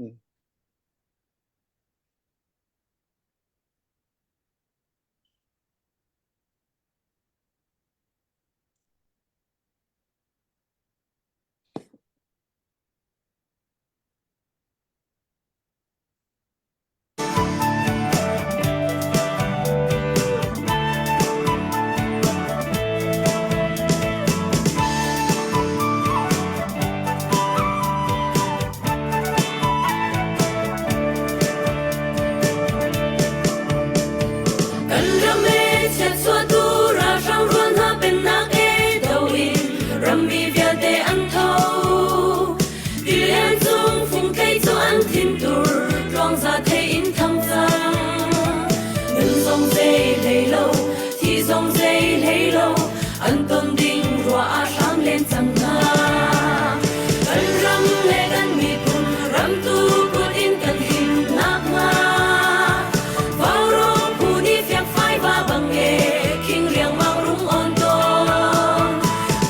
Mm. Kan ram e chiatchuahtu ralhrang rual hna pennak e do in rammi vialte an tho. Tilian cung fungtlei cu an thintur tluangza thei in thang cang. Nun zong zei hlei lo, thi zong zei hlei lo, an ton ding rua ah hram len cang hna. Kan ram le kan miphun ramtu kut in kan him nakhnga Vaurawng phu nih fiangfai va bang e khing riangmang rung on tawn.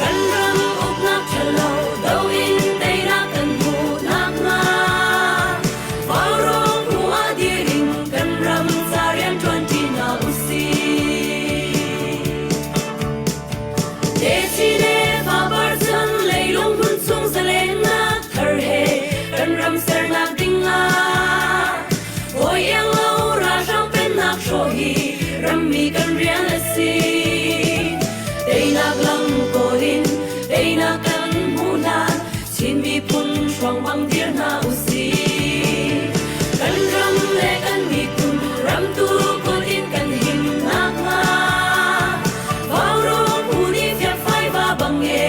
Kan ram uknak ṭhalo do in teinak kan hmuh nakhnga Vaurawng phu ah dir in kan ram ca rian ṭuan ṭi hna usih. Techi le fapar chan leilung hmun chung zalennak thar he kan ram sernak ding ah Hawi iang lo ralhrang pennak hrawh hi rammi kan rian a si. Teinak lam kawl in teinak kan hmuh hlan Chin miphun hruang bang dir hna usih. Kan ram le kan miphun ramtu kut in kan him nakhnga Vaurawng phu nih fiakfai va bang e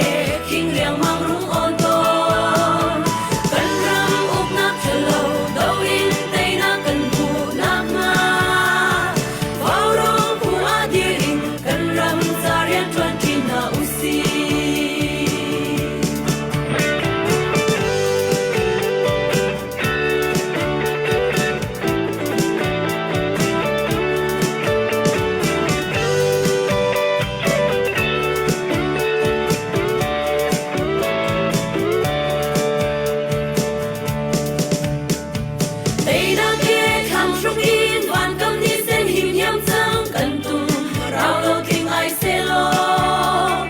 khing riangmang rung awn tawn. Kan ram uknak ṭhalo do in teinak kan hmuh nakhnga Vaurawng phu ah dir in kan ram ca rian ṭuan ṭi hna usih. Teinak ke thlang hruk in vankam ni sen him hiam cang kan tum rau lo tling ai selaw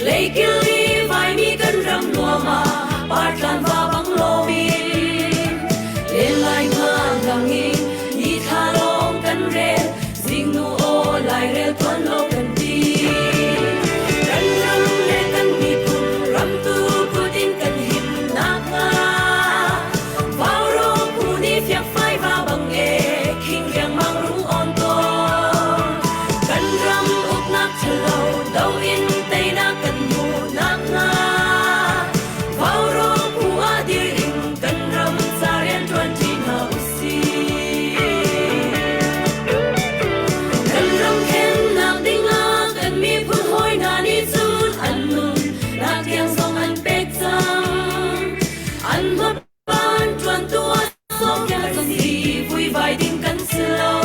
Leikil i vaimi kan ram nuam ah partlan va bang lomin len lai ngan lang in ni thla lawng kan rel zingnu aw lairel tuan lo kan ti kan ram le kan miphun ramtu kut in kan him nakhnga Vaurawng phu nih fiakfai va bang e khing riangmang rung on tawn kan ram uknak ṭhalo do in teinak kan hmuh nakhnga Vaurawng phu ah dir in kan ram ca rian ṭuan ṭi hna usih. Kan ram khennak dingah kan miphun hawi hna nih cun an nun nak tiang zong an pek cang. An hmapan ṭuantu ah sawmpiak si vuivai ding kan si lo.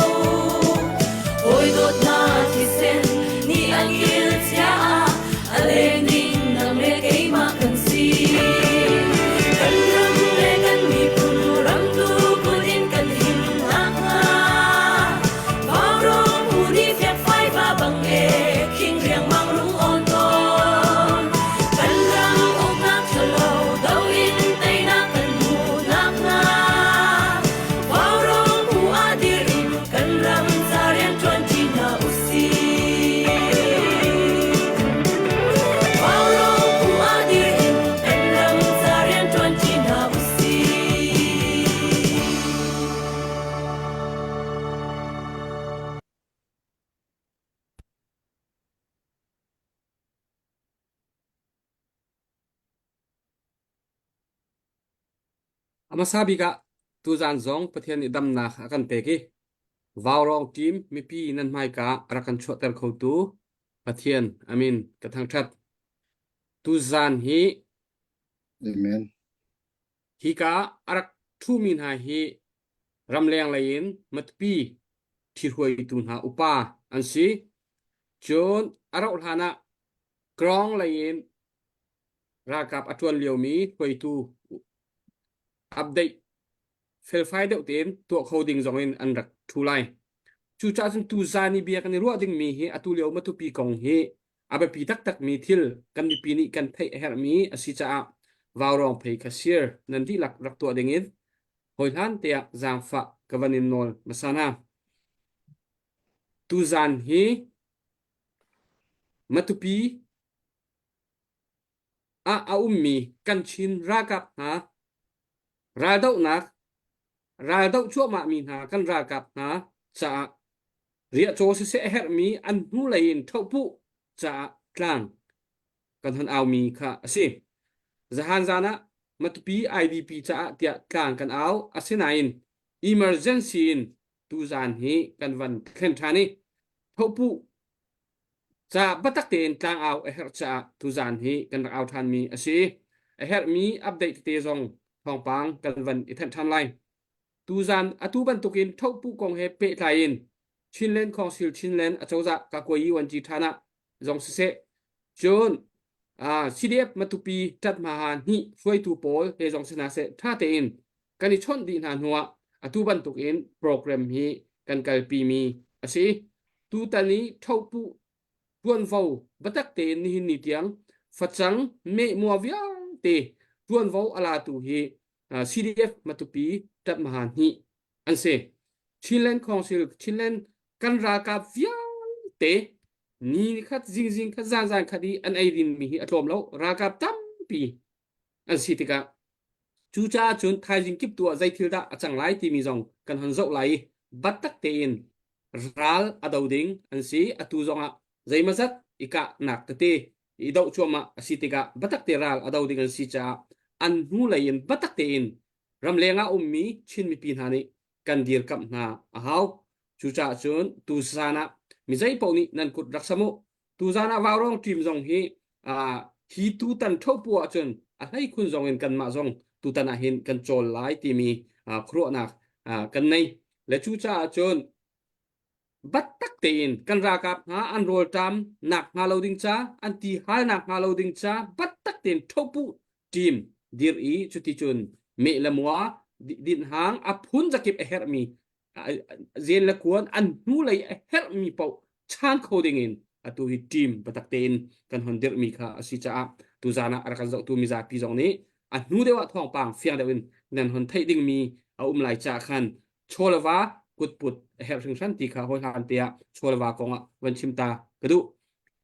Hawi dawt hna thisen nih an kil chia ah a leng ding nang le keimah kan si. Kan ram le kan miphun ramtu kut in kan him nakhnga Vaurawng phu nih fiakfai va bang e khing riangmang rung awn tawn. Kan ram uknak ṭhalo do in teinak kan hmuh nakhnga Vaurawng phu ah dir in kan ram ca rian ṭuan ṭi hna usih. Vaurawng phu ah dir in kan ram ca rian ṭuan ṭi hna usih. A hmasa bik ah tuzaan zong Pathian nih damnak a kan pek i Vaurawng team mipi nan hmaika a rak kan chuahter khotu Pathian amin ka thangṭhat. Tuzaan hi Amen. hika a rak ṭhumi hna hi ramleng lei in Matupi ṭhihruaitu hna upa an si. Cun a rauh hlan ah Krong lei in ralkap a ṭuan liomi hruaitu update. felfai deuh tein tuah kho ding zong in an rak ṭhu lai. Cucaah cun tuzaan i bia kan i ruah dingmi hi atu lio Matupi kong hi a biapi taktakmi thil kan mipi nih kan theih a herhmi a si caah vaurawng phei kha sir nan dihlak rak tuah dingin hawihlan tiah zaangfah ka van in nawl hmasa hna. Tuzaan hi Matupi ah a ummi kan Chin ralkap hna raldohnak raldoh cuahmahmi hna kan ralkap hna caah riahcaw siseh a herhmi an hnulei in ṭhohpuh caah tlang kan hon aumi kha a si. Zahan zan ah Matupi IDP caah tiah tlang kan au asinain emergency in tuzan hi kan van thlen ṭhan i thohpuh ca biatak tein tlangau a herh caah tuzan hi kan rak au ṭhanmi a si. A herhmi update tete zong thawngpang kan van i thanh ṭhan lai. Tuzan atu bantukin thohpuh kong he pehtlai in Chinland Council Chinland acozah Kakuayi Wanci ṭhan ah zong siseh cun CDF Matupi ṭathmaha hnih hruaitu pawl he zong si hna seh ṭha tein kan i chawnh dih hna hnuah atu bantukin program hi kan kalpimi a si. Tutan i ṭhohpuh ṭuanvo biatak tein nihin ni tiang facang mehmua vialte ṭuanvo a latu hi CDF Matupi ṭathmaha hnih an si. Chinland Council Chinland kan ralkap vialte ni khat zingzing khat zanzan khat i an ei dinmi hi a tlawm lo ralkap tampi an si tikah cucaah cun thaizing kip tu ah zei thil dah a cang lai timi zong kan hon zoh lai i battak tein ral a do ding an si atu zongah zeimazat i kahnak tete i doh cuahmah a si tikah batak te ral a do ding an si caah an hnu lei in batak tein ramleng ah ummi Chin mipi hna nih kan dirkamh hna a hau. Cucaah cun tuzan ah mi zeipaoh nih nan kut rak sam u. Tuzan ah vaurawng team zong hi hi tutan ṭhopu ahcun a hleikhun zong in kanmah zong tutan ah hin kan cawl lai timi khuaruahnak kan nei. Le cucaah cun Battak tein kan ralkap hna an rawlṭam nak hnga lo ding ca, an ti hal nak hnga lo ding ca battak tein ṭhopuh team dir i cuticun meh le mua dinhhang a phun zakip a herhmi zen le kuan an hnulei a herhmi paoh chan kho ding in atu hi team batak tein kan hon dirhmi kha a si caah tuzan ah a rak kan zohtu mizapi zong nih a hnu deuh ah thawngpang fiang deuh in nan hon theih dingmi a um lai caah khan chawleva kutput a herh hringhran ti kha hawihlan te ah chawleva kong ah van chim ta ka duh.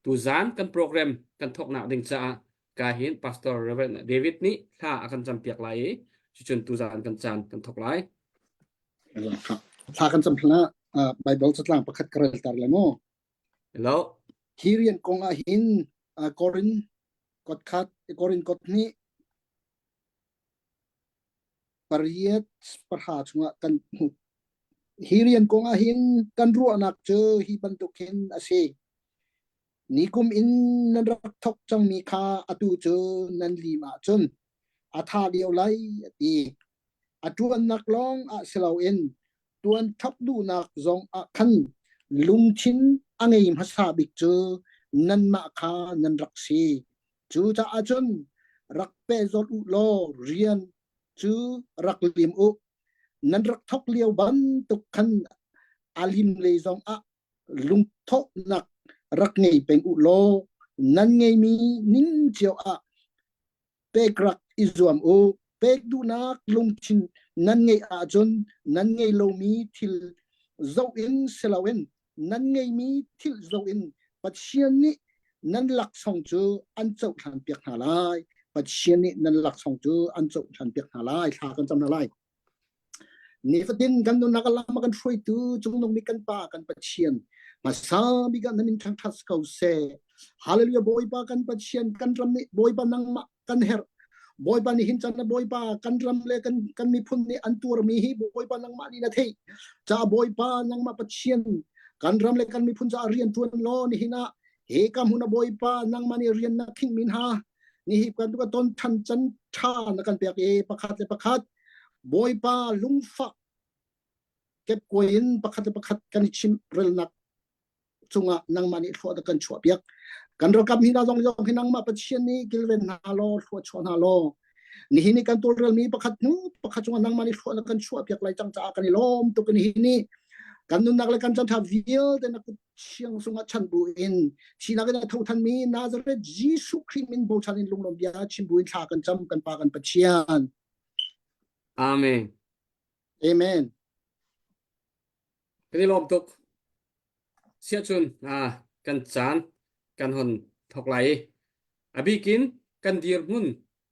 Tuzan kan program kan thawknak ding caah ka hin Pastor Reverend David nih thla a kan campiak lai i cucun tuzan kan caan kan thawk lai. Thla kan cam hlan ah Bible catlang pakhat ka rel tar lai mu. Hello. Hi rian kong ah hin Korin kot khat Korin kot hnih pariat pahra chungah kan hmuh. Hi rian kong ah hin kan ruahnak cu hi bantuk hin a si. Nikum in nan rak thawk cangmi kha atu cu nan lim ahcun a tha lio lai a ti. A ṭuannak lawng ah si loin ṭuan thawk duhnak zong ah khan lungthin a ngei hmasa bik cu nanmah kha nan rak si. Cucaah cun rak pehzulh u law rian cu rak lim u. Nan rak thawk lio bantuk khan a lim lei zongah lungthawhnak rak ngei peng u law nan ngeimi ning cio ah pek rak i zuam u. Pek duhnak lungthin nan ngeih ahcun nan ngeih lomi thil zoh in si loin nan ngeihmi thil zoh in Pathian nih nan laksawng cu an cohlan piak hna lai. Pathian nih nan laksawng cu an cohlan piak hna lai. Thla kan cam hna lai. Nifatin kan nunnak a lam a kan hruaitu cungnung bik kan Pa kan Pathian hmasa bik ah na min thangṭhat ko seh. Hallelujah Bawipa kan Pathian kan ram nih Bawipa nangmah kan herh. Bawipa nih hin chan Bawipa kan ram le kan kan miphun nih an tuarmi hi Bawipa nangmah nih na theih. Ca Bawipa nangmah Pathian kan ram le kan miphun caah rian ṭuan law nihin ah he ka hmun a Bawipa nangmah nih rian na khinh mi hna nihi kan ka ton than can ṭha na kan pek i pakhat le pakhat Bawipa lungfah kepkuai in pakhat le pakhat kan i chimh relnak cungah nangmah nih thlua kan chuah piak kan ralkap hi hna zong zong hi nangmah Pathian nih kilven hna law thlua chuah hna law. Nihin ni kan tawlrelmi pakhat hnu pakhat cungah nangmah nih thluah na kan chuah piak lai cang caah kan i lawm tuk nihin ni kan nunnak le kan chan tha vialte na kut siang sungah chan bu in thinak in a tho thanmi Nazareth Jesuh Khrih min bochan in lunglawm bia chim bu in thla kan cam kan pa kan Pathian. Amen. Amen. Kan i lawm tuk. Siahcun kan caan kan hon thawk lai i a bikin kan dirhmun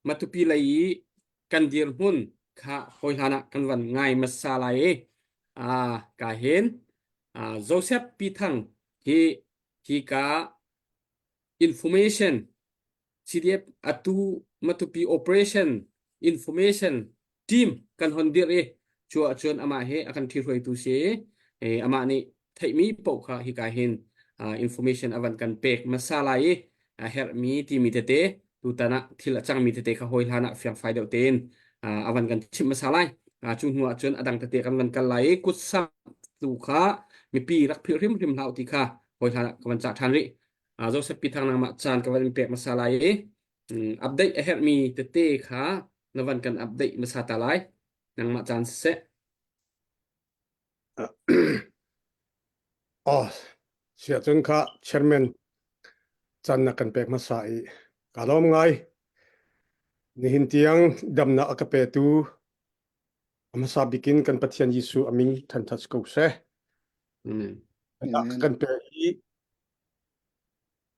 Matupi lei i kan dirhmun kha hawi hlan ah kan van ngai hmasa lai i ka hin Joseph Pithang hi hika information CDF atu Matupi operation information team kan hon dirh i cu ahcun amah he a kan ṭhihruaitu si i amah nih theihmi paoh kha hika hin information a van kan pek hmasa lai i a herhmi timi tete tutan ah thil a cangmi tete kha hawi hlan ah fiangfai deuh tein a van kan chimh hmasa lai. Cu hnu ahcun a dang tete kan van kal lai i kutsamh tu kha mipi rak philh hrimhrim hlah u ti kha hawi hlan ah ka van cah ṭhan rih. Joseph Pithang nangmah caan ka van in pek hmasa lai i update a herhmi tete kha na van kan update hmasa ta lai. Nangmah caan siseh. Oh, siahcun kha chairman caan na kan pek hmasa i ka lawm ngai. Nihin tiang damnak a ka petu a hmasa bikin kan Pathian Jesuh a min thanṭhat ko seh. Amen. A kan pek i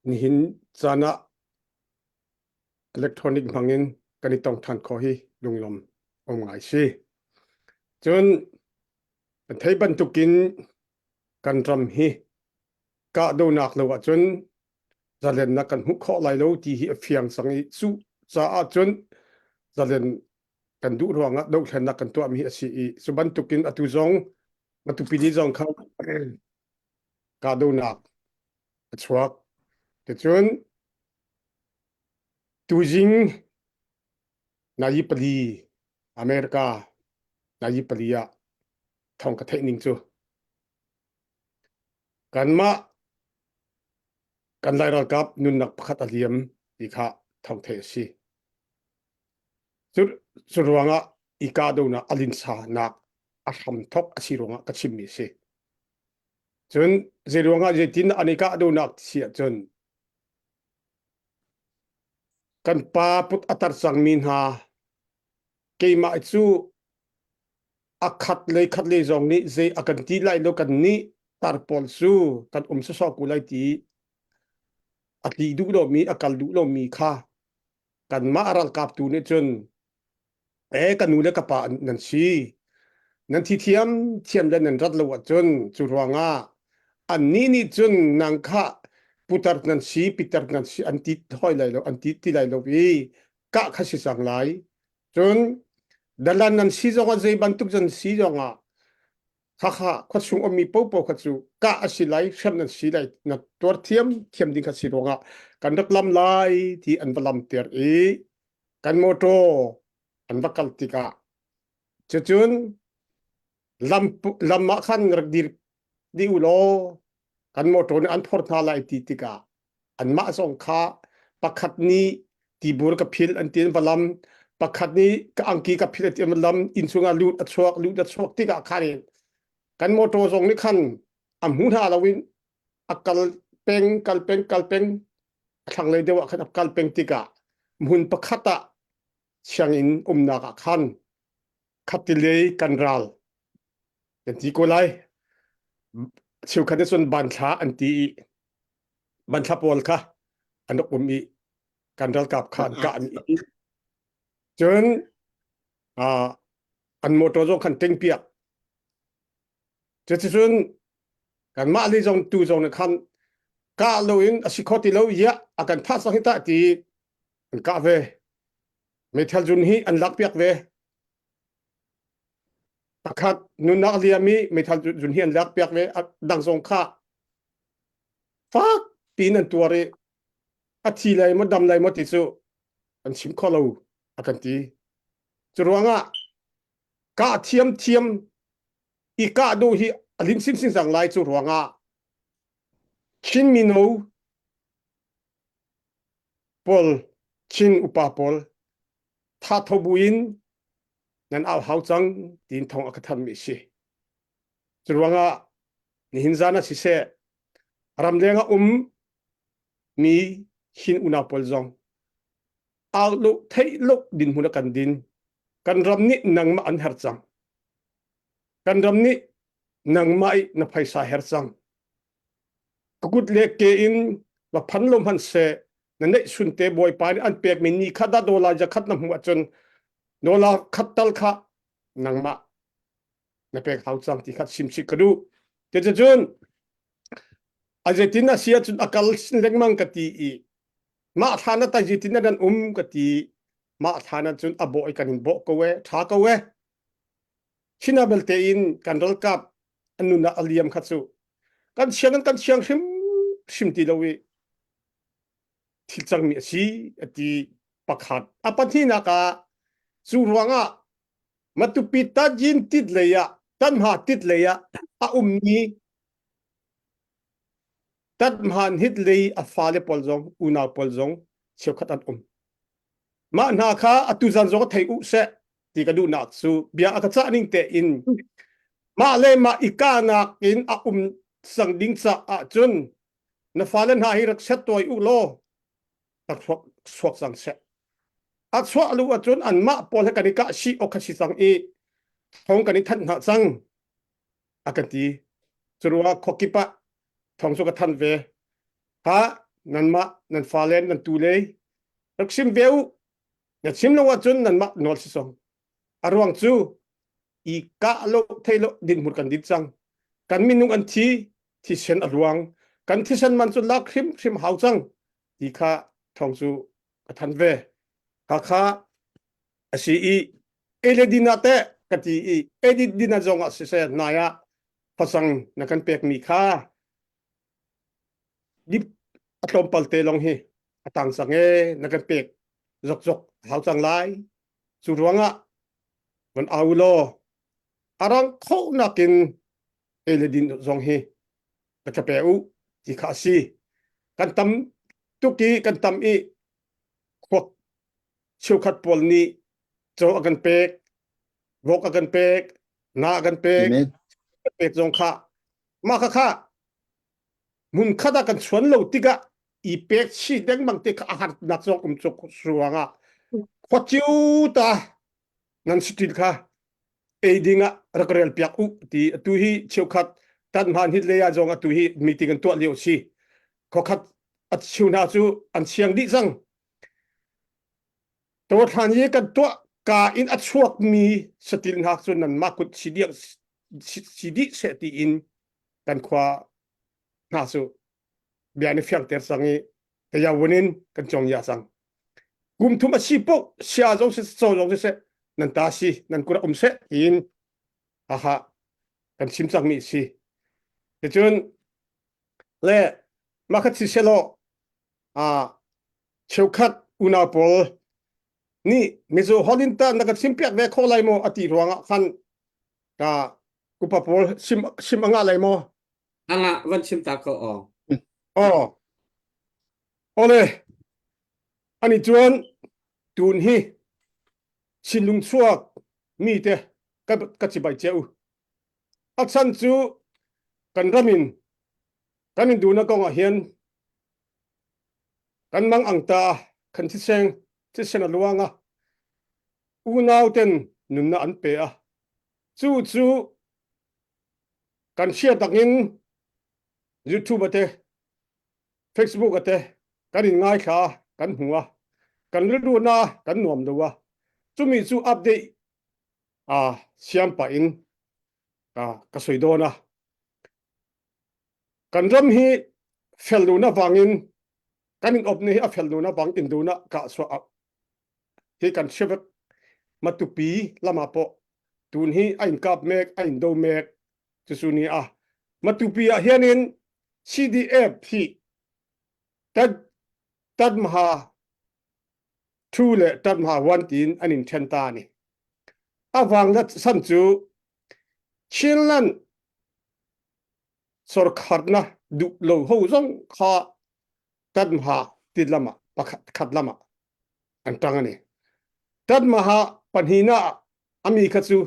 Nihin caan ah electronic hmangin kan i tong ṭhan khawh hi lunglawm um ngai si. Cun kan theih bantukin kan ram hi kahdohnak lo ahcun zalennak kan hmuh khawh lai lo ti hi a fiang cang i cu caah cun zalen kan duh ruangah dohthlennak kan tuahmi a si i cu bantukin atu zong Matupi ni zong kha kahdohnak a chuak. Ticun tuzing nayi pali America nayi pali ah thawng ka theih ning cu kanmah kan Lai ralkap nunnak pakhat a liam ti kha thawng theih a si. Cu, cu ruangah i kahdohnak a linsanak a hramthok a si ruangah ka chimmi a si. Cun zei ruangah zeitin an i kahdohnak si ahcun kan pa put a tar cangmi hna keimah cu a khat lei khat lei zong nih zei a kan ti lai lo kan nih tar pawl cu kan um sawsawh ko lai ti a tli duh lomi a kal duh lomi kha kanmah ralkap tu nih cun E ka nu le ka pa nan si. Nan thi thiam thiam le nan rat lo ahcun cu ruangah annih nih cun nang kha putar nan si pitar nan si an ti hoi lai lo an ti ti lai lo i kah kha si cang lai. Cun dalan nan si zongah zei bantuk zan si zongah khakha khuachung ummi popo kha cu kah a si lai hrem nan si lai na tuar thiam thiam ding kha si ruangah kan rak lam lai ti an va lam ter i kan motor an va kal tikah cucun lam lam ah khan rak dir dih u law kan motor nih an phor hna lai ti tikah anmah zong kha pakhat nih tibur ka phil an ti an va lam pakhat nih ka angki ka phil an ti an va lam inn chungah lut a chuak lut a chuak tikah khan kan motor zong nih khan a hmu hna lo in a kal peng kal peng kal peng a thlanglei deuh ah khan a kal peng tikah hmun pakhat ah sianginn umnak ah khan khatilei kan ral kan ti ko lai cheukhat nih cun banthla an ti i banthla pawl kha an rak um i kan ralkap kha an kah i cun an motor zong khan teng piak cuticun kanmah lei zong tu zong nih khan kah loin a si kho ti lo iah a kan thah cang hi tah ti an kah ve meithal zun hi an lak piak ve pakhat nunnak liam i meithal zun hi an lak piak ve dang zong kha fak piin an tuar i a thi lai maw dam lai maw ti cu an chim kho lo a kan ti cu ruangah kah thiam thiam i kah duh hi a lim sinsin cang lai cu ruangah Chin mino pawl Chin upa pawl. Tha tho buin nan au hau cang tiin thong a ka thanmi si. Cu ruangah nihin zan ah siseh ramleng a um mi hin unau pawl zong au lo theih lo dinhmun a kan din. Kan ram nih nangmah an her cang. Kan ram nih nangmah i na phaisa her cang. Ka kut le ke in va phan lo hmanh seh na neih sun te bawipa nih an pekmi ni khat ah dollar ja khat na hmuh ahcun dollar khat tal kha nangmah na pek hau cang ti kha chim chih ka duh. Cuticun a zeitin a si ahcun a kal sin lengmang ka ti i mah thlan ah tai zeitin nan um ka ti mah thlan ah cun a bawh i kan in bawh ko e ṭha ko e China belte in kan ralkap an nun ah a liam kha cu kan siang kan siang hrim hrim ti lo i thil cangmi a si a ti pakhat a pahnihnak ah cu ruangah Matupi tajin tit lei ah tanha tit lei ah a ummi tatmhan hit lei a fale pawl zong unau pawl zong cheukhat an um mah hna kha atu zan zong thei u seh ti ka duhnak cu bia a ka cah ning tein mah le mah i kahnak in a um sang ding caah cun na fale hna hi rak set tawi u law rak chuak chuak cang seh a chuah lu ahcun anmah pawl he kan i kah si awk kha si cang i thong kan i thanh hna cang a kan ti curuah khuakip ah thong cu ka than ve ha nanmah nan fale nan tu le rak sim ve u na chim lo ahcun nanmah nawl si song a ruang cu i kah lo thei lo dinhmur kan dit cang kan minung an thi thisen a ruang kan thisen man cu lak hrim hrim hau cang ti kha thong cu ka than ve kha kha a si i eledina te ka ti i edit dina zong ah siseh nai ah facang na kan pek mi kha dip a tlawmpal te long hi a tang cang e na kan pek zok zok hau cang lai cu ruangah van au law arang kho nakin ei le din zong hi ka ka pe u ti kha a si kan tam tuk i kan tam i khuak cheukhat pawl nih caw a kan pek vok a kan pek na a kan pek pek zong kha mah kha kha hmun khat ah kan chuan lo tikah i pek chi dengmang te kha a harnak zong um cuk ruangah khuaciu ta nan sitil kha ei ding ah rak rel piak u ti atu hi cheukhat tan hman hit le ah zong atu hi meeting an tuah lio si khokhat a chiu hna cu an siang dih cang to thlan hi kan tuah ka in a chuak mi satil hna cu nan mah kut si dih si dih seh ti in kan khua hna cu bia ni fiangter cang i tayawun in kan cong ya cang kum thum a si po sia zong si so zong si seh nan ta si nan kut um seh tiin aha kan chim cang mi si ticun le mah khat si selo a cheukhat unau pawl nih mizo holin ta na ka chim piak ve kho lai maw ati ruangah khan ka kupa pawl sim sim anga lai maw Anga van chim ta ko aw. Aw. Ole. Ani chuan tun hi chinlung chuak mi te ka ka chibai che u. A chan cu kan ramin kan in duhnak kong ah hin kan mang ang ta kan thisen thisen a luang a unau ten nunna an pe a cu cu kan hriat takin YouTube te Facebook te kan in ngaithla kan hmu a kan rilru na kan nuam lo a chumi chu update a siam pa in ka ka soi dawn a kan ram hi fel lu na wangin kan in op ni hi a fel lu na wang in du na ka so hi kan hria vek Matupi lama pawh tun hi a in kap mek a in do mek cucu ni a Matupi ah hianin CDF hi tat tatmaha 2 le tatmaha 1 tiin an in then ta ni awang la san cu Chinland sorkharna duh lo ho zong kha tatmaha ti lama pakhat khat lama an tang ani. Tatmaha pahnihna ami kha cu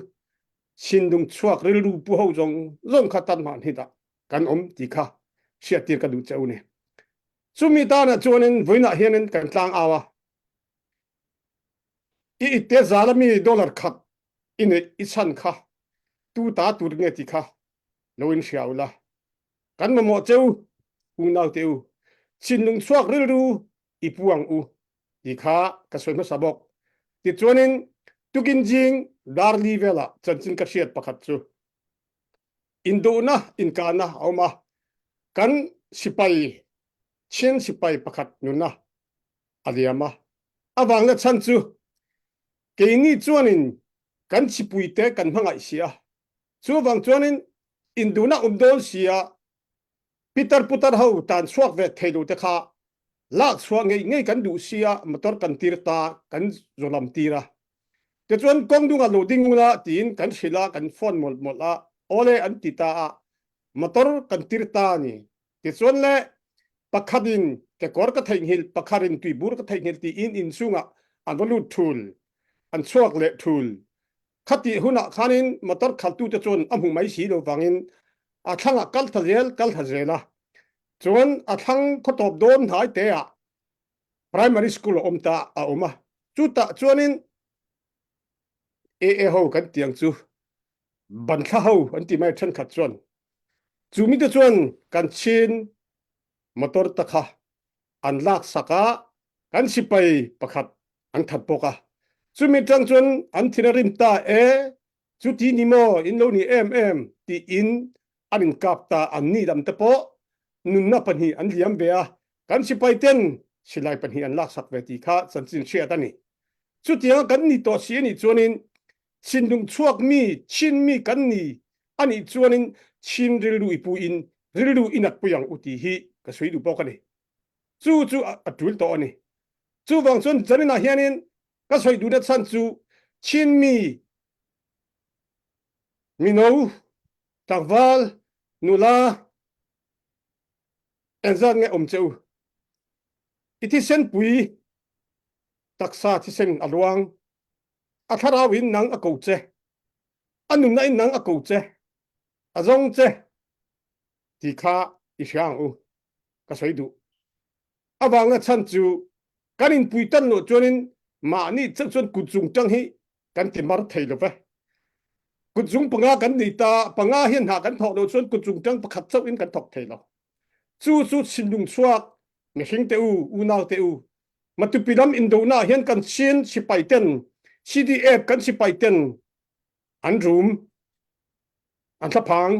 Chinlung chuak rilru pu ho zong zong kha tatmah hni dah kan um ti kha hriattir ka duh ceu ne. Cumi tan ah chuanin voin ah hianin kan tlang au a. I itte zalami dollar khat in i chan kha tu ta tur nge ti kha lo in hria ula. Kan mamawh ceu unau te u. Chinlung chuak rilru i puang u ti kha ka sawi hmasa bawk. Tichuanin tukin jing darli vela chanchin ka hriat pakhat cu induhna inkana a um a kan sipai Chin sipai pakhat nunna a liam a awang le chan cu keini chuanin kan chipui te kan hmangaih si a chu wang chuanin induna um dawn sia pitar putar ho tan chuak ve thei lo te kha lak chuah ngei ngei kan duh sia motor kan tir ta kan zolam tira te chuan kong dung a lo ding ula tiin kan hrila kan phone mol mol a ole an ti ta a motor kan tir ta ni ti chuan le pakhat in kekor ka theihnghil pakhat in tuibur ka theihnghil ti in in chungah an va lut thul an chuak le thul khati hunah khanin motor khaltu te chuan a hmu mai si lo wangin a thlangah kal tha zel kal tha zel a chuan a thlang khawtawp dawn hnai te ah primary school a awm ta a awm a chutah chuanin AA ho kan tiang chu banthla ho an ti mai thenkhat chuan chu mi te chuan kan chin motor ta kha an lak saka kan sipai pakhat an that bawk a chumi tang chuan an thin a rim ta e chu ti ni maw in lo ni em em ti in an in kap ta an ni dam te pawh nunna pahnih an liam ve a kan sipai ten silai pahnih an lak sak ve ti kha chanchin hriat ani chutiang kan ni tawh si ani chuanin Chinlung chuak mi Chin mi kan ni ani chuanin Chin rilru i pu in rilru inat pui ang u ti hi ka sui du bawk ani chu chu a tul tawh ani chu wang chuan zanina hianin ka soi du na chan chu Chin mi mino tlangval nula engzat nge om cheu i thisen pui taksa thisen a luang a thlarau in nang a ko che a nunna in nang a ko che a zong che ti kha i hriang u ka soi duh awang na chan chu kan in pui tan lo chuanin mahni chang chuan kutzung tang hi kan ti mar thei lo ve kutzung panga kan ni ta panga hian hna kan thawk lo chuan kutzung tang pakhat chauh in kan thawk thei lo chu chu thinlung chuak mihring te u unau te u Matupi lam indona hian kan Chin sipai ten CDF kan sipai ten an rum an thlaphang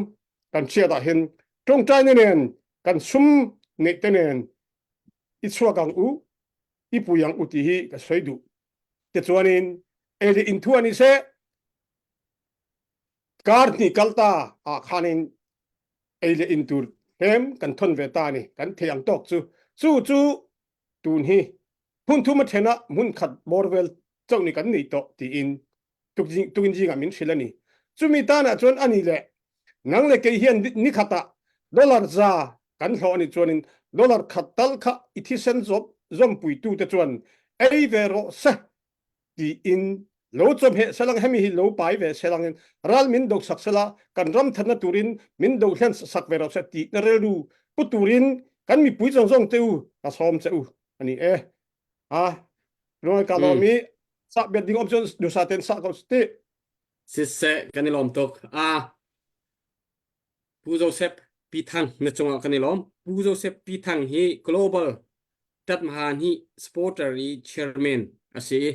kan chiat ah hin tawngtai ne nen kan sum neih te nen i chuak ang u i pui ang u ti hi ka soi duh te chuanin eli in thu ani se kar hnih kal ta ah khanin ei le in tur hem kan thon ve ta ni kan thei ang tawk chu chu chu tun hi hmun thum a then ah hmun khat bawr vel chauh ni kan nei tawh tiin tukin zingah min hrilh a ni. Chumi tanah chuan ani le nang le kei hian ni khatah dollar za kan hlawh ani chuanin dollar khat tal kha i thisen zawm zawmpuitu te chuan ei ve rawh se tiin lo chawmheh selang hemi hi lo pai ve selangin ral min do sak sela kan ram thatna turin min do hlen sak ve rawh se tih na rilru pu turin kan mipui zawng zawng te u ka sawm che u ani e a lungai ka lawm i sa biat ding om chuan dusa ten sa ko ti Siseh kan i lawm tuk. A Pu Joseph Pi Thang na cungah kan i lawm. Pu Joseph Pi Thang hi Global Tatmahan hi supporter i chairman a si i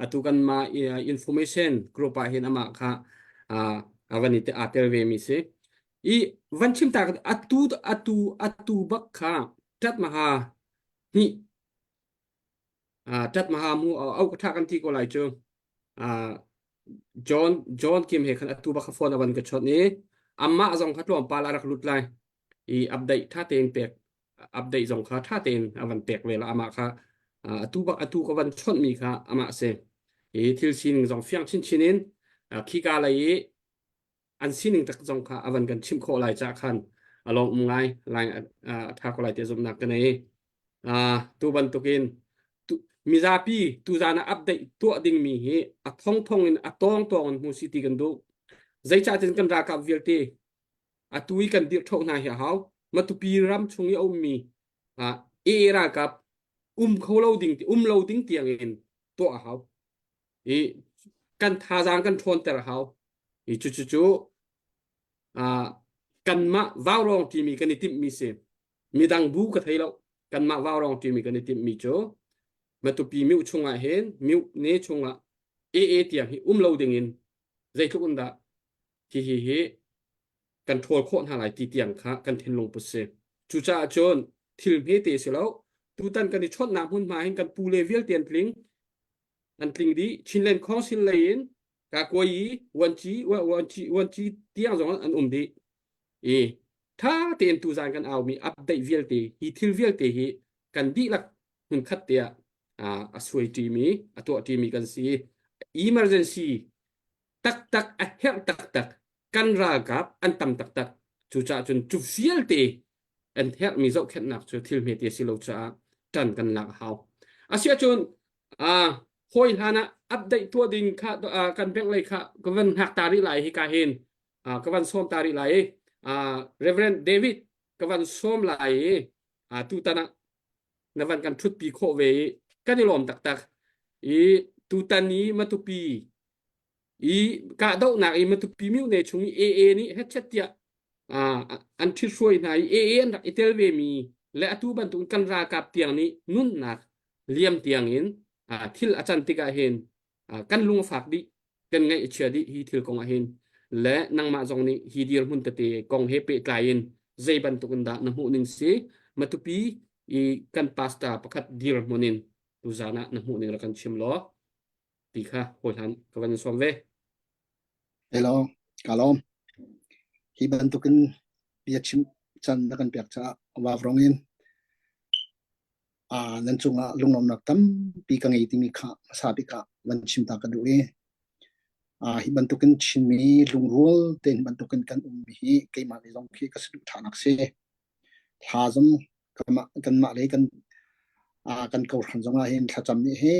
atu kan mah information group ah hin amah kha a van i aa tel ve mi si. I van chim ta atu atu atu bak kha Tatmaha hi Tatmaha mu au ka tha kan ti ko lai cu. John John Kim he khan atu bak kha phone a van ka chawnh i amah zong kha tlawmpal a rak lut lai i update tha tein pek update zong kha tha tein a van pek ve la amah kha atu bak atu ka van chawnh mi kha amah si i thil sining zong fiang chinchin in khika lei i an sining tak zong kha a van kan chimh khawh lai ca khan a lawm um ngai lai a tha ko lai te zumnak ka nei tu bantukin tu. Mizapi tuzaan ah update tuah dingmi hi a thongthong in a tawngtawng in hmu si ti kan duh. Zeicahtiah kan ralkap vialte atu i kan dirh ṭho hna hi a hau. Matupi ram chung i a ummi AA ralkap um kho lo ding um lo ding tiang in tuah a hau. I kan thazaang kan ṭhawnter a hau. I cucu cu kanmah vaurawng timi kan i timhmi si. Midang bu ka thei lo. Kanmah vaurawng timi kan i timhmi cu Matupi miu chungah hin miu ne chungah AA tiang hi um lo ding in zeitluk in dah hi hi hi kan ṭhawl khawh hna lai ti tiang kha kan thinlung put si. Cucaah cun thil hmete si lo tutan kan i chawnhnak hmunhma hin kan pu le vialte an tling an tling dih Chinland Council lei in Kakuayi Wanci Wanci Wanci tiang zong an um dih i ṭha tein tuzan kan aumi update vialte hi thil vialte hi kan dihlak hmunkhat te ah a suai ṭimi a tuah ṭimi kan si emergency taktak a herh taktak kan ralkap an tam taktak cucaah cun cu vialte an herhmi zohkhenhnak cu thil hmete si lo caah ṭan kan lak a hau asiahcun hawi hlan ah update tuah ding kha kan bank lei kha ka van hngak ta rih lai hi ka hin ka van sawm ta rih lai i Reverend David ka van sawm lai i tutan ah na van kan ṭhutpi khawh ve i kan i lawm taktak i tutan i Matupi i kahdohnak i Matupi myone chung i AA nih hetchet tiah an ṭhithruai hna i AA an rak i tel ve mi le atu bantuk kan ralkap tiang nih nunnak liam tiang in thil a can tikah hin kan lung a fak dih kan ngaih a chia dih hi thil kong ah hin le nangmah zong nih hi dirhmun tete kong he pehtlai in zei bantuk in dah na hmuh ning si Matupi i kan pastor pakhat dirhmun in tuzan ah na hmuh ning rak kan chim law ti kha hawi ka van sawm ve. Hello, ka lawm. Hi bantukin bia chim can na kan pek caah vavrong in nan cungah lunglawmnak tampi ka ngei timi kha hmasa bik ah van chim ta ka duh i hi bantukin Chinmi lungrual tein bantukin kan um hi keimah lei zong khi ka saduhthahnak si. Thla zong kanmah lei kan kan kawhhran zong ah hin thlacam nih he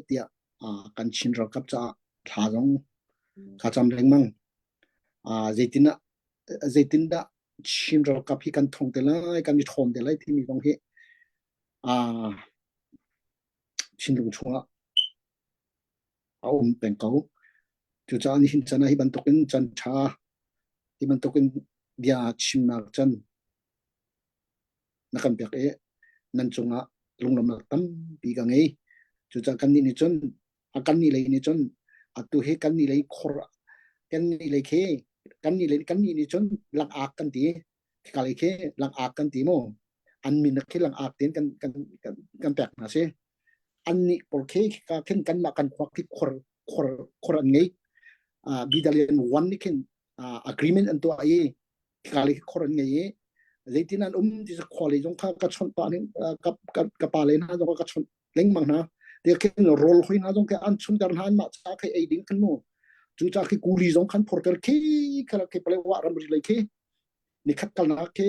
tiah kan Chin ralkap caah thla zong ka cam lengmang. Zeitin ah zeitindah Chin ralkap hi kan thong te lai, kan i ṭhawm te lai timi kong hi thinlung chungah a um peng ko. Cucaah nihin chan ah hi bantukin chan ṭha, hi bantukin bia chimnak chan na kan pek i nan cungah lunglawmhnak tampi ka ngei. Cucaah kannih nih cun a kannih lei nih cun atu hi kannih lei khor kannih lei khi kannih lei kannih nih cun langak kan ti khika lei khi langak kan ti mu an min khi langak tin kan kan kan kan pek hna si annih pawl khi khika khin kanmah kan khua khi khor khor khor an ngei bidalian one nih khin agreement an tuah i khika lei khor an ngei i zeitin an um ti khua lei zong kha ka chawnh pah ning ka ka ka pa lei hna zong ka chawnh lengmang hna te khin rawl hoi hna zong khi an chunter hna an mah ca khi ei ding khan mu cu ca khi kuli zong khan phorter khi khala khi pale wa ramri lei khi nikhat kalnak khi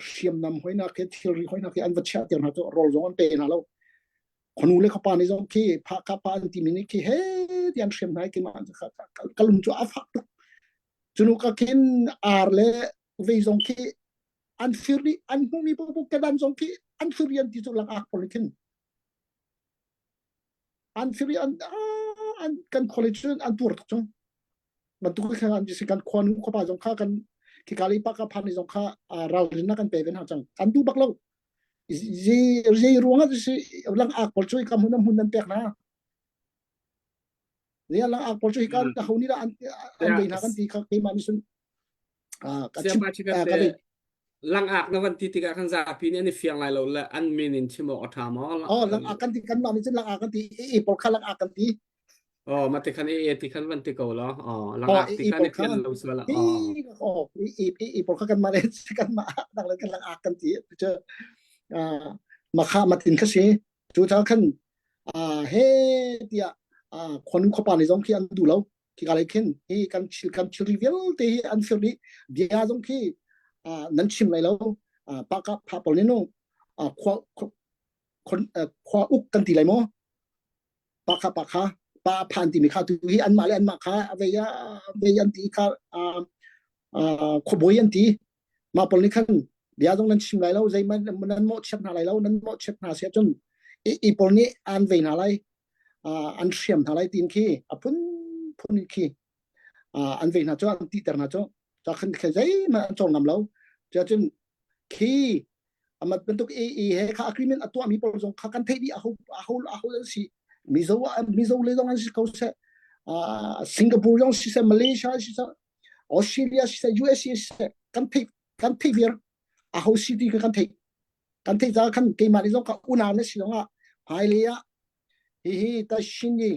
hriamnam hoina khi thilri hoina khi an va chiah ter hna cu rawl zong an pe hna lo khonu le khopa ni zong khi pha ka pa an ti mi ni khi he ti an hriam hna ki ma kalum chu a fak tuk chunu ka khin ar le vei zong khi an fir nih an hmuhmi paohpaoh kedan zong khi an fir an ti cu langak pawl khin an fir an an kan college cun an tuar tuk chung bantuk kha an si kan khua nu khuapa zong kha kan khika lei pa ka phan zong kha ralrin na kan pe ve hna cang an duh bak lo zei ruang ah si lang ak pawl cu ka hmun hmun nan pek hna zei lang ak pawl cu hika ka ho ni dah an an ve hna kan ti kha keimah nih sun ka chim ka ve langak na van ti tikah kan zapi nih an i fiang lai lo le an min in chim awk a ṭha maw? Oh, langak kan ti kan mah nih cun langak kan ti e pawl kha langak kan ti. Oh, mah ti khan e e ti khan van ti ko lo. Oh, langak ti khan i fian lo sual. Oh, oh, e e e pawl kha kan mah le kan mah dang le kan langak kan ti. Cu ma kha matin kha si. Cu ca khan he tiah khon khuapa nih zong khi an duh lo. Khika lei khin hi kan thil kan thilri vialte hi an fir dih bia zong khi nan chim lai lo pa ka pha pawl nih nu khua khua uk kan ti lai maw? Pa kha pa kha pa phan timi kha tu hi anmah le anmah kha vei vei an ti kha khuabawi an ti. Mah pawl nih khan bia zong nan chim lai lo, zeihmanh nan mawhchiat hna lai lo, nan mawhchiat hna si ahcun i, i pawl nih an vei hna lai, an hriam hna lai tiin khi a phunphun in khi an vei hna cu an tihter hna cu ca khan khi zeihmanh an cawl ngam lo. Cuacun khi amat bantuk i i he kha agreement a tuahmi pawl zong kha kan theih dih aho aho aho an si Mizo Mizo le zong an si ko seh Singapore zong si seh Malaysia si seh Australia si seh USA si seh kan theih kan theih viar aho si ti kan theih kan theih caah khan keimah nih zong ka unau na si zong ah hmailei ah hihi ta shin ni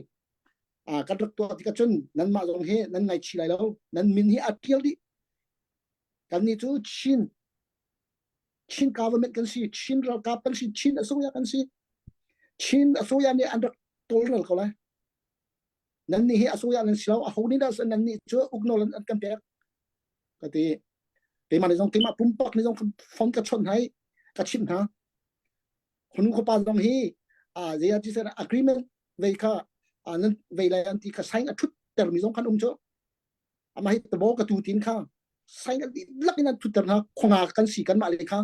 kan rak tuah tikah cun nanmah zong hi nan ngaihchih lai lo nan min hi a tial dih kan nih cu Chin Chin government kan si Chin ralkap kan si Chin asoya kan si Chin asoya nih an rak tawlrel ko lai nan nih hi asoya nan si lo aho nih dah nan nih cu uknawl an kan pek ka ti keimah nih zong keimah pumpak nih zong phone ka chawnh hna i ka chimh hna khunu khuapa zong hi a zei ah ti agreement vei kha nan vei lai an ti kha sign a thut termi zong khan um cu amah hi tabo ka tu tin kha sign a lak in an thut ter hna khonga kan si kan mah le kha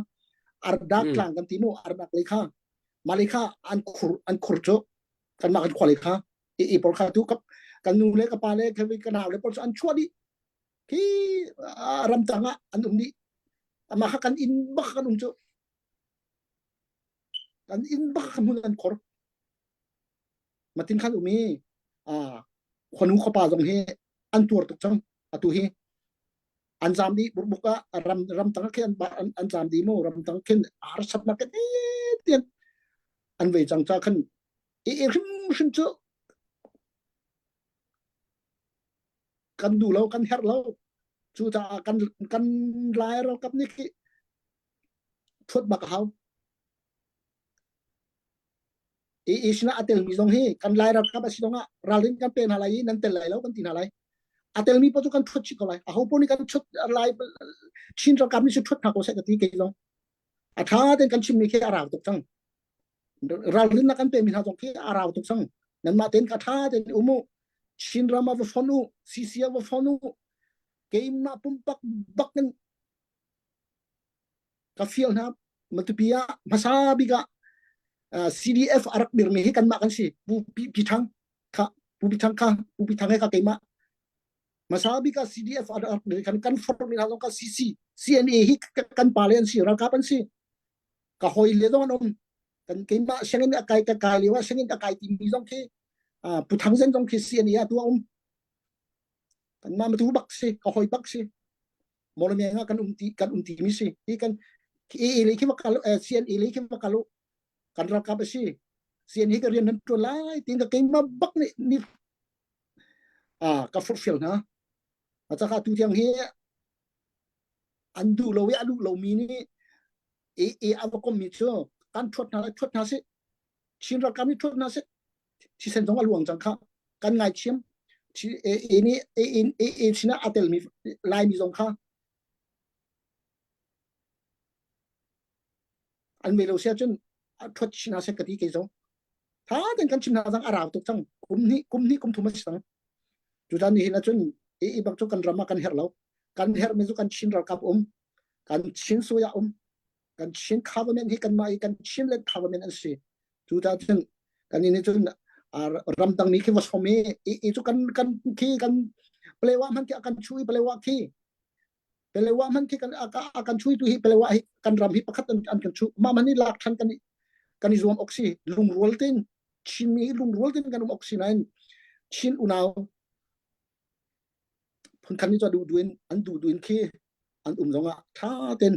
ardak tlang kan ti mu ardak le kha mah le kha an khur an khur cu kan mah kan khua le kha i i por kha tu kan nu le ka pa le ka nau le por cu an chuah dih khi ramtang ah an um dih amah kha kan inn bak kan um cu kan inn bak hmun an khor matin khan um i a khonu khopa zong hi an tuar tuk cang atu hi an zam dih burbuk ah ram ramtang khi an an zam dih mu ramtang khin harsatnak ke tian an vei cang cha khan i hrim hrim cu kan duh lo kan herh lo cucaah kan kan lai ralkap nih khi thuat bak a hau i i sinah a telmi zong hi kan lai ralkap a si zongah ralrin kan pe hna lai i nan tel lai lo kan ti hna lai a telmi paoh cu kan thuat chih ko lai aho paoh nih kan thuat lai Chin ralkap nih cu thuat hna ko seh ka ti kei zong a tha tein kan chimmi khi a rau tuk cang ralrin kan pemi hna zong khi a rau tuk cang nanmah tein ka tha tein um u Chin ram ah va fon u CC ah va fon u keimah pumpak bak in ka fial hna Matupi ah hmasa bik ah CDF a rak dirmi hi kanmah kan si Pu Pi Thang kha Pu Pi Thang kha Pu Pi Thang he ka keimah hmasa bik ah CDF a rak dir kan kan formi hna zong ka CC CNA hi kan pa le an si ralkap an si ka hawi le zong an um kan keimah sianginn a kai ka kai lio ah sianginn ka kai timi zong khi Pu Thang Zen zong khi CNA ah tu a um kan mah matu bak si ka hawi bak si Mawlamyine ah kan um ti kan um ti mi si hi kan AA le khi va kal CNA le khi va kal kan ralkap a si CNA ka rian nan tuan lai tin ka keimah bak nih ni ka forhfial hna a caka tu tiang hi an duh lo i a duh lomi nih AA a va kommi cu kan ṭhuat hna lai ṭhuat hna sih Chin ralkap nih ṭhuat hna sih thisen zong a luang cang kha kan ngaithiam AA nih AA sinah a telmi Laimi zong kha an ve lo sia cun ṭhuat chin hna seh ka ti kei zong tha ten kan chim hna zang a rau tuk cang kum hnih kum hnih kum thum a si cang cutan ni hin ahcun AA bak cu kan ram ah kan herh lo kan herhmi cu kan Chin ralkap um kan Chin soya um kan Chin government hi kanmah hi kan Chinland government an si cucaah cun kan nih cun ramdang mi khi va som i i cu kan kan khi kan palewa hman khi kan chui palewa khi palewa hman khi kan a kan chui tu hi palewa hi kan ram hi pakhat an an kan chu ma man ni lak than kan kan i zuam ok si lungrual tin Chin mi lungrual tin kan um ok si nain Chin unau phunkhat nih cu a duh duh in an duh duh in khi an um zongah ṭha tein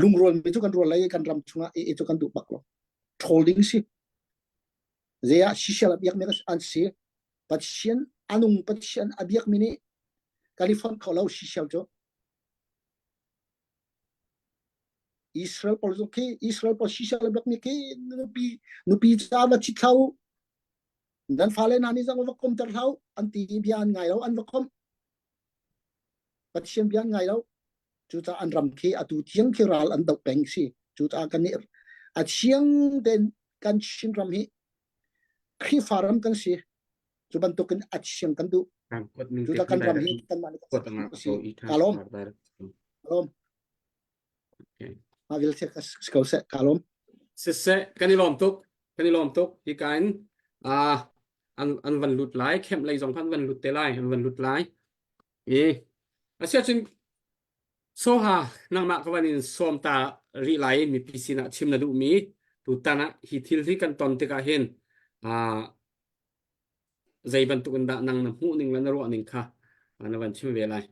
lungrual mi cu kan rual lai i kan ram chungah e cu kan duh bak lo ṭhawl ding si zei ah sisial a biak mi an si Pathian anung Pathian a biak mi nih kan i fonh kho lo sisial cu Israel pawl zong khi Israel pawl sisial a biak mi khi nupi nupi ca va chit thlau Nan fale hna nih zong va komter hlah u an ti i bia an ngai lo an va komh. Pathian bia an ngai lo. Cucaah an ram khi atu tiang khi ral an doh peng si. Cucaah kan nih a thiang tein kan Chin ram hi Khrihfa ram kan si. Cu bantukin a thiang kan duh. Cu ta kan ram hi kanmah nih kan si. Ka lawm. Ka lawm. Mah vialte si ko seh. Ka lawm. Siseh, kan i lawm tuk. Kan i lawm tuk. Hi ka in uh, an an van lut lai. Kemh lei zong khan van lut te lai. An van lut lai. I asiahcun Soha nangmah ka van in sawm ta rih lai mipi sinah chim na duhmi tutan ah hi thil hi kan ton tikah hin uh, zei bantuk in dah nang na hmuh ning le na ruah ning kha na van chim ve lai.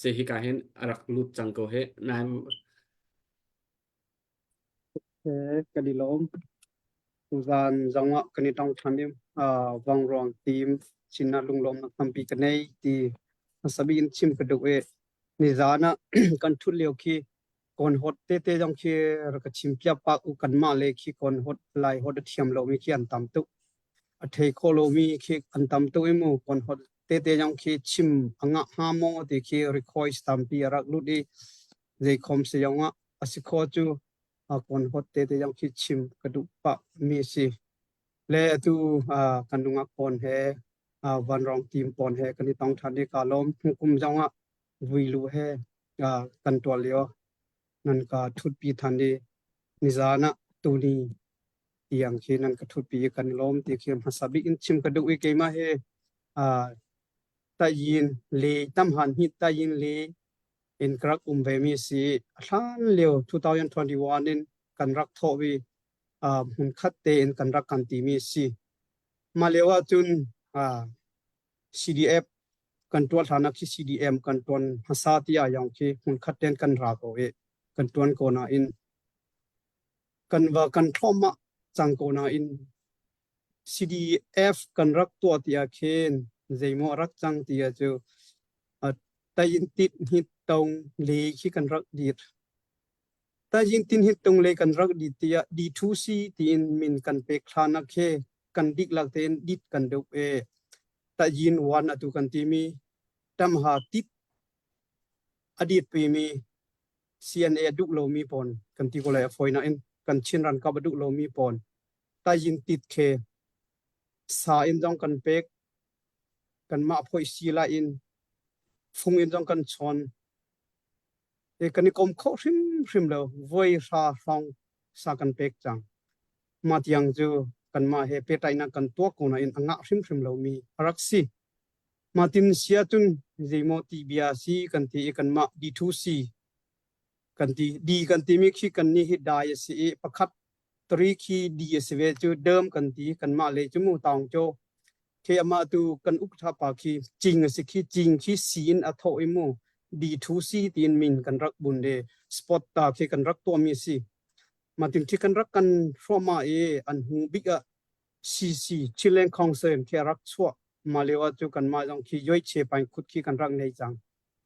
Se hika hin a rak lut cang ko he. Na Kan i lawm. Tuzaan zong ah kan i tong ṭhan i Vangruang team sinah lunglawmnak tampi ka nei ti hmasa bik in chim ka duh i nizaan ah kan ṭhut lio khi kawn hawt tete zong khi rak ka chim piak pah u kanmah le khi kawn hawt lai hawt a thiam lomi khi an tam tuk. A thei kho lomi khi an tam tuk i mu kawn hawt tete zong khi chim a ngah hnga maw ti khi request tampi a rak lut i zeikhom si zong ah a si kho cu kawn hawt tete zong khi chim ka duh pah mi a si. Le atu kan nungak pawn he vanrong team pawn he kan i tong ṭhan i kaa lawm. Hnukum zong ah vuilu he kan tuah lio nan ka ṭhutpi than i nizaan ah tuni tiang khi nan ka ṭhutpi i kan lawm ti khi hmasa bik in chim ka duh i keimah he tayin le tamhan hi tayin le in ka rak um ve mi si. A hlan lio 2021 in kan rak thawh i hmun khat tein kan rak kan ti mi si. Mah lio ahcun CDF kan tuah hlan ah khi CDM kan tuan hmasa ti ah yong khi hmun khat tein kan ra ko i kan tuan ko nain kan va kan thlawhmah cang ko nain CDF kan rak tuah ti ah khin zeimaw a rak cang ti ah cu tayin tit hit tong le khi kan rak dir. Tayin tin hit tung le kan rak dir tiah D2C tiin min kan pek hlan ah khi kan diklak tein dit kan duh e. Tayin wan atu kan timi tamha tit a dit pimi CNA a duh lomi pawn kan ti ko lai a fawi nain kan Chin ralkap a duh lomi pawn tayin tit khe sa in zong kan pek kanmah phoih si la in fung in zong kan chawn e kan i kom kho hrimhrim lo voi hra hrawng sa kan pek cang mah tiang cu kanmah he pehtlaihnak kan tuah ko nain a ngah hrimhrim lomi a rak si mah tin sia cun zeimaw ti bia si kan ti i kanmah D2C kan ti D kan timi khi kan nih hi dai a si i pakhat three khi D a si ve cu derm kan ti kanmah le cu mu taung cho khi amah tu kan uk tha pa khi cing a si khi cing khi C in a thawh i mu D2C tiin min kan rak bun le spot ta khi kan rak tuah mi si mah tin khi kan rak kan hrawma i an hmu bik ah CC Chilean Council khi a rak chuah mah lio ah cu kanmah zong khi yoi che pain khut khi kan rak nei cang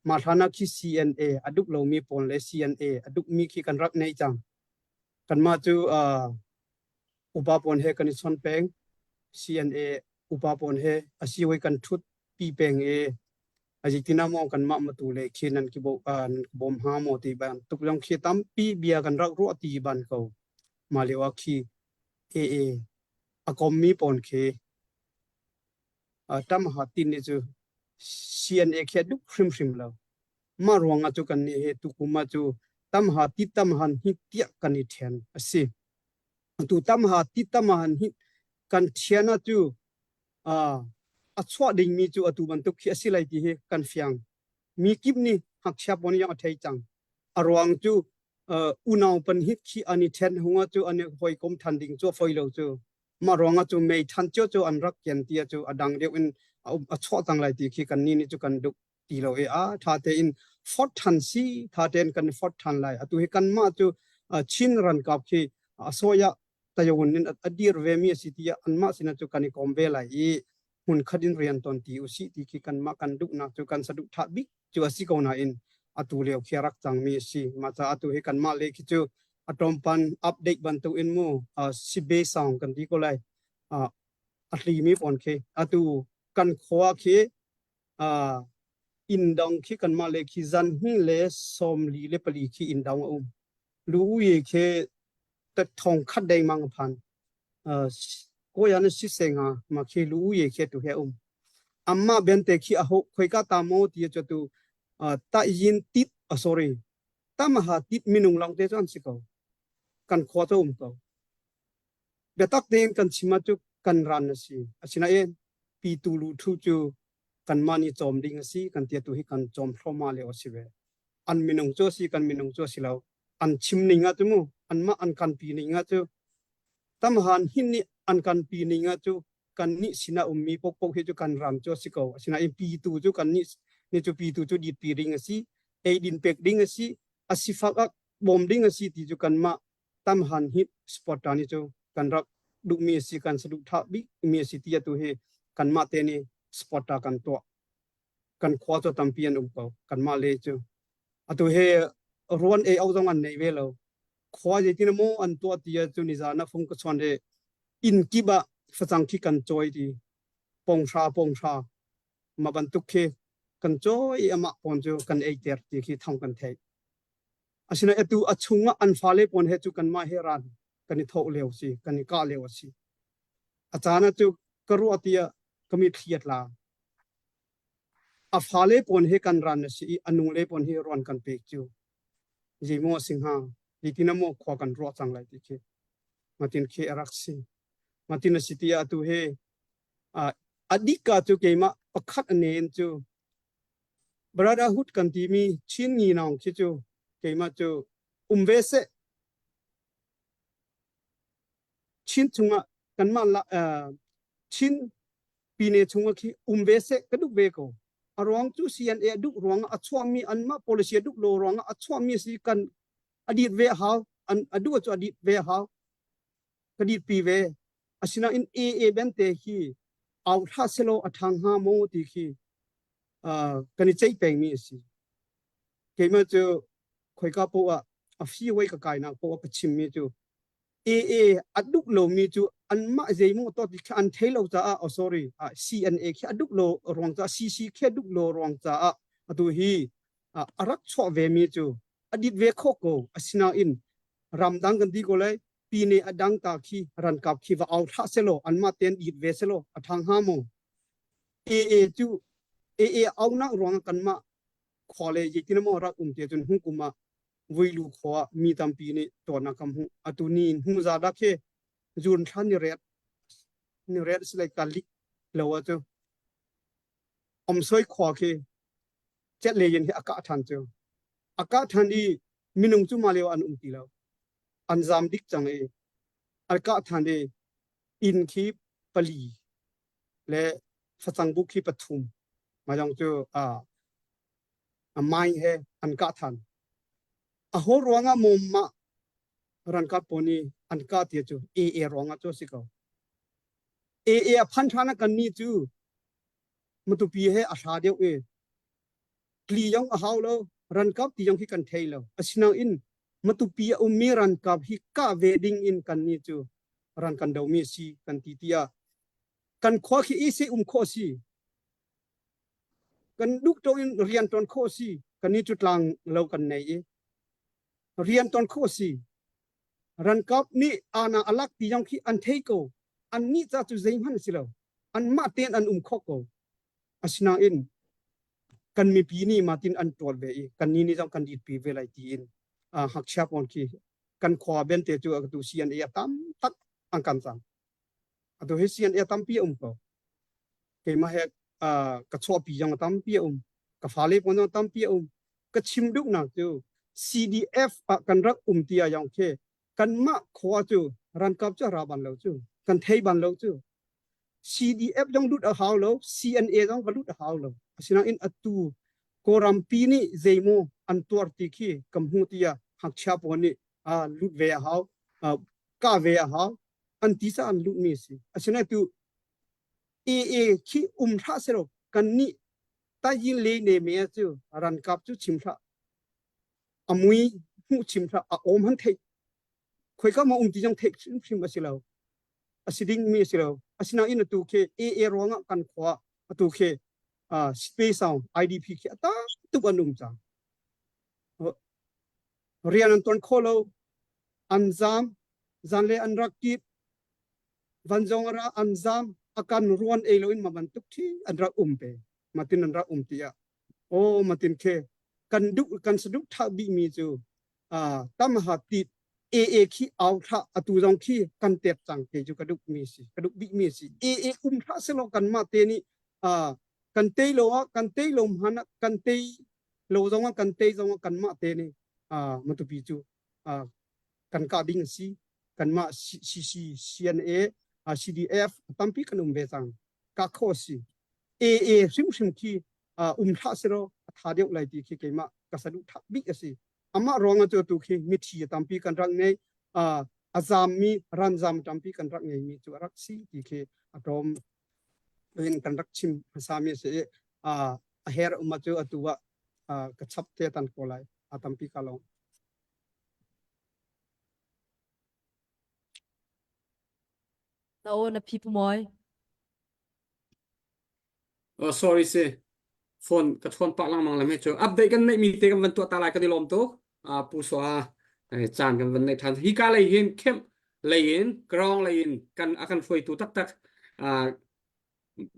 mah hlan ah khi CNA a duk lomi pawl le CNA a dukmi khi kan rak nei cang kanmah cu uh, upa pawn he kan i chon peng CNA upa pawn he a siwei kan thut pi peng i azitina mo kanmah matu le khi nan ki bo nan ki bom ha mo ti ban tuk zong khi tampi bia kan rak ruah ti ban ko ma leo ah khi AA a kommi pawn khi tam ha tin ni cu CNA khi a duk hrimhrim lo mah ruang ah cu kan nih he tukum ah cu tam ha ti tam han hi tiah kan i then a si tu tam ha ti tam han hi kan thian ah cu a chuah dingmi cu atu bantuk khi a si lai ti hi kan fiang mi kip nih ngakchia pawl nih a thei cang a ruang cu unau pan hit khi an i then hung cu an i hawikom than ding cu a foi lo cu mah ruangah cu mei than cio cu an rak kian ti cu a dang deuh in a chuah cang lai ti khi kan ni nih cu kan duh ti lo i a tha tein fort than si tha tein kan fort than lai atu hi kanmah cu Chin rankap khi a soya tayawun in a dir ve mi a si tiah anmah sinah cu kan i kom ve lai i hmun khat in rian ton ti usih ti khi kanmah kan duhnak cu kan saduhthah bik cu a si ko nain atu lio khi a rak cangmi a si. Mah caah atu hi kanmah le khi cu a tlawmpan update bantuk in mu sibe sang kan ti ko lai a hlimi pawn khi atu kan khua khi inn dong khi kanmah le khi zan hnih le 44 khi inn dong a um. Lu uye khi thong khat dengmang a phan. Kawi an si se nga ma khi lu ye khi tu he um. Amma bente khi a ho khoika ta mo ti cho tu ta yin tit a sorry tamaha tit minung long te chu an si ko. Kan khua chu um ko. Biatak tein kan chim ah cu kan ran a si. Asinain pitu lu thu cu kanmah nih cawm ding a si kan tia tu hi kan cawm hrawmah lio a si ve. An minung cu a si kan minung cu a si lo. An chim ning ah cu mu anmah an kan pi ning ah cu tamhan hin nih an kan pi ning ah cu kan nih sinah ummi pokpok hi cu kan ram cu a si ko. Asinain pitu cu kan nih ni cu pitu cu dit pi ding a si, eidin pek ding a si, a sifak ah bawm ding a si ti cu kanmah tamhan hi sport ta ni cu kan rak duhmi a si kan saduhthah bik mi a si ti atu hi kanmah te nih sport ta kan tuah kan khua cu tampi an um ko kanmah le cu atu he ruan ei au zong an nei ve lo khua zeitin maw an tuah ti cu nizan ah fung ka chuan he inn kip ah facang khi kan cawi ti ponghra ponghra ma bantuk khi kan cawi amah pawn cu kan ei ter ti khi thong kan theih Asinain atu a chungah an fale pawn he cu kanmah he ran kan i thawh lio si, kan i kah lio a si. A caan ah cu ka ruah tiah ka mitthli a tla. A fale pawn he kan ran a si i a nule pawn hi ruan kan pek cu. Zeimaw a si hnga? Zeitin maw khua kan ruah cang lai ti khi. Matin khi a rak si. Matin a si tiah atu he a dika cu keimah pakhat a nen cu Brotherhood kan timi Chin nginawng khi cu keimah cu um ve seh. Chin chungah kanmah la, uh, Chin pine chungah khi um ve seh ka duh ve ko. A ruang cu CNA a duh ruangah a chuahmi anmah policy a duh lo ruangah a chuahmi si kan a dit ve hau an a duh cu a dit ve hau ka dit pi ve asinain AA bente hi au hlah selaw a ṭha hnga maw ti khi kan i ceih pengmi a si. Keimah cu khoika poah ah a freeway ka kainak poah ka chimmi cu AA a duh lomi cu anmah zeimaw to ti khi an thei lo caah oh sorry CNA khi a duh lo ruang caah CC khi a duh lo ruang caah atu hi a rak chuah ve mi cu a dit ve kho ko asinain ramdang kan ti ko lai pine a dang ta khi rankap khi va au hlah selaw anmah ten it ve selaw a ṭha hnga maw AA cu AA aunak ruang kanmah khua le zeitin maw rak um te cun hung kum ah vuilu khua mi tampi nih tuahnak kam hu atu ni hnu za dak he zun thlan ni ret ni ret silai ka lik lo a cu omsoi khua khi chet le yin hi aka than cu aka than i minung cu ma leo an um ti lo an zam dik cang i an kah than i inn khi pali le facang bu khi pathum mah zong cu a mai he an kah than a ho ruangah maw mah ralkap pawl nih an kah ti cu AA ruangah cu a si ko AA a phan than ah kan nih cu Matupi he a hla deuh i tli zong a hau lo rankap ti zong hi kan thei lo asinain Matupi a ummi rankap hi kah ve ding in kan nih cu ran kan domi si kan ti tiah kan khua khi isi um khawh si kan duk to in rian ton khawh si kan ni cu tlang lo kan nei i rian ton khawh si rankap nih ana alak ti zong khi an thei ko an nih ca cu zeihmanh si lo anmah tein an um kho ko asinain kan mipi nih matin an tuar ve i kan ni nih zong kan ditpi ve lai tiin ngakchia pawl khi kan khua bente cu atu CNA a tam tak an kan cang atu hi CNA tampi a um ko keimah he ka chuahpi zong a tampi a um ka fale pawl zong tampi a um ka chim duhnak cu CDF ah kan rak um ti ah yong khi kanmah khua cu rankap cu ra ban lo cu kan thei ban lo cu CDF zong lut a hau lo CNA zong va lut a hau lo asinain atu Kawlrampi nih zeimaw an tuar ti khi ka hmu tiah ngakchia pawl nih lut ve a hau kah ve a hau an ti ca an luhmi a si asinain tu AA khi um hlah selaw kan nih tayin le ne me cu rankap cu chim hlah a mui hmuh chim hlah a awm han theih khoika ma um ti zong theih hrimhrim a si lo a si ding mi a si lo asinain atu khi AA ruangah kan khua atu khi space sound IDP khi a tam tuk an um cang rian an ton kho lo an zam zan le an rak kip. Vanzong ra an zam akan ruan ei lo in ma bantuk thi an rak um pe matin an rak um ti ah o matin khe kan duh kan saduh thah bih mi cu tam ha ti AA khi au thla atu zong khi kan tek cang te cu ka duh mi si ka duh bih mi si AA um thla selo kan mah te nih kan tei lo ah kan tei lo hman ah kan tei lo zong ah kan tei zong ah kan mah te nih matupi cu kan kah ding si kanmah CC CNA CDF tampi kan um ve cang ka kho si AA hrimhrim khi um hlah selaw a tha deuh lai ti khi keimah ka saduh thah bik a si amah ruang ah cu tu khi mithi tampi kan rak ngei a zammi ranzam tampi kan rak ngeimi cu a rak si ti khi a tlawm in kan rak chim hmasa mi a si i a her um cu atu ah ka chap te tan ko lai a tampi ka lawng Na aw na phi pu mawi. Oh, sorry si. Phone ka chawn pah lengmang lam hi cu. Update kan neih mi te kan van tuah ta lai kan i lawm tuk. Uh, Pu Sua eh, caan kan van nei than. Hi ka lei hin camp lei in ground lei in kan a kan hruaitu taktak uh,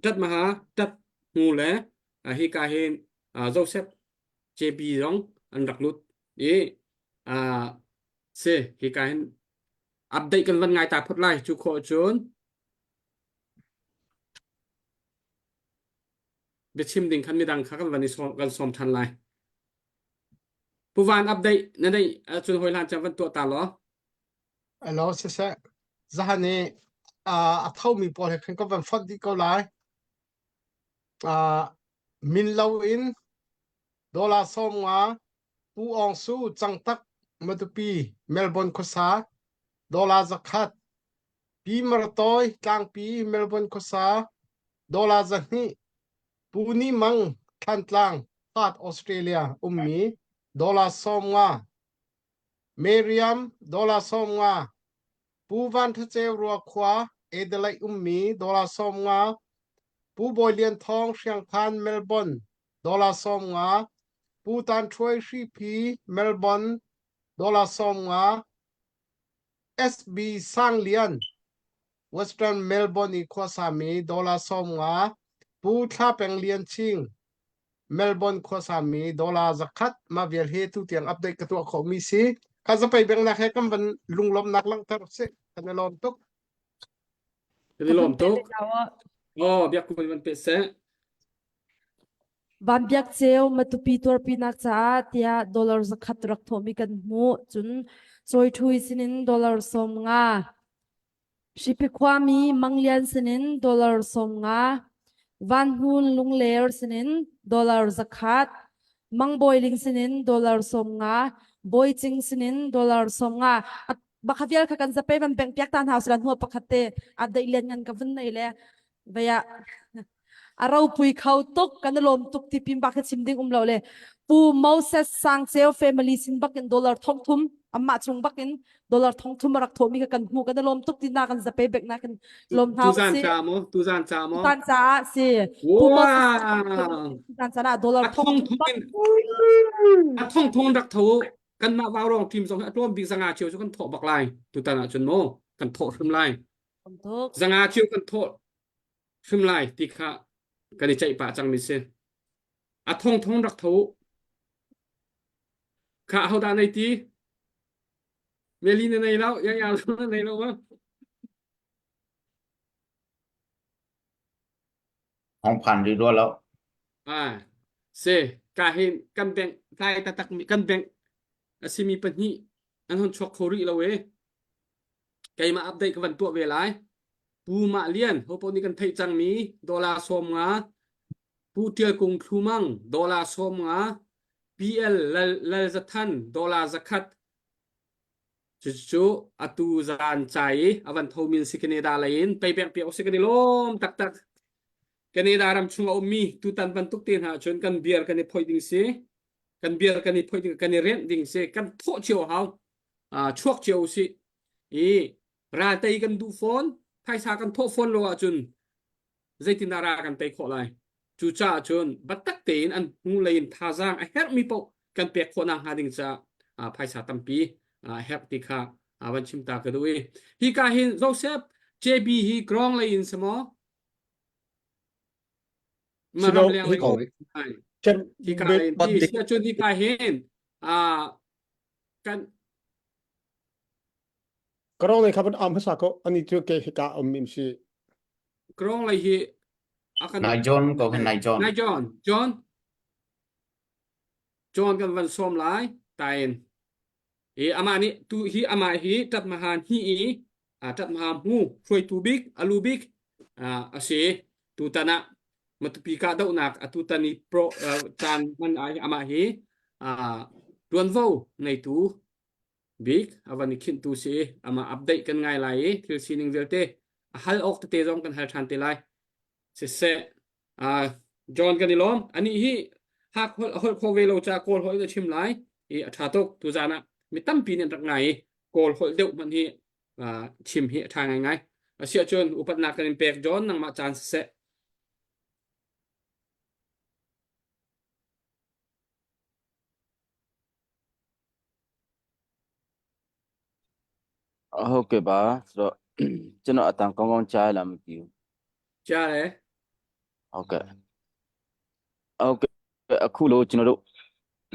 tat maha tat hmu le uh, hi ka hin uh, Joseph JB zong an rak lut i uh, si hi ka hin update kan van ngai ta phot lai cu khawh cun Biachim ding khan midang kha kan van i sawm, kan sawm ṭhan lai. Pu Van update na neih ahcun hawi hlan cang van tuah ta law. Alo siseh zahan i a thomi pawl he khan ka van fonh dih ko lai. Uh, min lo in dollar 50 Pu Aung Su Cangtak Matupi Melbourne khuasa dollar 100 Pi Martawi Tlangpi Melbourne khuasa dollar 200 Pu Ni Mang Thlantlang Perth Australia ummi dollar 50 Meriam dollar 50 Pu Van Tha Ceu Ruakhua Adelaide ummi dollar 50 Pu Bawi Lian Thawng Hriangkhan Melbourne dollar 50 Pu Tan Ṭhuai Hriphi Melbourne dollar 50 SB Sanglian Western Melbourne i khuasami dollar 50 Pu Thla Peng Lian Ching Melbourne khuasami dollar 100 mah vial hi tu tiang update ka tuah khawhmi si. Kha zapei bengnak he kan van lunglawmhnak langhter sih. Kan i lawm tuk. Kan i lawm tuk. Oh, biak kun van pe seh. Van Biak Ceu Matupi tuarpinak caah tiah dollar 100 rak thawhmi kan hmuh. Cun Cawi Ṭhui sinin dollar 50. Hripi khuami Mang Lian sinin dollar 50. Van Hmun Lungler sinin dollar 100. Mang Bawi Ling sinin dollar 50. Bawi Cing sinin dollar 50. Bakha vial kha kan zapei van beng piak ta hna usila hnuah pakhat te update lian ngan ka vun nei le vaya a ropui kho tuk kan i lawm tuk ti pin bak hi chim ding um lo le pu Moses Sangceu family sin bakin dollar thong thum amah chung bakin dollar thong thum a rak thawhmi kha kan hmu kan i lawm tuk ti na kan zape bek na kan lawm hna Tuzan si ca maw? Tuzan ca maw? tuzan caah si pu Moses tuzan caah dollar A thong thong thum thong bak in a thong thong rak tho kanmah vaurong team zong hi a tlawm bik zanga cio cu kan thawh bak lai tutan ah cun maw kan thawh hrim lai tuk zanga cio kan thawh hrim lai ti kha kan i ceih pah cangmi si. A thong thong rak tho u. Kha hodah nei ti? Meli na nei lo, yang yang na nei lo ma? Hong phan rih rua lo. Ah, se ka hin kan bank tlai taktak mi kan bank a simi pahnih an hon chuak kho rih lo e. Keimah update ka van tuah ve lai. Pu Mah Lian, hopo nih kan theih cangmi dollar 50, Pu Tial Kung Thlu Mang dollar 50, PL Lal, Lal Za Than dollar 100. Cucu atu zan cai i a van thomi an si Canada lei in payback piak usih kan i lawm taktak. Canada ram chung a ummi tutan bantuk te hna cun kan beer kan i phoih ding si. Kan beer kan i phoih ding kan i renh ding si. Kan thawh cio hau. Uh, chuak cio usih. I Ral tei kan duh fawn, phaisa kan thawh fawn lo ahcun zeitindah ral kan tei khawh lai? Cucaah cun biatak tein an hnulei in thazaang a herhmi paoh kan pek khawh nakhnga ding caah phaisa tampi a herh ti kha van chim ta ka duh i hika hin Joseph. JB hi Krong lei in si maw? Ma Silo ram leng hi lei ai. Cem Hi ka lei ti sia cun hi ka hin a kan Krong lei kha ban am hmasa ko ani cu ke hi ka um mim si. Krong lei hi a kan Nai John ko hin Nai John. Nai John John John kan van sawm lai tain i amah nih tu hi amah hi ṭatmaha hni i ṭatmaha hmu hruaitu bik alu bik a si tutan ah Matupi kahdohnak atutan i pro caan hman ah amah hi ṭuanvo ngeitu bik a van i khinhtu si i amah update kan ngai lai i thil sining vialte a hal awk tete zong kan hal ṭhan te lai. Siseh, uh, John kan i lawm. Anih hi hak holh holh kho ve lo ca Kawl holh na chim lai i a ṭha tuk. Tuzaan ah mi tampi nih an rak ngai i Kawl holh deuh hmanh hi uh, chim hi a ṭha ngaingai. Asiahcun upatnak kan in pek John nangmah caan siseh. ဟုတ်ကဲ့ပါဆိုတော့ကျွန်တော်အတန်ကောင်းကောင်းကြားရလားမသိဘူး ကြားတယ် ဟုတ်ကဲ့ဟုတ်ကဲ့အခုလို့ကျွန်တော်တို့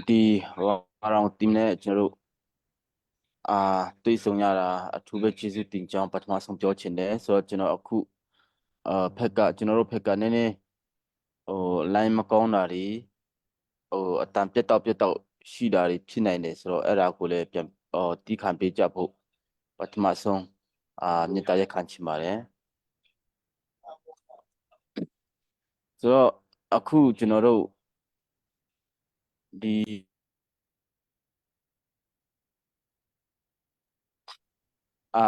ဒီဟိုအရောင်တီးနဲ့ကျွန်တော်တို့အာတွေ့ဆုံရတာအထူးပဲကျေးဇူးတင်ကြောင်းပထမဆုံးပြောချင်တယ်ဆိုတော့ကျွန်တော်အခုအာဖက်ကကျွန်တော်တို့ဖက်ကနည်းနည်းဟို line မကောင်းတာတွေဟိုအတန်ပြတ်တော့ပြတ်တော့ရှိတာတွေဖြစ်နိုင်တယ်ဆိုတော့အဲ့ဒါကိုလည်းပြန်ဟိုတီးခံပေးကြဖို့ပထမဆုံးအာမေတ္တာရပ်ခံချင်ပါတယ်ဆိုတော့အခုကျွန်တော်တို့ဒီအာ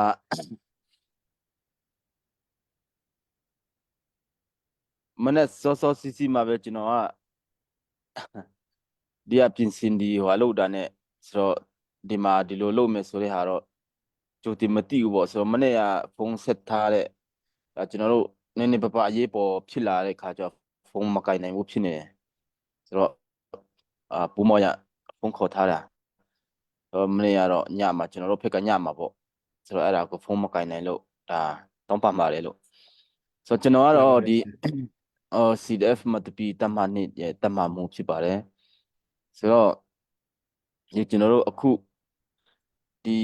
မနေ့စောစောစီစီမှာပဲကျွန်တော်ကဒီအပြင်စင်ဒီဟိုအလုပ်တာနဲ့ဆိုတော့ဒီမှာဒီလိုလုပ်မယ်ဆိုတဲ့ဟာတော့ကြိုတင်မသိဘူးပေါ့ဆိုတော့မနေ့ကဖုန်းဆက်ထားတဲ့ဒါကျွန်တော်တို့နည်းနည်းပပအရေးပေါ်ဖြစ်လာတဲ့ခါကျတော့ဖုန်းမကင်နိုင်ဘူးဖြစ်နေတယ်ဆိုတော့အာပူမော်ရဖုန်းခေါ်ထားတာတော့မနေ့ကတော့ညမှာကျွန်တော်တို့ဖက်ကညမှာပေါ့ဆိုတော့အဲ့ဒါကိုဖုန်းမကင်နိုင်လို့ဒါတောင်းပန်ပါတယ်လို့ဆိုတော့ကျွန်တော်ကတော့ဒီအော် CDF မတပီတမနှစ်ရဲ့တမမှုဖြစ်ပါတယ်ဆိုတော့ဒီကျွန်တော်တို့အခုဒီ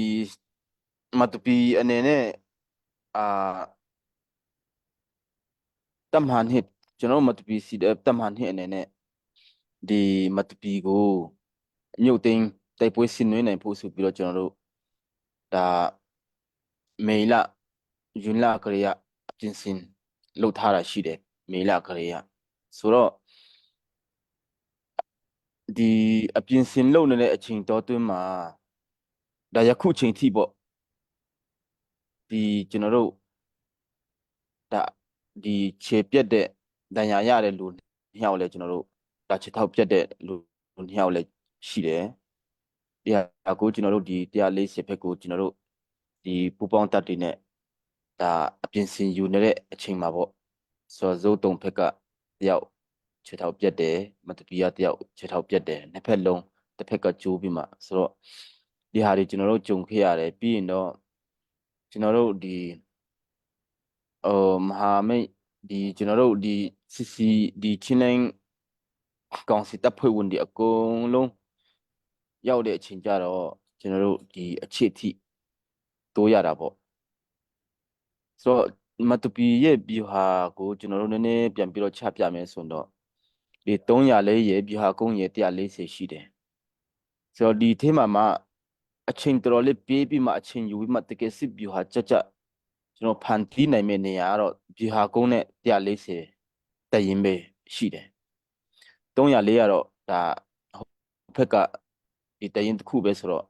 မတပီအနေနဲ့အာတမနှစ်ကျွန်တော်တို့မတပီ CDF တမနှစ်အနေနဲ့ဒီမတပီကိုမြုပ်သိမ်းတိုက်ပွဲဆင်နွှဲနိုင်ဖို့ဆိုပြီးတော့ကျွန်တော်တို့ဒါမေလယူလကလေးကပြင်ဆင်လုပ်ထားတာရှိတယ်မေလကလေးကဆိုတော့ဒီအပြင်ဆင်လုပ်နေတဲ့အချိန်တော်တွင်းမှာဒါယခုချိန်ထိပေါ့ဒီကျွန်တော်တို့ဒါဒီခြေပြက်တဲ့ဒဏ်ရာရတဲ့လူနှစ်ယောက်လည်းကျွန်တော်တို့ဒါခြေထောက်ပြက်တဲ့လူနှစ်ယောက်လည်းရှိတယ်ဒီဟာကိုကျွန်တော်တို့ဒီ140ဖက်ကိုကျွန်တော်တို့ဒီပူပေါင်းတပ်တွေနဲ့ဒါအပြင်ဆင်ယူနေတဲ့အချိန်မှာပေါ့ဆိုတော့ဇုတ်တုံဖက်ကတယောက်ခြေထောက်ပြက်တယ်မတပီကတယောက်ခြေထောက်ပြက်တယ်နှစ်ဖက်လုံးတစ်ဖက်ကကျိုးပြီးမှဆိုတော့ဒီဟာတွေကျွန်တော်တို့ကြုံခဲ့ရတယ်ပြီးရင်တော့ကျွန်တော်တို့ဒီဟိုမဟာမိတ်ဒီကျွန်တော်တို့ဒီ CC ဒီချင်းလိုင်းကောင်စီတပ်ဖွဲ့ဝင်တွေအကုန်လုံးရောက်တဲ့အချိန်ကျတော့ကျွန်တော်တို့ဒီအခြေအထိတိုးရတာပေါ့ဆိုတော့မတူပီရဲ့ဗျူဟာကိုကျွန်တော်တို့နည်းနည်းပြန်ပြီးတော့ချပြမယ်ဆိုတော့ဒီ300လေးရဲ့ဗျူဟာကုန်းရဲ့140ရှိတယ်ဆိုတော့ဒီထဲမှာမှအချိန်တော်တော်လေးပြေးပြီးမှအချိန်ယူပြီးမှတကယ်စစ်ဗျူဟာကြကြကျွန်တော်ဖန်တီးနိုင်မယ့်နေရာကတော့ဗျူဟာကုန်းနဲ့140တက်ရင်ပဲရှိတယ်300လေးကတော့ဒါဟိုဘက်ကဒီတရင်တစ်ခုပဲဆိုတော့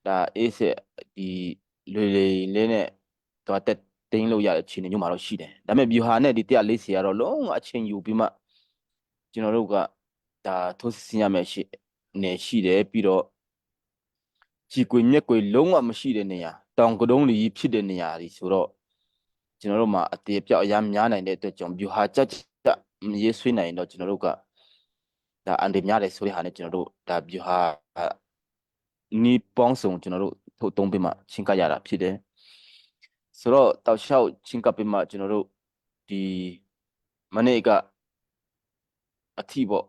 ဒါအေးစစ်ဒီလွေလေလေးနဲ့တော့တက်တင်းလို့ရတဲ့အခြေအနေမျိုးမှာတော့ရှိတယ်ဒါပေမဲ့ဗျူဟာနဲ့ဒီ140ကတော့လုံးဝအချိန်ယူပြီးမှကျွန်တော်တို့ကဒါထိုးစစ်ဆင်ရမယ့်ရှိနေရှိတယ်ပြီးတော့ကြည်ကွေမြက်ကွေလုံးဝမရှိတဲ့နေရာတောင်ကတုံးလီဖြစ်တဲ့နေရာတွေဆိုတော့ကျွန်တော်တို့မှာအသေးပြောက်အများများနိုင်တဲ့အတွက်ကြောင့်ဗျူဟာကြကြမရေးဆွေးနိုင်တော့ကျွန်တော်တို့ကဒါအန်ဒီများတယ်ဆိုတဲ့ဟာနဲ့ကျွန်တော်တို့ဒါဗျူဟာနီးပေါင်းစုံကျွန်တော်တို့ထုတ်သုံးပြီးမှချင်းကပ်ရတာဖြစ်တယ်။ ဆိုတော့တောက်လျှောက်ချင်းကပ်ပြီးမှကျွန်တော်တို့ဒီမနေ့ကအထိပေါ့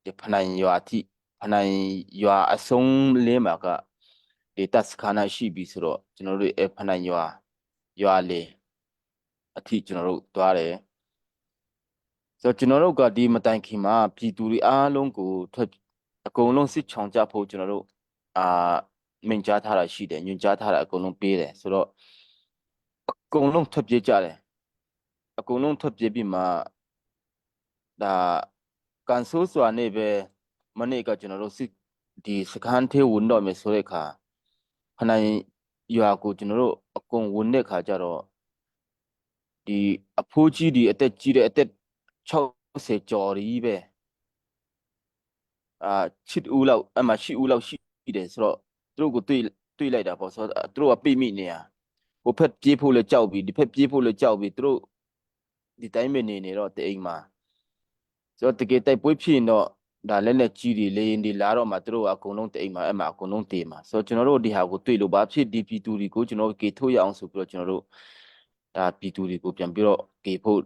ဒီဖနိုင်ရွာအထိဖနိုင်ရွာအဆုံးလေးမှာကဒီတပ်စခန်းရှိပြီဆိုတော့ကျွန်တော်တို့အဲဖနိုင်ရွာရွာလေးအထိကျွန်တော်တို့သွားတယ်ဆိုတော့ကျွန်တော်တို့ကဒီမတိုင်ခင်မှာပြည်သူတွေအားလုံးကိုထွက်အကုန်လုံးစစ်ချောင်ကြဖို့ကျွန်တော်တို့အာမိန့်ကြားထားတာရှိတယ်ညွှန်ကြားထားတာအကုန်လုံးပေးတယ်ဆိုတော့အကုန်လုံးထွက်ပြေးကြတယ်အကုန်လုံးထွက်ပြေးပြီးမှဒါကန်ဆိုးစွာနဲ့ပဲမနေ့ကကျွန်တော်တို့စစ်ဒီစခန်းထဲဝင်တော့မယ်ဆိုတဲ့အခါခနိုင်ရွာကိုကျွန်တော်တို့အကုန်ဝင်တဲ့အခါကျတော့ဒီအဖိုးကြီးဒီအသက်ကြီးတဲ့အသက်60ကျော်ကြီးပဲအာချစ်ဦးလောက်အမှရှိဦးလောက်ရှိတယ်ဆိုတော့သူတို့ကိုတွေ့တွေ့လိုက်တာပေါ့ဆိုတော့သူတို့ကပိတ်မိနေရဟိုဖက်ပြေးဖို့လည်းကြောက်ပြီဒီဖက်ပြေးဖို့လည်းကြောက်ပြီသူတို့ဒီတိုင်းပဲနေနေတော့တအိမ်မှာဆိုတော့တကယ်တိုက်ပွဲဖြစ်ရင်တော့ဒါလက်လက်ကြီးတွေလေရင်တွေလာတော့မှသူတို့ကအကုန်လုံးတအိမ်မှာအဲ့မှာအကုန်လုံးတေးမှာဆိုတော့ကျွန်တော်တို့ဒီဟာကိုတွေ့လို့ဘာဖြစ်ဒီပြည်သူတွေကိုကျွန်တော်ကေထုတ်ရအောင်ဆိုပြီးတော့ကျွန်တော်တို့ဒါပြည်သူတွေကိုပြန်ပြီးတော့ကေဖို့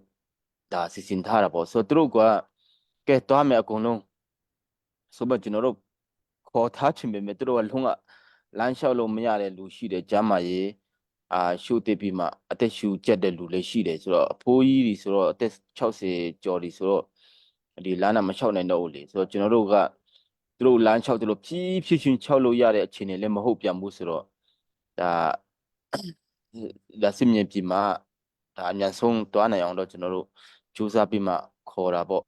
ဒါစီစဉ်ထားတာပေါ့ဆိုတော့သူတို့ကကဲသွားမယ်အကုန်လုံးဆိုတော့ကျွန်တော်တို့ခေါ်ထားချင်ပေမဲ့သူတို့ကလုံးဝလမ်းလျှောက်လို့မရတဲ့လူရှိတယ်ကျမ်းမာရေးအာရှုပ်ပြီးမှအသက်ရှူကျက်တဲ့လူလည်းရှိတယ်ဆိုတော့အဖိုးကြီးတွေဆိုတော့အသက်60ကျော်တွေဆိုတော့ဒီလမ်းကမလျှောက်နိုင်တော့ဘူးလေဆိုတော့ကျွန်တော်တို့ကသူတို့လမ်းလျှောက်တယ်လို့ဖြည်းဖြည်းချင်းလျှောက်လို့ရတဲ့အခြေအနေလည်းမဟုတ်ပြန်ဘူးဆိုတော့ဒါဒါစစ်မြေပြင်မှာဒါအမြန်ဆုံးတွားနိုင်အောင်တော့ကျွန်တော်တို့စူးစမ်းပြီးမှခေါ်တာပေါ့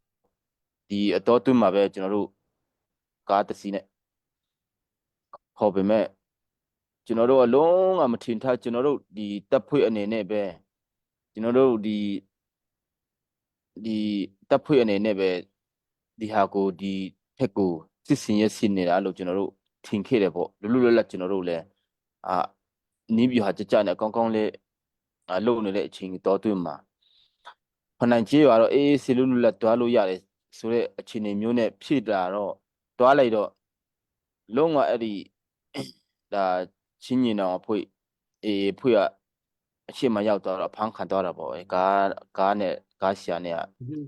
ဒီအတော်တွင်းမှာပဲကျွန်တော်တို့ကားတစ်စီးနဲ့ခေါ်ပေမဲ့ကျွန်တော်တို့အလုံးကမထင်ထားကျွန်တော်တို့ဒီတပ်ဖွဲ့အနေနဲ့ပဲကျွန်တော်တို့ဒီဒီတပ်ဖွဲ့အနေနဲ့ပဲဒီဟာကိုဒီဖက်ကိုစစ်စင်ရဆင်နေတာလို့ကျွန်တော်တို့ထင်ခဲ့တယ်ပေါ့လွတ်လွတ်လပ်လပ်ကျွန်တော်တို့လည်းအာနီးပြဟာကြကြနဲ့ကောင်းကောင်းလေးအလုပ်နေတဲ့အချိန်တော်တွင်းမှာဖနန်ကျေးရွာတော့အေးအေးဆေးလွတ်လွတ်လပ်တွားလို့ရတယ်ဆိုတဲ့အခြေအနေမျိုးနဲ့ဖြစ်လာတော့တွားလိုက်တော့လုံးဝအဲ့ဒီဒါချင်းညင်တော်အဖွဲ့အေးအဖွဲ့ကအရှိမရောက်သွားတော့ဖမ်းခံသွားတာပေါ့ကားကားနဲ့ကားရှာနဲ့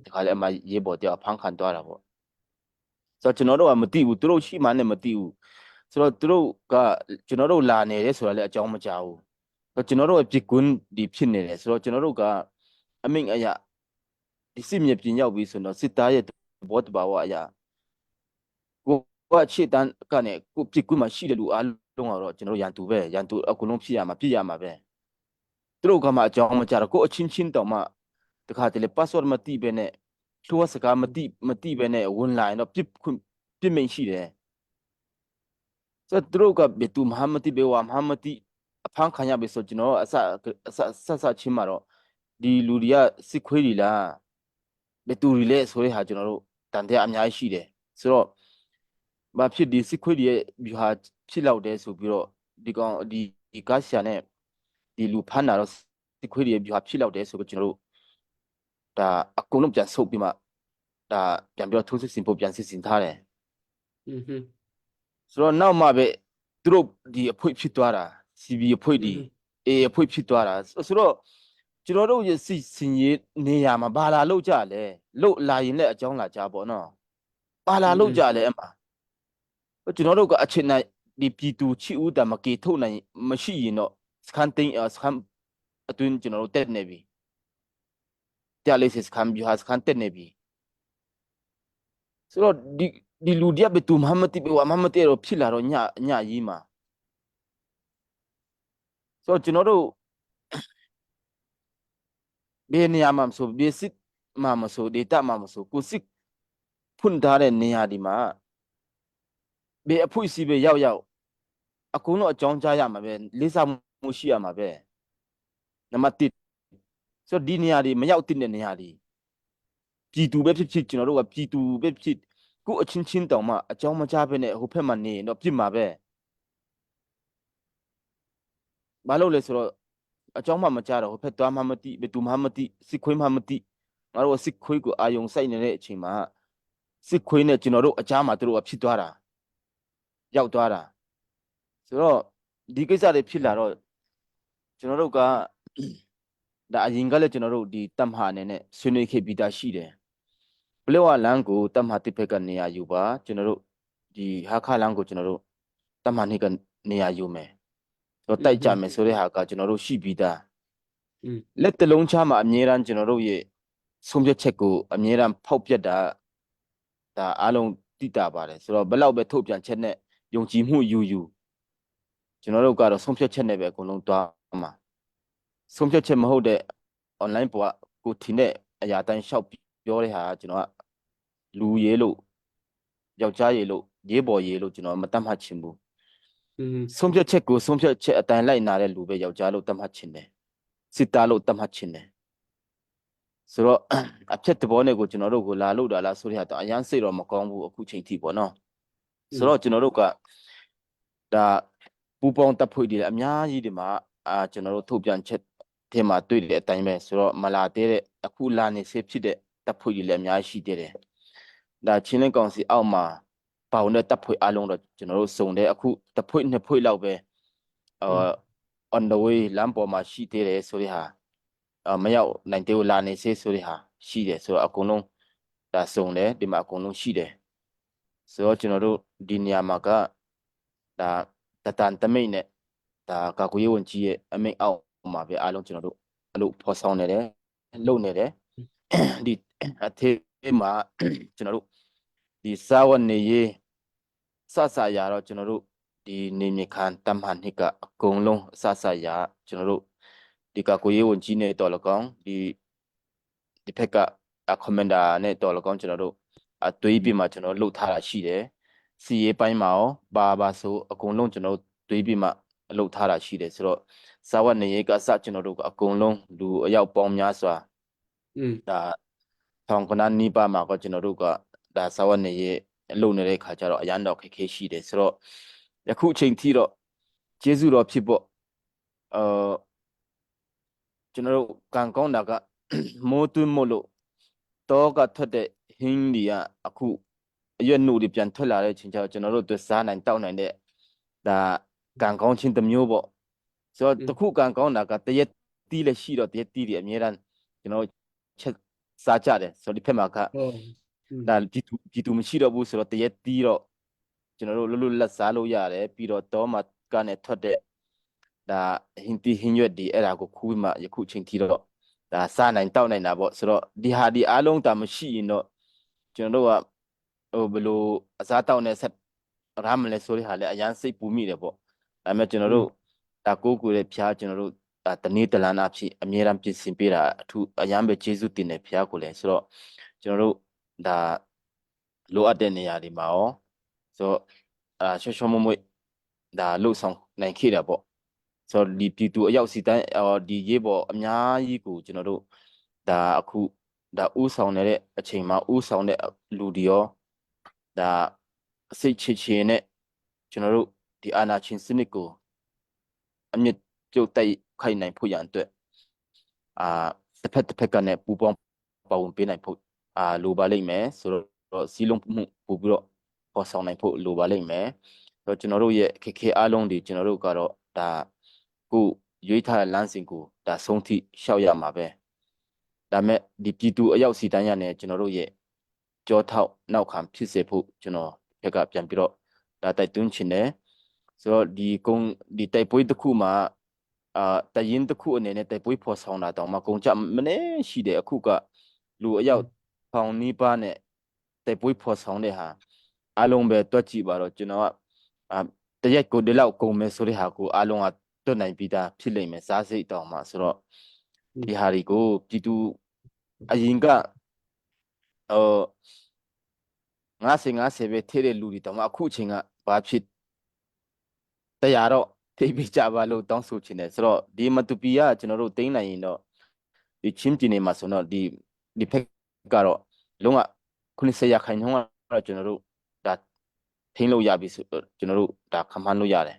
တခါလေအမရေးပေါ်တယောက်ဖမ်းခံသွားတာပေါ့ဆိုတော့ကျွန်တော်တို့ကမသိဘူးသူတို့ရှိမှလည်းမသိဘူးဆိုတော့သူတို့ကကျွန်တော်တို့လာနေတယ်ဆိုတာလည်းအကြောင်းမကြားဘူးဆိုတော့ကျွန်တော်တို့ကပြစ်ကွန်းဒီဖြစ်နေတယ်ဆိုတော့ကျွန်တော်တို့ကအမိန့်အရဒီစစ်မြေပြင်ရောက်ပြီဆိုတော့စစ်သားရဲ့ဘောတဘာဝအရာကိုကချစ်တန်းကနေကိုပြစ်ကွန်းမှာရှိတဲ့လူအားလုံးကတော့ကျွန်တော်တို့ရန်သူပဲရန်သူအကုန်လုံးဖြစ်ရမှာပြစ်ရမှာပဲသူတို့ကမှအကြောင်းမကြားတော့ကိုအချင်းချင်းတောင်မှတခါတလေ password မသိပဲနဲ့လျှို့ဝှက်စကားမသိမသိပဲနဲ့ဝင်လာရင်တော့ပြစ်ခွင့်ပြစ်မိန်ရှိတယ်ဆိုတော့သူတို့ကဘယ်သူမှမသိပဲဝါမှမသိအဖမ်းခံရပြီဆိုကျွန်တော်အစအစဆက်ဆက်ချင်းမှာတော့ဒီလူတွေကစစ်ခွေးတွေလားဘယ်သူတွေလဲဆိုတဲ့ဟာကျွန်တော်တို့တန်တရားအများကြီးရှိတယ်ဆိုတော့ဘာဖြစ်ဒီစစ်ခွေးတွေရဲ့ဒီဟာဖြစ်လောက်တယ်ဆိုပြီးတော့ဒီကောင်ဒီဒီကားရှာနဲ့ဒီလူဖမ်းတာတော့စစ်ခွေးတွေရဲ့ဒီဟာဖြစ်လောက်တယ်ဆိုပြီးကျွန်တော်တို့ဒါအကုန်လုံးပြန်ဆုတ်ပြီးမှဒါပြန်ပြီးတော့ထိုးစစ်ဆင်ဖို့ပြန်စစ်ဆင်ထားတယ် อือฮึ ဆိုတော့နောက်မှပဲသူတို့ဒီအဖွင့်ဖြစ်သွားတာ CB အဖွင့်ဒီ A အဖွင့်ဖြစ်သွားတာဆိုတော့ကျွန်တော်တို့ရစီစင်ရေးနေရာမှာဘာလာလို့ကြလဲလို့လာရင်လည်းအကြောင်းလာကြပေါ့နော်ဘာလာလို့ကြလဲအမကျွန်တော်တို့ကအချင်းနိုင်ဒီပြည်သူချီဦးတာမကေထုတ်နိုင်မရှိရင်တော့စကန်တင်းစကန်အတွင်းကျွန်တော်တို့တက်နေပြီတရားလေးစကန်ဘီဟာစကန်တက်နေပြီဆိုတော့ဒီဒီလူတရဘယ်သူမှမသိဘူးအမှမသိတော့ဖြစ်လာတော့ညညကြီးမှာဆိုတော့ကျွန်တော်တို့ဘယ်နေရာမှာမဆိုဘယ်စစ်မှာမဆိုဒေတာမှာမဆိုကိုစစ်ဖွင့်ထားတဲ့နေရာဒီမှာဘယ်အဖွဲ့အစည်းပဲရောက်ရောက်အကုန်လုံးအကြောင်းကြားရမှာပဲလေးစားမှုရှိရမှာပဲနံပါတ်1ဆိုတော့ဒီနေရာဒီမရောက်တဲ့နေရာဒီပြည်သူပဲဖြစ်ဖြစ်ကျွန်တော်တို့ကပြည်သူပဲဖြစ်ကိုအချင်းချင်းတောင်မှအကြောင်းမကြားဘဲနဲ့ဟိုဖက်မှာနေရင်တော့ပြစ်မှာပဲဘာလို့လဲဆိုတော့အကြောင်းမှမကြားတော့ဟိုဖက်သွားမှမသိဘယ်သူမှမသိစစ်ခွေးမှမသိငါတို့ကစစ်ခွေးကိုအာယုံစိုက်နေတဲ့အချိန်မှာစစ်ခွေးနဲ့ကျွန်တော်တို့အကြားမှာသူတို့ကဖြစ်သွားတာရောက်သွားတာဆိုတော့ဒီကိစ္စတွေဖြစ်လာတော့ကျွန်တော်တို့က ဒါအရင်ကလည်းကျွန်တော်တို့ဒီတပ်မဟာအနေနဲ့ဆွေးနွေးခဲ့ပြီးသားရှိတယ်ပလက်ဝလမ်းကိုတပ်မဟာတစ်ဖက်ကနေရာယူပါကျွန်တော်တို့ဒီဟာခလမ်းကိုကျွန်တော်တို့တပ်မဟာနှစ်ကနေရာယူမယ်တော့တိုက်ကြမယ်ဆိုတဲ့ဟာကကျွန်တော်တို့ရှိပြီးသားလက်တလုံးချမှာအမြဲတမ်းကျွန်တော်တို့ရဲ့ဆုံးဖြတ်ချက်ကိုအမြဲတမ်းဖောက်ပြက်တာဒါအားလုံးသိတာပါတယ်ဆိုတော့ဘလောက်ပဲထုတ်ပြန်ချက်နဲ့ယုံကြည်မှုယူယူကျွန်တော်တို့ကတော့ဆုံးဖြတ်ချက်နဲ့ပဲအကုန်လုံးတွားမှာဆုံးဖြတ်ချက်မဟုတ်တဲ့ online ပေါ်ကကိုထင်တဲ့အရာတိုင်းလျှောက်ပြောတဲ့ဟာကကျွန်တော်ကလူရေးလို့ယောက်ျားရေးလို့ရေးပေါ်ရေးလို့ကျွန်တော်မတတ်မှတ်ချင်ဘူးဆုံးဖြတ်ချက်ကိုဆုံးဖြတ်ချက်အတိုင်းလိုက်နာတဲ့လူပဲယောက်ျားလို့တတ်မှတ်ချင်တယ်စစ်သားလို့တတ်မှတ်ချင်တယ်ဆိုတော့အဖြစ်တဘောနဲ့ကိုကျွန်တော်တို့ကိုလာလို့တာလားဆိုတဲ့ဟာတော့အရန်စိတ်တော့မကောင်းဘူးအခုချိန်ထိပေါ့နော်ဆိုတော့ကျွန်တော်တို့ကဒါပူပေါင်းတပ်ဖွဲ့တွေအများကြီးဒီမှာအာကျွန်တော်တို့ထုတ်ပြန်ချက်ထဲမှာတွေ့တဲ့အတိုင်းပဲဆိုတော့မလာသေးတဲ့အခုလာနေစေဖြစ်တဲ့တပ်ဖွဲ့တွေလည်းအများကြီးရှိသေးတယ်ဒါချင်းလင်းကောင်စီအောက်မှာပါဝင်တဲ့တပ်ဖွဲ့အလုံးတော့ကျွန်တော်တို့စုံတယ်အခုတပ်ဖွဲ့နှစ်ဖွဲ့လောက်ပဲအာ on the way လမ်းပေါ်မှာရှိသေးတယ်ဆိုတဲ့ဟာအမရောက်နိုင်သေးဘူးလာနေစေဆိုတဲ့ဟာရှိတယ်ဆိုတော့အကုန်လုံးဒါစုံတယ်ဒီမှာအကုန်လုံးရှိတယ်ဆိုတော့ကျွန်တော်တို့ဒီနေရာမှာကဒါတတန်တမိတ်နဲ့ဒါကာကွယ်ရေးဝန်ကြီးရဲ့အမိန့်အောက်မှာပဲအားလုံးကျွန်တော်တို့အလုပ်ဖော်ဆောင်နေတယ်လုပ်နေတယ်ဒီအသေးမှာကျွန်တော်တို့ဒီစာဝတ်နေရေးစစရာတော့ကျွန်တော်တို့ဒီနေမြေခံတမန်နှစ်ကအကုန်လုံးအစစရာကျွန်တော်တို့ဒီကာကွယ်ရေးဝန်ကြီးနဲ့တော်လကောင်ဒီဒီဖက်ကကွန်မန်ဒါနဲ့တော်လကောင်ကျွန်တော်တို့အတွေးပြီးမှကျွန်တော်လှုပ်ထားတာရှိတယ်စီရေးပိုင်းမှာရောပါပါဆိုအကုန်လုံးကျွန်တော်တွေးပြီးမှလှုပ်ထားတာရှိတယ်ဆိုတော့စာဝတ်နေရေးကစကျွန်တော်တို့ကအကုန်လုံးလူအယောက်ပေါင်းများစွာဒါထောင်ခဏနီးပါမှာကကျွန်တော်တို့ကဒါစာဝတ်နေရေးလုပ်နေတဲ့ခါကျတော့အရန်တော့ခက်ခဲရှိတယ်ဆိုတော့ယခုအချိန်ထိတော့ကျေးဇူးတော်ဖြစ်ပေါ့အာကျွန်တော်တို့ကံကောင်းတာကမိုးတွင်းမို့လို့တောကထွက်တဲ့ဟင်းတွေကအခုအရွက်နှုတ်တွေပြန်ထွက်လာတဲ့အချိန်ကျတော့ကျွန်တော်တို့တွေ့စားနိုင်တောက်နိုင်တဲ့ဒါကံကောင်းခြင်းတစ်မျိုးပေါ့ဆိုတော့တခုကံကောင်းတာကတရက်တီးလည်းရှိတော့တရက်တီးတွေအများတန်းကျွန်တော်ချက်စားကြတယ်ဆိုတော့ဒီဖက်မှာကဒါပြည်သူပြည်သူမရှိတော့ဘူးဆိုတော့တရက်တီးတော့ကျွန်တော်တို့လွတ်လွတ်လပ်စားလို့ရတယ်ပြီးတော့တောမှာကနေထွက်တဲ့ဒါဟင်းတီဟင်းရွက်ဒီအဲ့ဒါကိုခူးပြီးမှယခုချိန်ထိတော့ဒါစားနိုင်တောက်နိုင်တာပေါ့ဆိုတော့ဒီဟာဒီအားလုံးဒါမရှိရင်တော့ကျွန်တော်တို့ကဟိုဘယ်လိုအစားတောက်နေဆက်ရမလဲဆိုတဲ့ဟာလည်းအရန်စိတ်ပူမိတယ်ပေါ့ဒါပေမဲ့ကျွန်တော်တို့ဒါကိုကိုရဲ့ဖျားကျွန်တော်တို့ဒါတနေ့တလနာဖြစ်အမြဲတမ်းပြင်ဆင်ပေးတာအထူးအရန်ပဲကျေးဇူးတင်တယ်ဖျားကိုလည်းဆိုတော့ကျွန်တော်တို့ဒါလိုအပ်တဲ့နေရာတွေမှာရောဆိုတော့အာရှော့ရှော့မွမွေ့ဒါလှုပ်ဆောင်နိုင်ခဲ့တာပေါ့ဆိုတော့ဒီပြည်သူအရောက်စီတိုင်းအော်ဒီရေးပေါ်အများကြီးကိုကျွန်တော်တို့ဒါအခုဒါဥဆောင်နေတဲ့အချိန်မှာဥဆောင်တဲ့လူတွေရောဒါစိတ်ချေချေနဲ့ကျွန်တော်တို့ဒီအာဏာရှင်စနစ်ကိုအမြင့်ပြုတ်တိုက်ခိုက်နိုင်ဖို့ရန်အတွက်အာတစ်ဖက်တစ်ဖက်ကနဲ့ပူပေါင်းပါဝင်ပေးနိုင်ဖို့အာလိုပါလိမ့်မယ်ဆိုတော့စီလုံးမှုပို့ပြီးတော့ပေါ်ဆောင်နိုင်ဖို့လိုပါလိမ့်မယ်ဆိုတော့ကျွန်တော်တို့ရဲ့ခက်ခဲအားလုံးတွေကျွန်တော်တို့ကတော့ဒါကိုရွေးထားတဲ့လမ်းစဉ်ကိုဒါဆုံးထိရှောက်ရမှာပဲဒါမဲ့ဒီပြည်သူအရောက်စီတန်းရနေကျွန်တော်တို့ရဲ့ကြောထောက်နောက်ခံဖြစ်စေဖို့ကျွန်တော်ဘက်ကပြန်ပြီးတော့ဒါတိုက်တွန်းချင်တယ်ဆိုတော့ဒီကုန်းဒီတိုက်ပွဲတစ်ခုမှာအာတရင်တစ်ခုအနေနဲ့တိုက်ပွဲဖော်ဆောင်တာတောင်မှကုန်ကြမနေရှိတယ်အခုကလူအယောက်ထောင်နီးပါးနဲ့တိုက်ပွဲဖော်ဆောင်တဲ့ဟာအလုံးပဲတွက်ကြည့်ပါတော့ကျွန်တော်ကအာတရက်ကိုဒီလောက်ကုန်မယ်ဆိုတဲ့ဟာကိုအလုံးကတွက်နိုင်ပြီးသားဖြစ်လိမ့်မယ်စားစိတ်တောင်မှဆိုတော့ဒီဟာတွေကိုပြည်သူအရင်ကဟို50 50ပဲထဲတဲ့လူတွေတောင်မှအခုအချိန်ကဘာဖြစ်တရားတော့ထိပ်ပြကြပါလို့တောင်းဆိုချင်တယ်ဆိုတော့ဒီမတူပီကကျွန်တော်တို့တင်းနိုင်ရင်တော့ဒီချင်းပြည်နယ်မှာဆိုတော့ဒီဒီဖက်ကတော့လုံးဝ90ရာခိုင်နှုန်းကတော့ကျွန်တော်တို့ဒါထိန်းလို့ရပြီဆိုကျွန်တော်တို့ဒါခန့်မှန်းလို့ရတယ်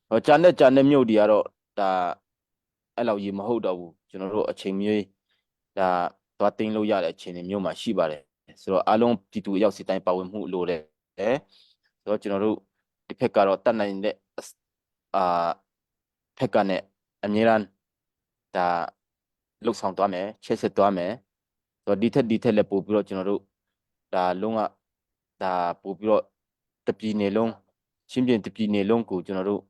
ဟောဂျာနဲ့ဂျာနဲ့မြို့တွေကတော့ဒါအဲ့လောက်ကြီးမဟုတ်တော့ဘူးကျွန်တော်တို့အချိန်မျိုးဒါသွားတင်းလို့ရတဲ့အခြေအနေမျိုးမှာရှိပါတယ်ဆိုတော့အားလုံးပြည်သူအရောက်စီတိုင်းပါဝင်မှုလိုတယ်ဆိုတော့ကျွန်တော်တို့ဒီဖက်ကတော့တတ်နိုင်တဲ့အာဖက်ကနဲ့အမြဲတမ်း ဒါလှုပ်ဆောင်သွားမယ်ချက်ဆက်သွားမယ်ဆိုတော့ဒီထက်ဒီထက်လည်းပို့ပြီးတော့ကျွန်တော်တို့ဒါလုံးဝဒါပို့ပြီးတော့တပြည်နေလုံးချင်းပြင်တပြည်နေလုံးကိုကျွန်တော်တို့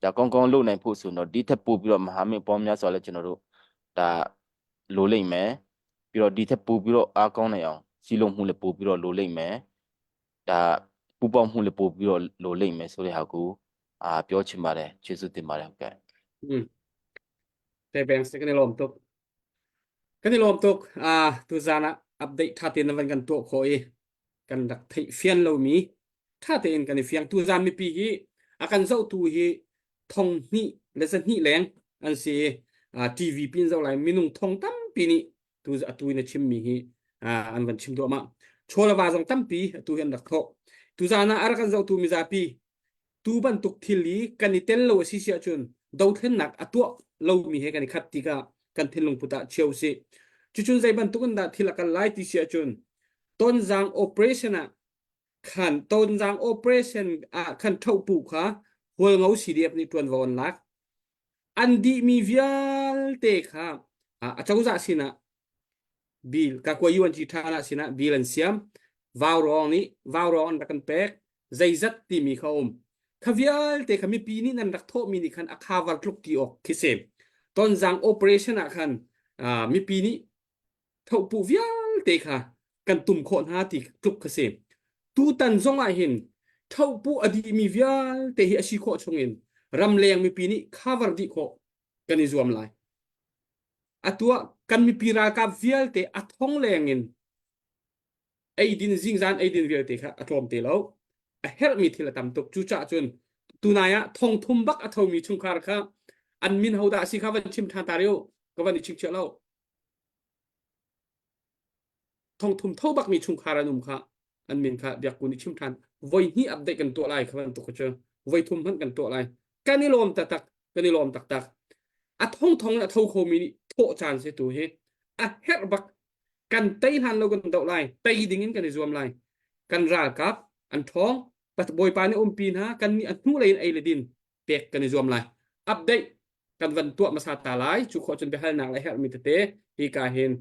ဒါကောင်းကောင်းလုပ်နိုင်ဖို့ဆိုတော့ဒီထက်ပို့ပြီးတော့မဟာမိတ်ပေါင်းများစွာလည်းကျွန်တော်တို့ဒါလိုလိမ့်မယ်ပြီးတော့ဒီထက်ပို့ပြီးတော့အားကောင်းနိုင်အောင်စီလုံးမှုလည်းပို့ပြီးတော့လိုလိမ့်မယ်ဒါပူပေါင်းမှုလည်းပို့ပြီးတော့လိုလိမ့်မယ်ဆိုတဲ့ဟာကိုအာပြောချင်ပါတယ်ကျေးဇူးတင်ပါတယ်ဟုတ်ကဲ့ อืม te beng se kan i lawm tuk kan i lawm tuk a tuzan ah update tha tein van kan tuah khawh i kan rak theih fian lomi tha tein kan i fiang tuzan mipi hi a kan zohtu hi thong hnih le zahnih leng an si i TV pin zoh lai minung thong tampi nih tu atu in a chimmi hi an van chim duahmah chawlava zong tampi atu hi an rak thawh tuzan ah a rak kan zohtu mizapi tu bantuk thil i kan i tel lo a si si ahcun dothlennak a tuah lomi he kan i khat tikah kan thinlung put ah cheu si. Cucun zei bantuk in dah thil a kal lai ti si ahcun tonzang operation ah khan tonzang operation ah khan thohpu kha Hualngo CDF nih ṭuanvo an lak. An dihmi vialte kha a cozah sinah bil kakua UNG ṭha sinah bil an siam vaurawng nih vaurawng an rak kan pek zeizat timi kha um kha vialte kha mipi nih nan rak thawhmi nih khan a cover tluk ti awk khi si tonzang operation ah khan mipi nih thohpu vialte kha kan tum khawh hna ti tluk kha si tutan zong ah hin thohpu a dihmi vialte hi a si khawh chungin ramleng mipi nih cover dih khawh kan i zuam lai Atu ah kan mipi ralkap vialte a thong leng in eidin zingzan eidin vialte kha a tlawm te lo. A herhmi thil a tam tuk. Cucaah cun tunai ah thong thum bak a thomi chungkhar kha an min hodah si kha van chim ṭhan ta rih u. Ka van i chingchiah lo. Thongthum tho bakmi chungkhar an um kha an min kha biakku nih chim ṭhan voi hnih update kan tuah lai kha bantuk kha cu voi thum hmanh kan tuah lai kan i lawm taktak kan i lawm taktak a thong thong in a tho khomi nih thawh caan si tu hi a herh bak kan tei hlan lo kan doh lai tei ding in kan i zuam lai kan ralkap an ṭhawng bawipa nih umpi hna kan nih a hnu lei in ei le din pek kan i zuam lai update kan van tuah hmasa ta lai cu khawh cun biahalnak le herhmi tete hi ka hin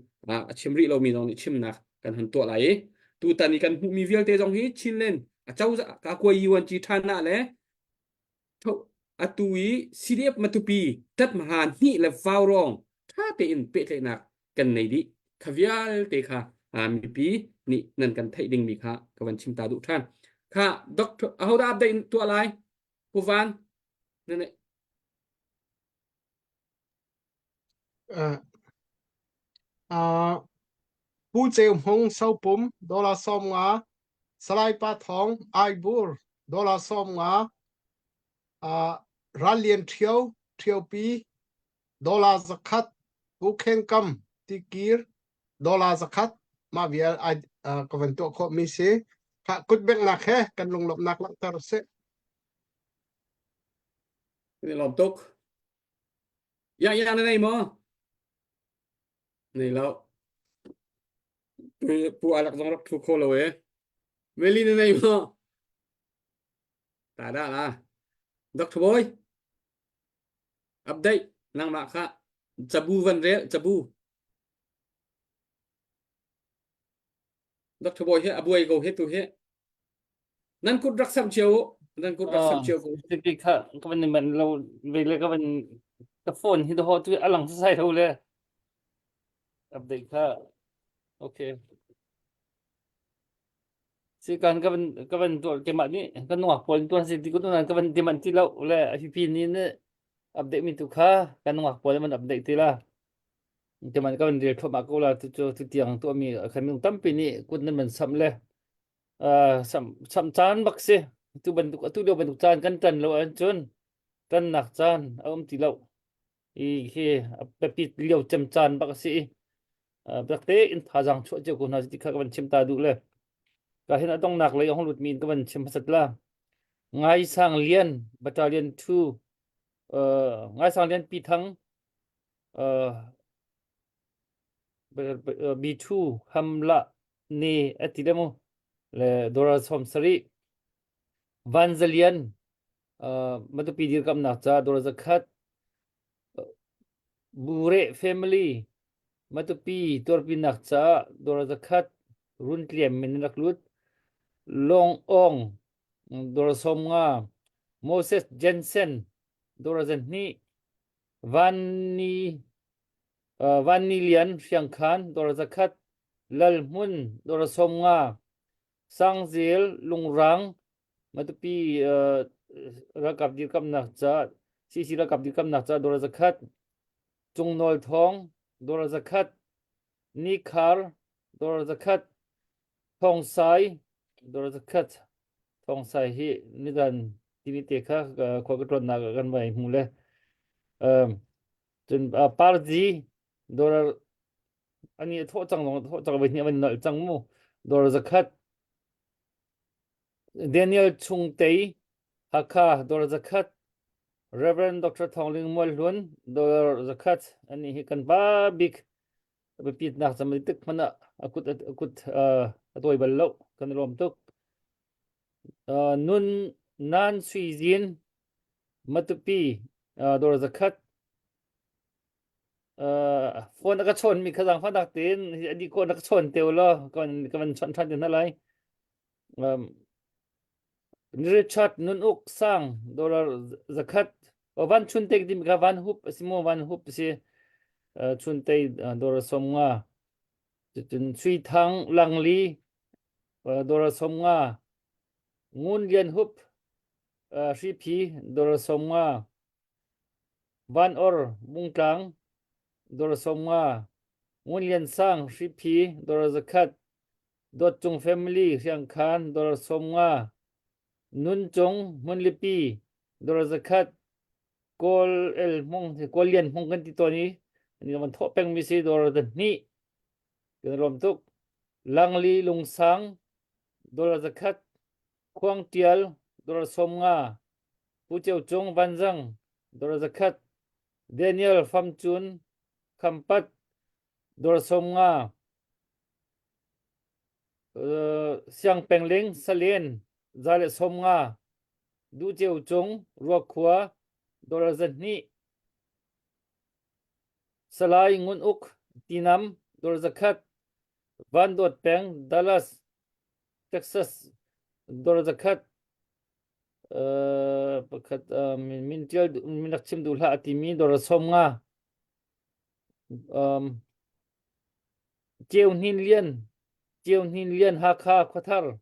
a chim rih lomi zong nih chimnak kan han tuah lai i tutan i kan hmuhmi vialte zong hi Chinland a cozah ka kuai yuan ci ṭhan ah le atu i CDF Matupi tat maha hnih le vaurong ṭha tein pehtlaihnak kan nei dih kha vialte kha mipi nih nan kan theih dingmi kha ka van chim ta duh ṭhan kha doctor ahodah update tuah lai Pu Van na ne Uh, uh, Pu Ceu Hmung Sopum dollar 50 Salai Pa Thawng Aibur dollar 50 uh, Ral Lian Ṭhio Ṭhiopi dollar 100 Pu Kheng Kam Tikir dollar 100 mah vial ai uh, ka van tuah khawh mi si kha kutbengnak he kan lunglawmhnak langhter si Kan i lawm tuk. Ya ya na nei maw? Nei lo. Pu pu alak zong rak thu kho lo e. Meli na nei maw? Ta dah la. Dr. Boy. Update nangmah kha cabu van rel cabu. Dr. Boy he a buai ko he tu he. Nan kut rak samh cio u. Nan kut rak samh cio ko. Ti kha ka van man lo ve le ka van ka phone hi ho tu alang sai tho le update kha okay si kan ka van ka van tuah ke mah nih kan nuak pawl tuan si ti ko tuan ka van ti man ti lo le a hi ni ne update mi tu kha kan nuak pawl man update ti la Cuman ka van rel thluahmah ko la tu cu tu tiang tuahmi khan minung tampi nih kut nan van samh le uh, samh samh caan bak si tu bantuk atu lio bantuk caan kan tan lo ahcun tannak caan a um ti lo i hi a biapit lio cem caan bak a si i uh, biak tein thazaang chuah cio ko hna ti kha ka van chim ta duh le ka hin a dongnak lei a hong lutmi in ka van chim hmasat la Ngai Sang Lian Battalion 2 uh, Ngai Sang Lian Pi Thang B2 hamla ne a ti le mu le Dora som sarih Vanzalian Matupi dirkamnak ca Dora zakhat. Bureh family Matupi tuarpinak caah dollar zakhat runtliam min an rak lut. Long Ong dollar 50, Moses Jensen dollar 2, Van Ni uh, Van Ni Lian Hriangkhan dollar zakhat, Lal Hmun dollar 50, Sangzel Lungrang Matupi uh, ralkap dirkamnak ca CC ralkap dirkamnak ca dollar zakhat, Cungnawl Thawng dollar zakhat, Nikhar dollar zakhat, Thawngsai dollar zakhat. Thawngsai hi nizan timi te kha khua ka ṭuannak ah kan vai hmu le um, cun uh, Parzi dollar ani a thawh cang zong thawh cang voi hnih a van nolh cang mu dollar zakhat Daniel Chungtei, Hakha, dollar zakhat. Reverend Dr. Thawng Ling Mualhlun, dollar zakhat. Ani hi kan pa bik biapitnak cam tik hmanh ah a kut a kut a tawi bal lo. Kan i lawm tuk. Nun Nan Sui Zin, Matupi, dollar zakhat. phone a ka chawn mi kha zaangfahnak tein a dih khawh na ka chawn te u law ka van ka van chawnh ṭhan te hna lai. Um, Richard Nun Uk Sang dollar zakhat o van chun te dim ka van hup asi mu van hup si chun te dollar 50 cun Sui Thang Langli dollar 50 Ngun Lian Hup Hriphi dollar 50 Van Or Bungtlang dollar 50 Ngun Lian Sang Hriphi dollar zakhat Dawt Cung Family Hriangkhan dollar 50 Nun Cung Hmunlipi dollar zakhat Kawl El Hmung Kawl Lian Hmung kan ti tawn i an van thawh pengmi si dollar zahnih kan lawm tuk. Langli Lungsang dollar zakhat Khuang Tial dollar 50 Pu Ceu Cung Vanzang dollar zakhat Daniel Fam Cun Khampat dollar 50 Siang Peng Ling Salen za le 50 Duh Ceu Cung Ruakhua dollar 200 Salai Ngun Uk Tinam dollar zakhat Van Dawt Peng Dallas Texas dollar zakhat pakhat min tial min rak chim duh hlah a timi dollar 50 um, Ceu Hnin Lian Ceu Hnin Lian Hakha Khuathar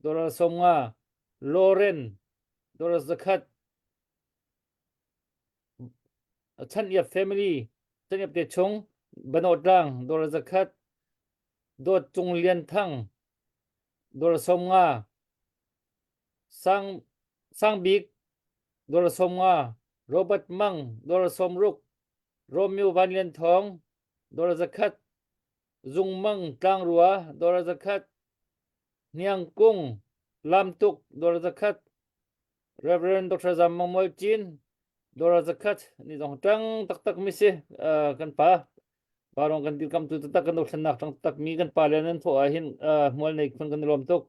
dollar 50 Lauren dollar zakhat Chan Iap family Chan Iap te chung Banawt Tlang dollar zakhat Dawt Cung Lian Thang dollar 50 Sang Sang Bik dollar 50 Robert Mang dollar 60 Romeo Van Lian Thawng dollar zakhat Zung Mang Tlangrua dollar zakhat Hniang Kung Lamtuk dollar zakhat Reverend Dr. Zam Mang Mual Cin dollar zakhat ni zong tang taktak mi si kan pa Barong kan dirkam tu taktak kan dothlennak tang taktak mi kan pa le nan thawh ah hin hmual nei khun kan lawm tuk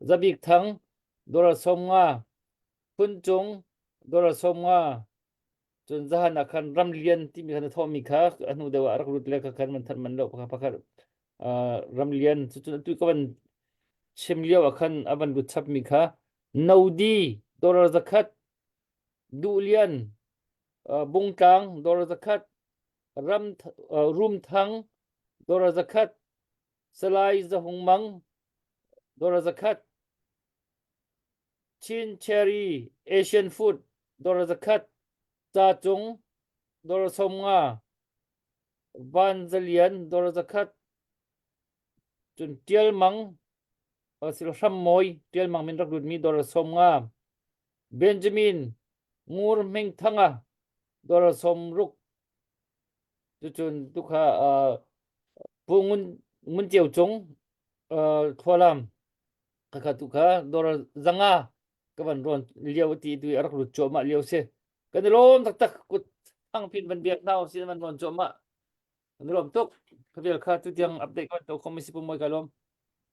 Zabik Thang dollar 50 Phun Cung dollar 50 Cun zahan ah khan ramlian timi khan a thawhmi kha a hnu deuh ah a rak lut le kha khan man thanh man lo pakhat pakhat uh, ramlian cucun atu ka van chim lio ah khan a van lut chapmi kha nodi dollar zakhat duhlian uh, bungtlang dollar zakhat ram uh, rumthang dollar zakhat salai zahung mang dollar zakhat Chin Cherry Asian Food dollar zakhat, Ca Cung dollar 50, Van Zalian dollar zakhat, cun Tial Mang asil Hram Mawi Tial Mang min rak lutmi dollar 50, Benjamin Ngur Hming Thanga dollar 60, cucun tukha uh, Pu Ngun Ngun Ceu Cung uh, Khualam Khakha tu kha dollar zanga ka van rawn lio ti tu a rak lut cuahmah lio si. Kan i lawm taktak kut thang pin van biak hna si van rawn cuahmah. Kan i lawm tuk. Khavel kha tu tiang update kan to khomi si pu moi ka lawm.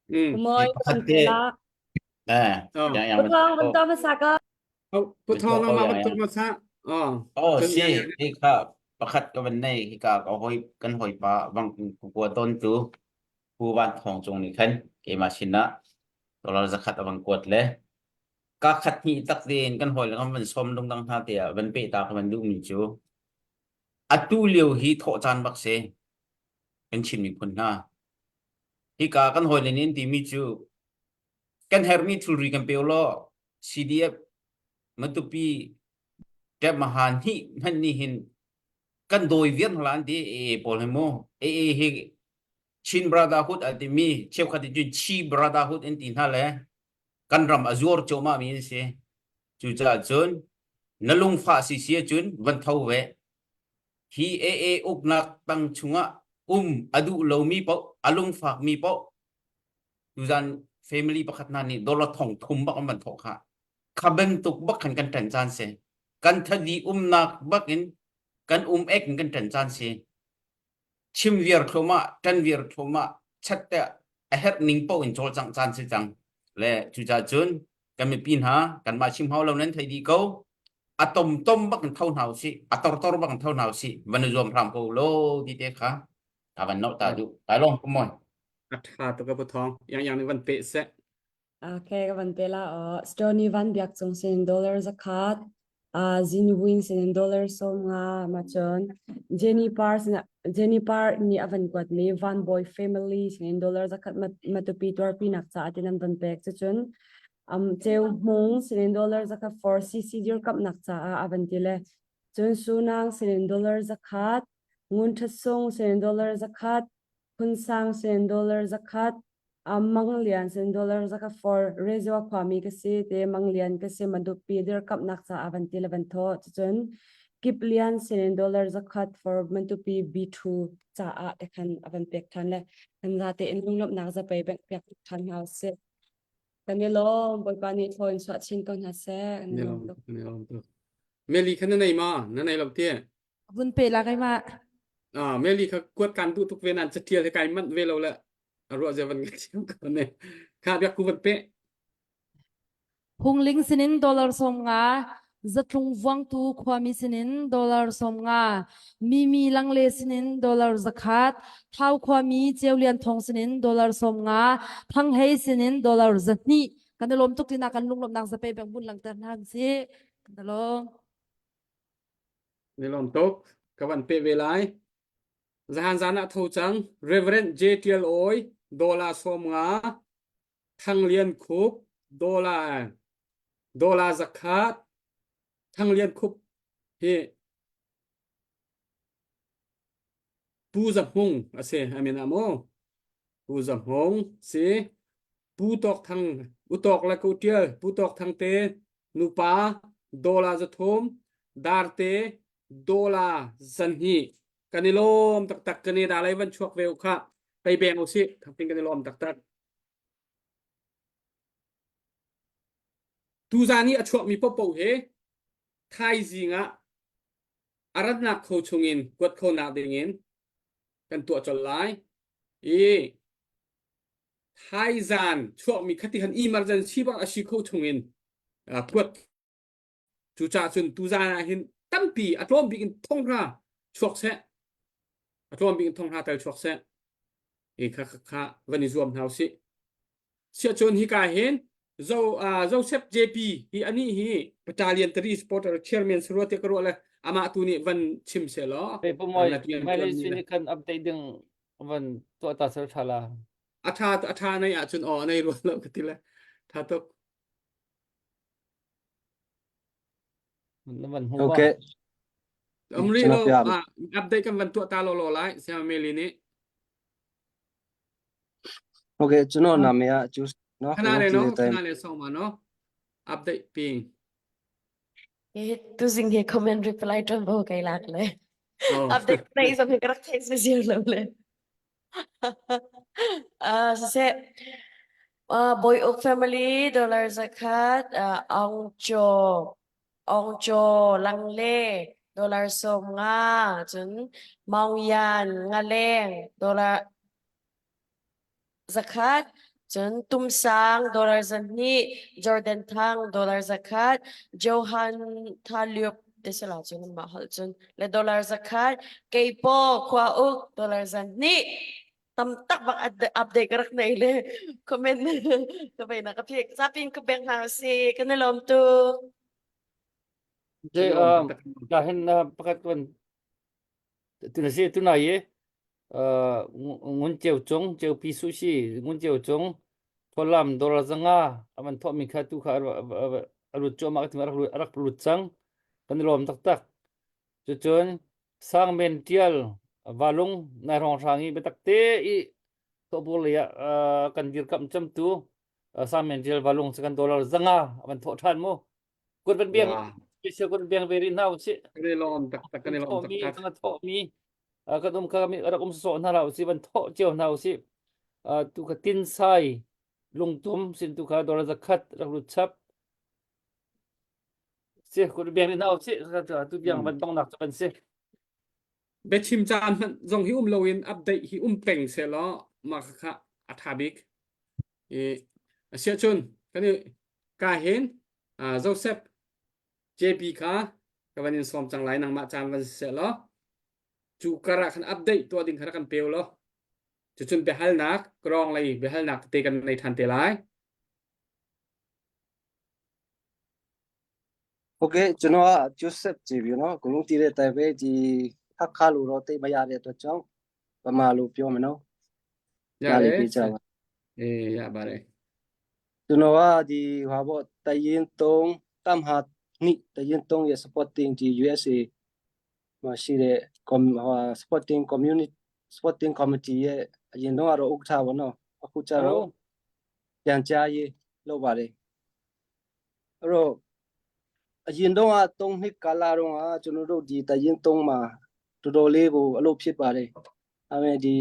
Mm. Moi Pakhat te eh yang yang Pu Thawng van to hmasa ka. Oh, Pu Thawng nangmah van to hmasa. Oh. Oh, si, hi kha. Pakhat ka van nei hika ka hoi kan hawipa bang kua ton tu Pu Van Thawng Cung nih khan keimah sinah dollar zakhat a van kuat le ka khat hnih tak tein kan hawi le kan van sawm lungdang hna tiah van peh ta ka van duhmi cu atu lio hi thawh caan bak si kan Chin miphun hna hika kan hawi le nih an timi cu kan herhmi thilri kan pe law CDF Matupi Ṭep maha hnih hmanh nih hin kan dawi viar hna an ti AA pawl hi mu. AA hi Chin Brotherhood an timi cheukhat nih cun Chi Brotherhood an ti hna le kan ram a zuar cuahmah mi an si. Cucaah cun na lungfah si si ahcun van tho ve. Hi AA uknak tang chungah um a duh lomi paoh, a lungfak mi paoh tuzan family pakhat hna nih dollar thong thum bak an van thawh kha. Kha bantuk bak khan kan ṭan caan si. Kan thadi umnak bak in kan um ek in kan ṭan caan si. Chim viar thluahmah, ṭan viar thluahmah, chat te a herh ning paoh in cawlcangh caan si cang. Le cucaah cun kan mipi hna kanmah chim hau lo nan thei dih ko. A tom tom bak in tho hna usih, a tor tor bak in tho hna usih. Van i zuam hram ko lo ti te kha ka van nolh ta duh. Tai lawng kum moi. A ṭha tuk ka pu thawng. Yang yang nih van peh seh. Okay, ka van pe la aw. Stony Van Biak Cung sin dollar zakhat, uh, Zin Win sin dollar som nga ma chon Jenny Par sin Jenny Par ni avan kuat mi Van Boy family sin dollar zakhat matupi tuarpi nak cha atin an van pek chu chun um cheu hmung sin dollar zakhat for CC dir kap nak cha a avan ti le chun sunang sin dollar zakhat ngun thasung sin dollar zakhat phun sang sin dollar zakhat Mang Lian sin dollar zaka for Rezua khuami ka si te Mang Lian ka si Mandupi dirkamhnak caah van ti le van thawh cucun Kip Lian sin dollar zakhat for Mantupi B2 caah te khan a van pek than le kan za te in lunglawmhnak zapei bank piak than hna usih. Kan i lawm Bawipa nih thlaw in chuah chin ko hna seh. Kan i lawm tuk. Kan i lawm tuk. Meli kha na nei ma? Na nei lo ti? Vun pe la keimah. Ah, Meli kha kuat kan duh tuk ve nan catial he kai manh ve lo le a ruah zia van ngai thiam ko ne. Kha biak ku van pe. Hungling sinin dollar som nga, zatlung vuangtu khuami sinin dollar som nga, Mimi langle sinin dollar zakhat, Thau khuami Ceulian Thong sinin dollar som nga, Thanghlei sinin dollar zahnih. Kan i lawm tuk tina kan lunglawmhnak zapei bang bun langter hna si. Kan i lawm. Ni lawm tuk. Ka van pe ve lai. Zahan zan ah tho cang. Reverend J. Tial Awi, Dola 50, Thang Lian Khup, Dola Dola zakhat, Thang Lian Khup hi Pu Za Hmung a si. I mean amu. Pu Za Hmung si. Pu Tawk Thang, U Tawk le Ko Tial, Pu Tawk Thang te nupa dola 300, darte dola 200. Kan i lawm taktak kan i da lei van chuak ve u kha. Pei beng u sih. Thangping kan i lawm taktak. Tuzan i a chuakmi popo he thaizing ah a ratnak kho chungin kuat khonak dingin kan tuah colh lai i thaizan chuakmi khati han emergency bang a si kho chungin kuat cucaah cun tuzan ah hin tampi a tlawm bik in thonghra chuak seh a tlawm bik in thonghra tel chuak seh i kha kha van i zuam hna usih Siahcun hika hin Zo, uh, Joseph JP hi anih hi Battalion 3 supporter chairman sarua te ka ruah le amah tu nih van chim se law. Pe pumoi mai sin kan update ding van tuah ta sel tha la. A tha a tha nei ahcun aw nei rual lo ka ti le tha tuk. Na van hmu Okay. Amri lo update kan van tuah ta lo lo lai Siam Meli nih. Okay, ကျွန်တော်နာမည်ကကျူးနော် ခဏလေးနော်ခဏလေးဆောင်းပါနော် update ပြီး Eh, tu zing he comment reply ton bo kai lak le. Update play som he karak thai se zir lo le. Ah, se uh, Boy Oak family dollar zakhat uh, Aung Cho Aung Cho Lang Le dollar som nga cun Maung Yan nga leng dollar zakhat cun Tumsang dollar 200 Jordan Thang dollar zakhat Johan Thalyup. Te sila cun mah holh cun le dollar 100 keipo khua uk dollar 200 tam tak bak update ka rak nei le comment ka vei na ka phik zapin ka bek hna si kan i lawm tu. Je ka hin pakhat kan tu na si tu na ye ngun ceu cung ceu pi su si ngun ceu cung tholam dollar zanga aman tho mi kha tu kha alut chu ma rak lut cang kan lawm tak tak cucun Sangmen Tial Valung nai rong hrang i biatak te i thawhbur lei ah kan dirkamh camtu Sangmen Tial Valung cu kan dollar zanga avan thawh ṭhan mu. Kut van biang special kut biang ve rih hna usih. Kan i lawm taktak kan i lawm taktak. Kan thawhmi kan um kha rak um sawh hna la usih van thawh cio hna usih. Tu kha tin sai lungtum sin tu kha dollar 100 rak lut chap. Si kut biang in hau si tu biang van tong nak cu kan si. Biachim caan hmanh zong hi um loin update hi um peng se law mah kha a tha bik. I asiah cun kan i ka hin Joseph JP kha ka van in sawm cang lai nangmah caan van si seh law cu karah khan update tuah ding kha rak kan peu law cucun biahalnak krong lei biahalnak tete kan nei than te lai. Okay ကျွန်တော်က Joseph ကြည့်ပြီနော်အကုန်လုံးတည်တဲ့အတိုင်းပဲဒီဟက်ခါလို့တော့တိတ်မရတဲ့အတွက်ကြောင့်ဗမာလိုပြောမယ်နော် ရတယ် နားလည်ပေးကြပါ အေးရပါတယ် ကျွန်တော်ကဒီဟာပေါ့တရင်3တမ်ဟာနိတရင်3ရဲ့ supporting ဒီ USA မှာရှိတဲ့ com ဟို supporting community supporting committee ရဲ့အရင်တော့ကတော့ဥက္ကဋ္ဌပေါ့နော်အခုကျတော့ပြန်ကြားရေးလုပ်ပါတယ် အဲ့တော့အရင်တော့က3နှစ်ကာလတော့ကကျွန်တော်တို့ဒီတရင်3မှာတော်တော်လေးကိုအလုပ်ဖြစ်ပါတယ်။အဲမဲ့ဒီ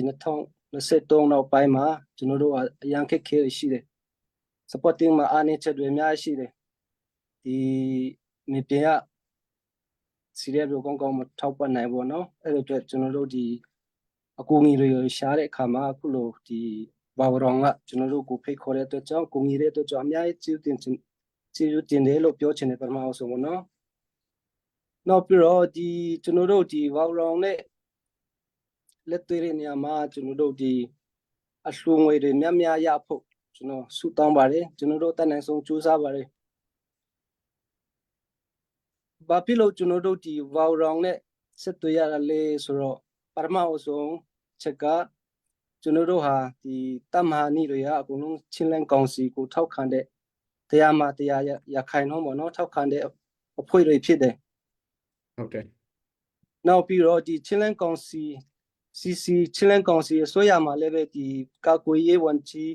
2023နောက်ပိုင်းမှာကျွန်တော်တို့ကအရန်ခက်ခဲရှိတယ်။ supporting မှာအားနည်းချက်တွေအများကြီးရှိတယ်။ဒီမြေပြင်က စီရဲပြောကောင်းကောင်းမထောက်ပံ့နိုင်ဘူးနော်အဲ့လိုအတွက်ကျွန်တော်တို့ဒီအကူအညီတွေရှားတဲ့အခါမှာအခုလိုဒီဘာဝရောင်ကကျွန်တော်တို့ကိုဖိတ်ခေါ်တဲ့အတွက်ကြောင့်ကူညီတဲ့အတွက်ကြောင့်အများကြီးကျေးဇူးတင်ကျေးဇူးတင်တယ်လို့ပြောချင်တယ်ပထမအောင်ဆုံးပေါ့နော်နောက်ပြီးတော့ဒီကျွန်တော်တို့ဒီဘာဝရောင်နဲ့လက်တွေ့တဲ့နေရာမှာကျွန်တော်တို့ဒီအလှူငွေတွေများများရဖို့ကျွန်တော်ဆုတောင်းပါတယ်ကျွန်တော်တို့တတ်နိုင်ဆုံးကြိုးစားပါတယ် ဘာဖြစ်လို့ကျွန်တော်တို့ဒီဝေါရောင်နဲ့ဆက်သွယ်ရတာလဲဆိုတော့ပထမအဆုံးချက်ကကျွန်တော်တို့ဟာဒီတမဟာနိတွေကအကုန်လုံးချင်းလန်းကောင်စီကိုထောက်ခံတဲ့တရားမှာတရားရခိုင်နှုံးပေါ့နော်ထောက်ခံတဲ့အဖွဲ့တွေဖြစ်တယ် ဟုတ်တယ် နောက်ပြီးတော့ဒီချင်းလန်းကောင်စီ CC ချင်းလန်းကောင်စီအစိုးရမှာလည်းပဲဒီကာကွယ်ရေးဝန်ကြီး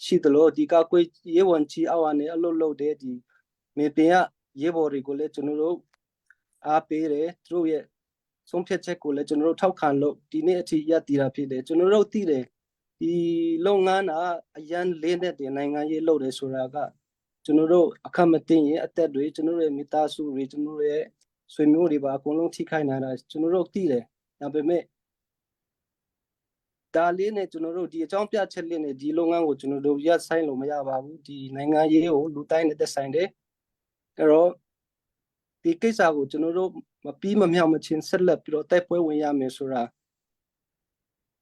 ရှိတယ်လို့ဒီကာကွယ်ရေးဝန်ကြီးအောက်ကနေအလုပ်လုပ်တဲ့ဒီမြေပြင်ကရေးဘော်တွေကိုလည်းကျွန်တော်တို့အားပေးတယ်သူတို့ရဲ့ဆုံးဖြတ်ချက်ကိုလည်းကျွန်တော်တို့ထောက်ခံလို့ဒီနေ့အထိရပ်တည်တာဖြစ်တယ်ကျွန်တော်တို့သိတယ်ဒီလုပ်ငန်းကအရန်လေးနဲ့တဲ့နိုင်ငံရေးလုပ်တယ်ဆိုတာကကျွန်တော်တို့အခက်မတင်ရင်အသက်တွေကျွန်တော်တို့ရဲ့မိသားစုတွေကျွန်တော်တို့ရဲ့ဆွေမျိုးတွေပါအကုန်လုံးထိခိုက်နေတာကျွန်တော်တို့သိတယ်ဒါပေမဲ့ဒါလေးနဲ့ကျွန်တော်တို့ဒီအကြောင်းပြချက်လေးနဲ့ဒီလုပ်ငန်းကိုကျွန်တော်တို့ရပ်ဆိုင်လို့မရပါဘူးဒီနိုင်ငံရေးကိုလူတိုင်းနဲ့သက်ဆိုင်တယ်အဲ့တော့ဒီကိစ္စကိုကျွန်တော်တို့မပြီးမမြောက်မချင်းဆက်လက်ပြီးတော့တိုက်ပွဲဝင်ရမယ်ဆိုတာ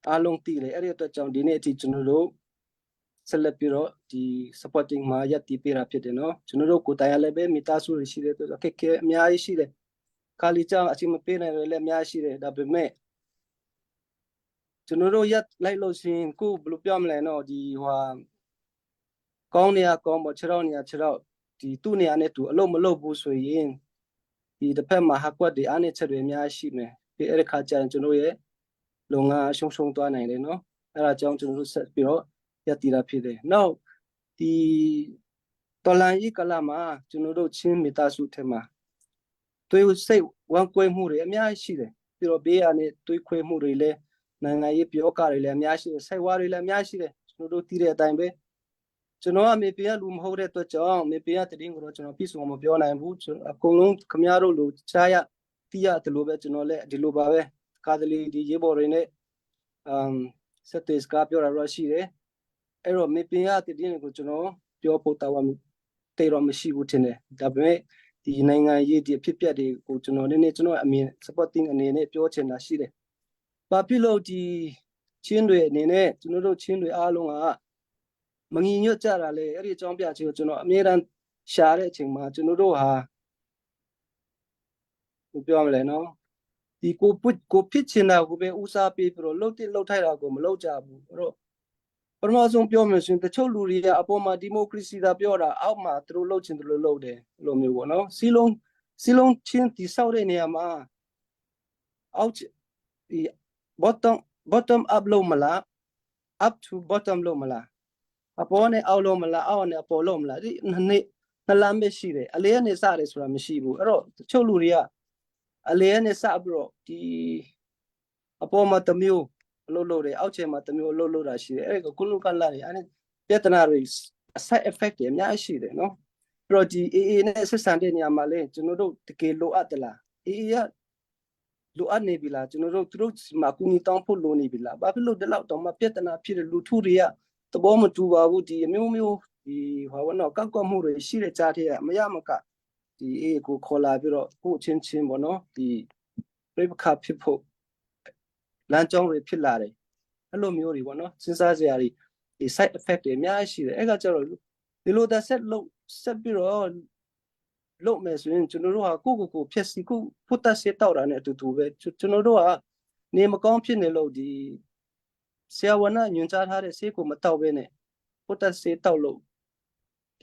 အားလုံးသိတယ်အဲ့ဒီအတွက်ကြောင့်ဒီနေ့အထိကျွန်တော်တို့ဆက်လက်ပြီးတော့ဒီ supporting မှာရပ်တည်ပေးတာဖြစ်တယ်နော်ကျွန်တော်တို့ကိုယ်တိုင်လည်းပဲမိသားစုတွေရှိတဲ့အတွက်အခက်အခဲအများကြီးရှိတယ်ခါလီကြောင့်အချိန်မပေးနိုင်တယ်လည်းအများကြီးရှိတယ်ဒါပေမဲ့ကျွန်တော်တို့ရက်လိုက်လို့ရှိရင်ကိုဘယ်လိုပြောမလဲနော်ဒီဟိုကောင်းနေရကောင်းပေါ့ခြေထောက်နေရခြေထောက်ဒီသူ့နေရာနဲ့သူအလုပ်မလုပ်ဘူးဆိုရင်ဒီတစ်ဖက်မှာဟာကွက်တွေအားနေချက်တွေအများကြီးရှိမယ်ပြီးအဲ့ဒီခါကျရင်ကျွန်တော်ရဲ့လုပ်ငန်းအရှုံးရှုံးသွားနိုင်တယ်နော်အဲ့ဒါကြောင့်ကျွန်တော်တို့ဆက်ပြီးတော့ရပ်တည်တာဖြစ်တယ်နောက်ဒီတော်လန်ဤကလမှာကျွန်တော်တို့ချင်းမိသားစုထဲမှာ တွေးစိတ်ဝမ်းကွဲမှုတွေအများကြီးရှိတယ်ပြီးတော့ဘေးကနေတွေးခွဲမှုတွေလည်းနိုင်ငံရေးပြောကတွေလည်းအများရှိတယ်ဆိုင်ဝါတွေလည်းအများရှိတယ်ကျွန်တော်တို့သိတဲ့အတိုင်းပဲကျွန်တော်ကမေပြလူမဟုတ်တဲ့အတွက်ကြောင့်မေပြတည်င်းကိုတော့ကျွန်တော်ပြည့်စုံမပြောနိုင်ဘူးအကုန်လုံးခမရတို့လိုချားရသိရတယ်လို့ပဲကျွန်တော်လည်းဒီလိုပါပဲကာသလီဒီရေးဘော်တွေနဲ့အမ်ဆက်သွယ်စကားပြောတာတော့ရှိတယ်အဲ့တော့မေပြရတည်င်းကိုကျွန်တော်ပြောဖို့တာဝန်တေတော့မရှိဘူးထင်တယ်ဒါပေမဲ့ ဒီနိုင်ငံရေးဒီအဖြစ်အပျက်တွေကိုကျွန်တော်နည်းနည်းကျွန်တော်အမြင် supporting အနေနဲ့ပြောချင်တာရှိတယ်။ဘာဖြစ်လို့ဒီချင်းတွေအနေနဲ့ကျွန်တော်တို့ချင်းတွေအားလုံးကမငြီညွတ်ကြတာလဲအဲ့ဒီအကြောင်းပြချက်ကိုကျွန်တော်အမြဲတမ်းရှာတဲ့အချိန်မှာကျွန်တော်တို့ဟာဘယ်ပြောမလဲနော်ဒီကိုပုကိုဖြစ်ချင်တာကိုပဲဦးစားပေးပြီးတော့လှုပ်တဲ့လှုပ်ထိုက်တာကိုမလှုပ်ကြဘူးအဲ့တော့ပထမဆုံးပြောမယ်ဆိုရင်တချို့လူတွေကအပေါ်မှာဒီမိုကရေစီသာပြောတာအောက်မှာသူတို့လှုပ်ချင်တယ်လို့လှုပ်တယ်အဲ့လိုမျိုးပေါ့နော်စီလုံးစီလုံးချင်းတိဆောက်တဲ့နေရာမှာအောက်ဒီ bottom bottom up လို့မလား up to bottom လို့မလားအပေါ်နဲ့အောက်လို့မလားအောက်နဲ့အပေါ်လို့မလားဒီနှစ်နှစ်နှစ်လမ်းပဲရှိတယ်အလေးကနေစတယ်ဆိုတာမရှိဘူးအဲ့တော့တချို့လူတွေကအလေးကနေစပြီးတော့ဒီအပေါ်မှာတစ်မျိုးအလုပ်လုပ်တယ်အောက်ခြေမှာတစ်မျိုးအလုပ်လုပ်တာရှိတယ်အဲ့ဒါကုလူကလာတွေအဲ့ဒီပြဿနာတွေ side effect တွေအများကြီးရှိတယ်နော်အဲ့တော့ဒီ AA နဲ့ဆက်ဆံတဲ့နေရာမှာလဲကျွန်တော်တို့တကယ်လိုအပ်သလား AA ကလိုအပ်နေပြီလားကျွန်တော်တို့သူတို့မှာအကူအညီတောင်းဖို့လိုနေပြီလားဘာဖြစ်လို့ဒီလောက်တော့မှပြဿနာဖြစ်တဲ့လူထုတွေကသဘောမတူပါဘူးဒီအမျိုးမျိုးဒီဟောတော့ကောက်ကောက်မှုတွေရှိတဲ့ကြားထဲကမရမကဒီ AA ကိုခေါ်လာပြီးတော့ကိုယ့်ချင်းချင်းပေါ့နော်ဒီပြိပခါဖြစ်ဖို့လမ်းကြောင်းတွေဖြစ်လာတယ်အဲ့လိုမျိုးတွေပေါ့နော်စဉ်းစားစရာတွေဒီ side effect တွေအများကြီးရှိတယ်အဲ့ကကြတော့ဒီလိုသက်ဆက်လုပ်ဆက်ပြီးတော့လုပ်မယ်ဆိုရင်ကျွန်တော်တို့ဟာကိုယ့်ကိုယ်ကိုဖျက်ဆီးကိုဖုတ်သက်စေတောက်တာနဲ့အတူတူပဲကျွန်တော်တို့ကနေမကောင်းဖြစ်နေလို့ဒီဆရာဝန်ကညွှန်ကြားထားတဲ့ဆေးကိုမတောက်ဘဲနဲ့ဖုတ်သက်စေတောက်လို့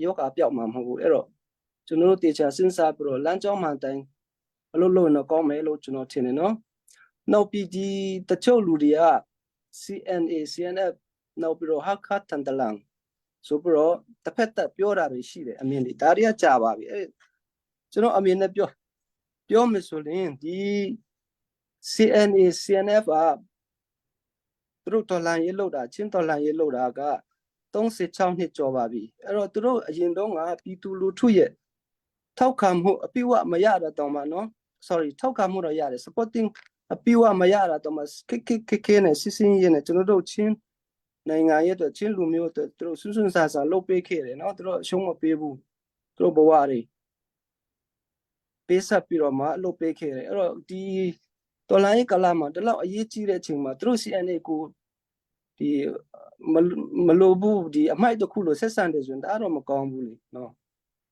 ယောဂပျောက်မှာမဟုတ်ဘူးအဲ့တော့ကျွန်တော်တို့တေချာစဉ်းစားပြီးတော့လမ်းကြောင်းမှန်တိုင်းအလုပ်လုပ်ရင်တော့ကောင်းမယ်လို့ကျွန်တော်ထင်တယ်နော်နောက်ပြီးဒီတချို့လူတွေက CNA CNF နောက်ပြီးတော့ဟာခတန်တလန်ဆိုပြီးတော့တစ်ဖက်သက်ပြောတာတွေရှိတယ်အမြင်တွေဒါတွေကကြာပါပြီအဲကျွန်တော်အမြင်နဲ့ပြောပြောမယ်ဆိုရင်ဒီ CNA CNF ကသူတို့တော်လှန်ရေးလုပ်တာချင်းတော်လှန်ရေးလုပ်တာက36နှစ်ကျော်ပါပြီအဲ့တော့သူတို့အရင်တုန်းကပြည်သူလူထုရဲ့ထောက်ခံမှုအပြည့်အဝမရတော့တောင်မှနော် sorry ထောက်ခံမှုတော့ရတယ် supporting အပြည့်အဝမရတာတော့မှခက်ခက်ခက်ခဲနဲ့စစ်စင်းရေးနဲ့ကျွန်တော်တို့ချင်းနိုင်ငံရဲ့အတွက်ချင်းလူမျိုးအတွက်သူတို့ဆွဆွဆာဆာလုပ်ပေးခဲ့တယ်နော်သူတို့အရှုံးမပေးဘူးသူတို့ဘဝတွေပေးဆက်ပြီးတော့မှလုပ်ပေးခဲ့တယ်အဲ့တော့ဒီတော်လိုင်းကလာမှာဒီလောက်အရေးကြီးတဲ့အချိန်မှာသူတို့ CNA ကိုဒီမလိုဘူးဒီအမိုက်တစ်ခုလို့ဆက်ဆံတယ်ဆိုရင်ဒါတော့မကောင်းဘူးလေနော်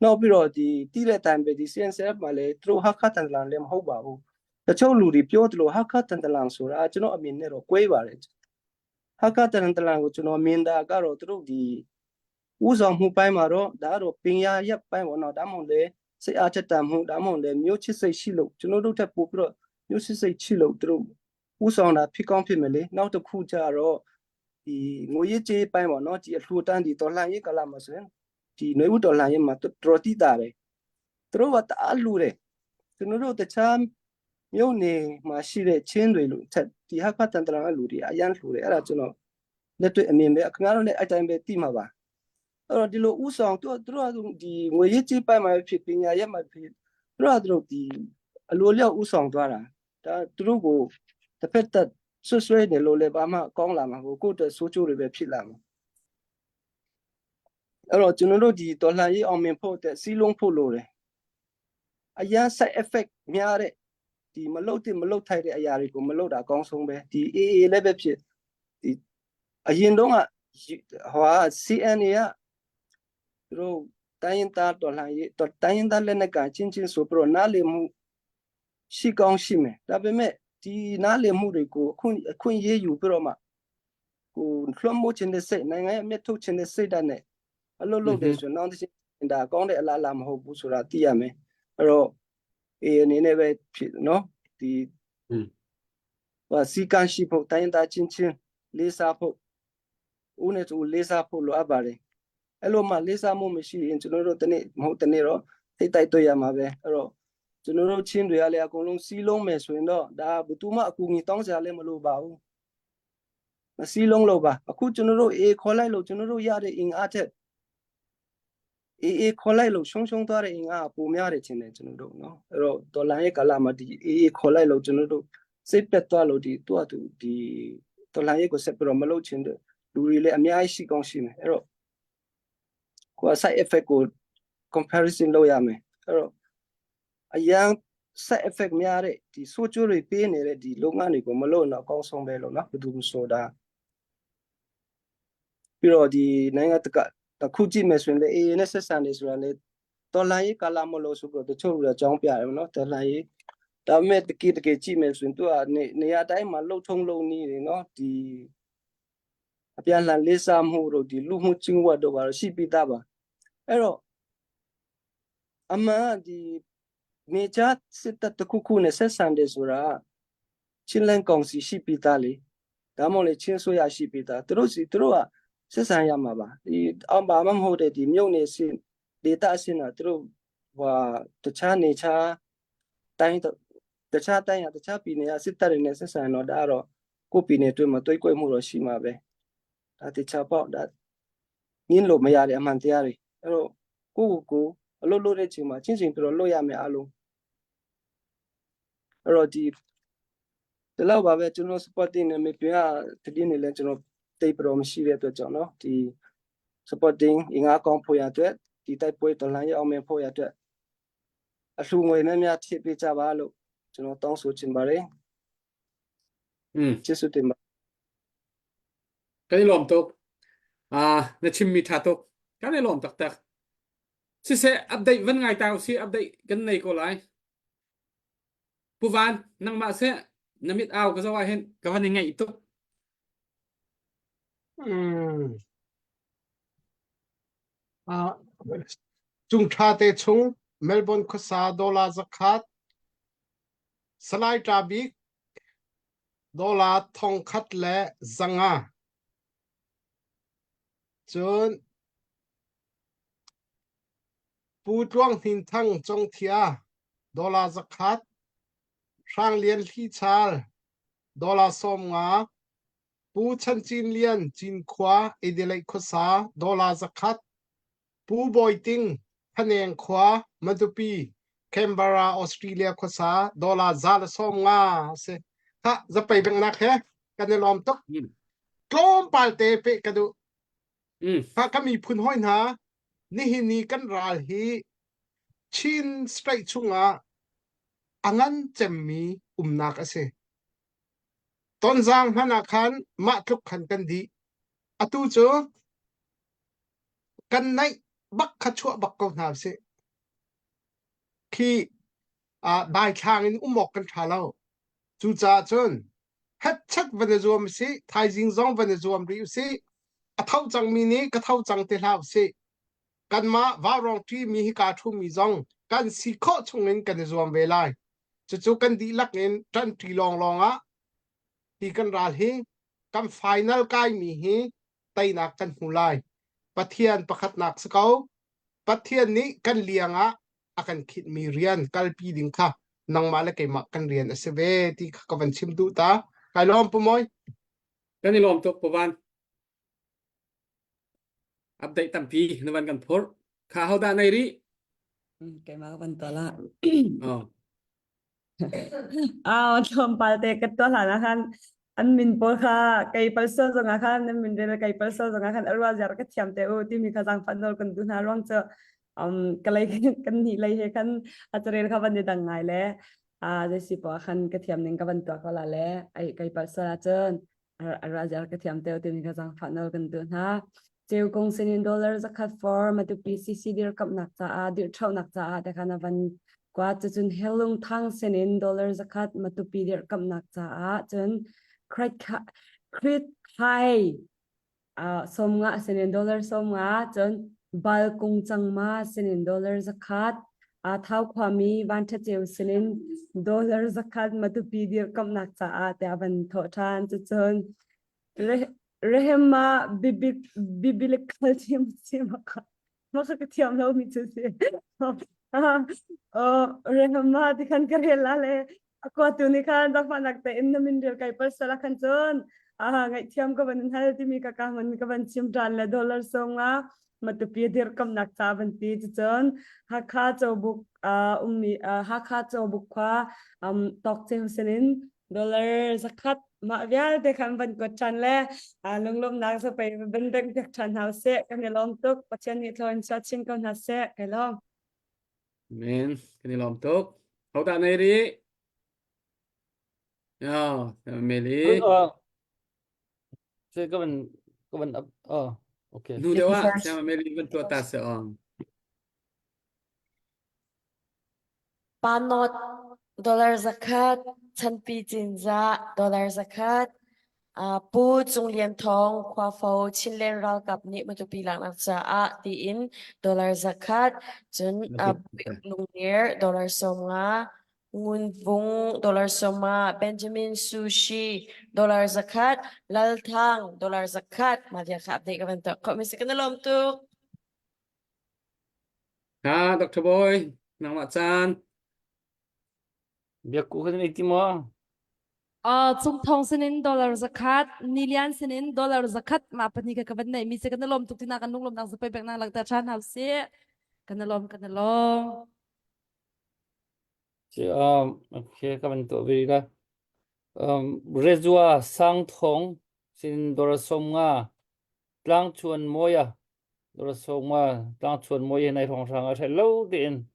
နောက်ပြီးတော့ဒီတီးတဲ့အတိုင်းပဲဒီ CNCF မှာလည်းသူတို့ဟာခတန်တလန်လည်းမဟုတ်ပါဘူးတချို့လူတွေပြောတယ်လို့ဟာခတန်တလန်ဆိုတာကျွန်တော်အမြင်နဲ့တော့ကွဲပါတယ်ဟာခတန်တလန်ကိုကျွန်တော်မြင်တာကတော့သူတို့ဒီဥဆောင်မှုပိုင်းမှာတော့ဒါတော့ပင်ရရက်ပိုင်းပေါ့နော်ဒါမှမဟုတ်လေစိတ်အားထက်တန်မှုဒါမှမဟုတ်လေမျိုးချစ်စိတ်ရှိလို့ကျွန်တော်တို့ထက်ပိုပြီးတော့မျိုးချစ်စိတ်ရှိလို့သူတို့ဥဆောင်တာဖြစ်ကောင်းဖြစ်မယ်လေနောက်တစ်ခုကျတော့ဒီငွေရေးကြေးပိုင်းပေါ့နော်ဒီအလှူတန်းဒီတော်လှန်ရေးကလာမှာဆိုရင်ဒီຫນွေဥတော်လှန်ရေးမှာတော်တော်တိတာတယ်သူတို့ကတအားလှူတယ်ကျွန်တော်တို့တခြားမြို့နယ်မှာရှိတဲ့ချင်းတွေလို့ထက်ဒီဟာခတန်တရာလူတွေအရန်လှူတယ်အဲ့ဒါကျွန်တော်လက်တွေ့အမြင်ပဲခင်ဗျားတို့လည်းအဲ့တိုင်းပဲသိမှာပါအဲ့တော့ဒီလိုဥဆောင်သူတို့ကဒီငွေရေးကြေးပိုင်းမှာဖြစ်ပညာရက်မှာဖြစ်သူတို့ကသူတို့ဒီအလိုလျောက်ဥဆောင်သွားတာဒါသူတို့ကိုတစ်ဖက်သက်ဆွဆွဲနေလို့လည်းဘာမှကောင်းလာမှာမဟုတ်ကိုယ့်အတွက်ဆိုးကျိုးတွေပဲဖြစ်လာမှာအဲ့တော့ကျွန်တော်တို့ဒီတော်လှန်ရေးအောင်မြင်ဖို့အတွက်စီးလုံးဖို့လိုတယ်အရန် side effect များတဲ့ဒီမလုတ်တဲ့မလုတ်ထိုက်တဲ့အရာတွေကိုမလုတ်တာအကောင်းဆုံးပဲဒီ AA လည်းပဲဖြစ်ဒီအရင်တုန်းကဟိုက CNA ကသူတို့တိုင်းရင်းသားတော်လှန်ရေးတိုင်းရင်းသားလက်နက်ကချင်းချင်းဆိုပြီးတော့နားလည်မှုရှိကောင်းရှိမယ်ဒါပေမဲ့ဒီနားလည်မှုတွေကိုအခွင့်အခွင့်ရေးယူပြီးတော့မှကိုလွှမ်းမိုးခြင်းတဲ့စိတ်နိုင်ငံရဲ့အမျက်ထုတ်ခြင်းတဲ့စိတ်ဓာတ်နဲ့အလုပ်လုပ်တယ်ဆိုတော့နောက်တစ်ချိန်ဒါကောင်းတဲ့အလားအလာမဟုတ်ဘူးဆိုတာသိရမယ်အဲ့တော့အေးအနေနဲ့ပဲဖြစ်နော်ဒီဟိုစီကန်းရှိဖို့တိုင်းသားချင်းချင်းလေးစားဖို့ဦးနဲ့သူလေးစားဖို့လိုအပ်ပါတယ်အဲ့လိုမှလေးစားမှုမရှိရင်ကျွန်တော်တို့တနေ့မဟုတ်တနေ့တော့ထိတ်တိုက်တွေ့ရမှာပဲအဲ့တော့ကျွန်တော်တို့ချင်းတွေကလည်းအကုန်လုံးစီးလုံးမယ်ဆိုရင်တော့ဒါဘယ်သူမှအကူအညီတောင်းစရာလည်းမလိုပါဘူးမစီးလုံးလို့ပါအခုကျွန်တော်တို့အေးခေါ်လိုက်လို့ကျွန်တော်တို့ရတဲ့အင်အားထက်အေးအေးခေါ်လိုက်လို့ရှုံးရှုံးသွားတဲ့အင်အားပိုများတယ်ချင်းတယ်ကျွန်တော်တို့နော်အဲ့တော့ဒေါ်လာရဲ့ကာလမှာဒီအေးအေးခေါ်လိုက်လို့ကျွန်တော်တို့စိတ်ပက်သွားလို့ဒီသူ့အတူဒီဒေါ်လာရဲ့ကိုဆက်ပြီးတော့မလုပ်ချင်တဲ့လူတွေလည်းအများကြီးရှိကောင်းရှိမယ်အဲ့တော့ကိုယ် side effect ကို comparison လုပ်ရမယ်အဲ့တော့ အရန် side effect များတဲ့ဒီဆိုးကျိုးတွေပေးနေတဲ့ဒီလုပ်ငန်းတွေကိုမလုပ်တော့အကောင်းဆုံးပဲလို့နော်ဘယ်သူမှဆိုတာပြီးတော့ဒီနိုင်ငံတကာတခုကြည့်မယ်ဆိုရင်လေ AA နဲ့ဆက်ဆံနေဆိုတာလေတော်လှန်ရေးကာလမလို့ဆိုပြီးတော့တချို့လူအကြောင်းပြတယ်နော်တော်လှန်ရေးဒါပေမဲ့တကယ်တကယ်ကြည့်မယ်ဆိုရင်သူကနေနေရာတိုင်းမှာလှုပ်ထုံးလုံနည်းတွေနော်ဒီအပြန်လှန်လေးစားမှုတို့ဒီလူမှုချင်းဝတ်တို့ပါတော့ရှိပြီးသားပါအဲ့တော့အမှန်ဒီနေချစစ်တပ်တခုခုနဲ့ဆက်ဆံတယ်ဆိုတာချင်းလန်းကောင်စီရှိပြီးသားလေဒါမှမဟုတ်လေချင်းဆိုရရှိပြီးသားသူတို့စီသူတို့ကဆက်ဆံရမှာပါဒီအောင်ပါမမဟုတ်တဲ့ဒီမြုပ်နေစင်ဒေတာအစင်ကသူတို့ဟိုတခြားနေခြားတိုင်းတခြားတိုင်းရတခြားပြည်နယ်ကစစ်တပ်တွေနဲ့ဆက်ဆံတော့ဒါတော့ကိုပြည်နယ်တွင်းမှာတွေးကွဲမှုတော့ရှိမှာပဲဒါတခြားပေါ့ဒါငင်းလို့မရတဲ့အမှန်တရားတွေအဲ့တော့ကိုကိုကိုအလုပ်လုပ်တဲ့ချိန်မှာချင်းချင်းပြီးတော့လုပ်ရမယ်အလုံးအဲ့တော့ဒီဒီလောက်ပါပဲကျွန်တော် supporting နဲ့မြေပြင်ကတည်နေလဲကျွန်တော်တိတ်ပြီးတော့မရှိတဲ့အတွက်ကြောင့်နော်ဒီ supporting အင်အားကောင်းဖို့ရအတွက်ဒီတိုက်ပွဲတော်လှန်ရေးအောင်မြင်ဖို့ရအတွက်အလှူငွေများများထည့်ပေးကြပါလို့ကျွန်တော်တောင်းဆိုချင်ပါတယ် อืม ကျေးဇူးတင်ပါ kan i lawm tuk ah na chimmi tha tuk kan i lawm taktak siseh update van ngai ta usih update kan nei ko lai Pu Van nangmah seh na mit au ka zoh ah hin ka van i ngaih tuk Mm. Ah, cung ṭha te chung Melbourne khuasa dollar zakhat Salai Ṭa Bik dollar thongkhat le zanga cun Pu Tluang Hnin Thang Congthia dollar zakhat Hrang Lian Hli Chal dollar 50 Pu Chan Cin Lian Cinkhua Adelaide khuasa dollar zakhat Pu Bawi Ting Thaneng khua Matupi Canberra Australia khuasa dollar 150 a si. Ha zapei bengnak he kan i lawm tuk. Tlawmpal te pe ka duh. Ha ka miphun hoi hna nihin ni kan ral hi Chin State chungah a ngan cemmi umnak a si. Tonzang hmanh ah khan mah tluk khan kan dih. Atu cu kan naih bak kha chuah bak ko hna usih. Khi uh, daithlang in um awk kan ṭha lo. Cucaah cun hetchet van i zuam usih, thaizing zong van i zuam rih usih. A tho cangmi nih ka tho cang ti hlah usih. Kanmah vaurawng ṭimi hika ṭhumi zong kan si khawh chungin kan i zuam ve lai. Cucu kan dihlak in ṭanṭi lawnglawng ah hi kan ral hi kan final kaimi hi teinak kan hmu lai. Pathian pakhatnak si ko. Pathian nih kan liang ah a kan khinhmi rian kalpi ding kha nangmah le keimah kan rian a si ve ti kha ka van chim duh ta. Kai lawm Pu Mawi. Kan i lawm tuk Pu Van. Update tampi na van kan phurh. Kha ho dah nei rih? Keimah ka van tuah la. Oh. Ah, tlawmpal te ka tuah hlan ah khan an min pawl kha kei palsual zong ah khan an min rel kei palsual zong ah khan a rual ziar ka thiam te u timi kha zaangfah nawl kan duh hna ruang cu um ka lei kan nih lei he khan a carel kha van i dang ngai le a zei si poah khan ka thiam ning ka van tuah ko la le ai kei palsual ahcun a rual ziar ka thiam te u timi kha zaangfah nawl kan duh hna. Ceu kong sinin dollar zakhat for Matupi CC dirkamhnak caah dirhṭhonak caah te khan a van kuat. Cucun Helung Thang sinin dollar zakhat Matupi dirkamhnak caah cun Crit Hai 50 sinin dollar 50 cun Balkung Changma sinin dollar zakhat Thau khuami Van Ṭha Ceu sinin dollar zakhat Matupi dirkamhnak caah tiah a van thawh ṭhan. Cucun Rehema biblical thiam maka ka thiam lo mi cu si. Rehema ti khan ka rel la le akwa tu ni khan zakfa te in na min rel kai pal sala khan cun ngaihthiam ka van hal timi ka ka man ka van chim tan le dollar song nga matupi dir kam nak cha van ti cun Hakha Cawbuk ummi Hakha Cawbuk khua tok che husenin dollar zakhat mah vialte khan van kuat ṭhan le lunglawmhnak zapei van bengh piak ṭhan hna usih kan i lawm tuk Pathian nih thlaw in chia chin ko hna seh kai lawm Amen kan i lawm tuk. Hodah nei rih? Yo, Meli. Se ka van ka van up oh okay. Nu deuh ah Siang Meli van tuah ta se ong. Panot dollar zakhat, Chanpi Cinzah dollar zakhat, uh, Pu Cung Lian Thawng Khuafo Chinland ralkap nih Matupi laknak caah tiin dollar zakhat, cun uh, Lungler dollar 50, Ngun Vung dollar 50, Benjamin Sushi dollar zakhat, Lal Thang dollar zakhat, mah dia kha update ka van tuah khawh mi si kan i lawm tuk. Ha, Dr. Boy, nangmah caan. Biakku kan nei ti maw? Uh, Cung Thong sinin dollar zakhat, Nilian sinin dollar zakhat ma pahnih ka ka van nei mi se kan lom tuk tina kan lunglom nak zapai pek nak lakta than hau si. Kan lom kan lom. Si um okay ka van tuah ve la. Um Rezua Sang Thong sin dollar 50 Tlangchuan Mawia Rasawma tlangchuan mawi nai hrawng hrang a hrel lo tein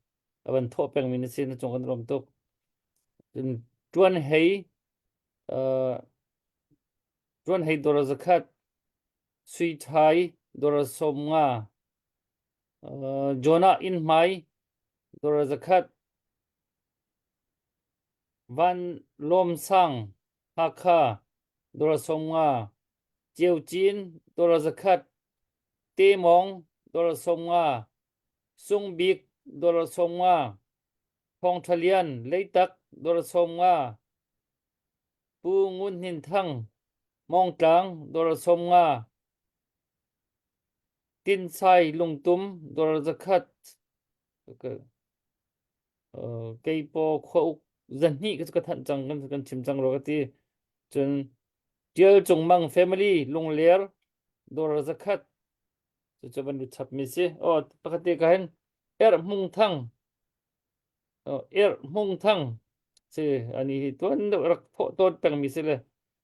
a van thawh pengmi na si na cung kan rom tuk. Cun tuan hei uh, tuan hei dora zakhat sui thai dora som nga uh, Jonah in hmai dora zakhat Van Lawm Sang Hakha dora som nga Ceucin dora zakhat, Temawng dora 50, Sungbik dora 50, Thawngṭha Lian Leitak dora 50, Pu Ngun Hnin Thang Mawngtlang dora 50, Tinsai Lungtum dora zakhat, keipaw khua uk zahnih ka ka thanh cang kan kan chim cang ro ka ti cun Tial Cung Mang family Lungler dawr zakhat cu cu van chap mi si o pakhat te ka hin Er Hmung Thang Er Hmung Thang si ani hi tuan deuh rak thawh tawn peng mi si le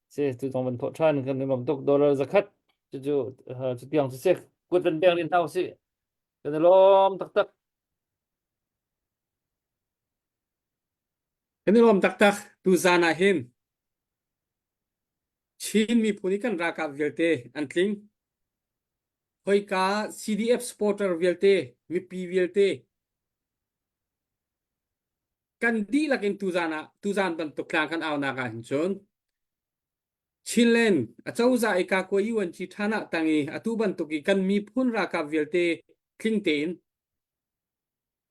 si tu zong van thawh than kan lom tuk dollar zakhat cu cu cu tiang cu si kut van beng rin hau si kan lom taktak Kan i lawm taktak. Tuzaan ah hin Chin miphun i kan ralkap vialte an tling. Khoika CDF supporter vialte, mipi vialte kan dihlak in tuzaan ah tuzaan bantuk tlang kan aunak ah hin cun Chinland acozah i Kakua UNG ṭhan ah tang i atu bantuk i kan miphun ralkap vialte tling tein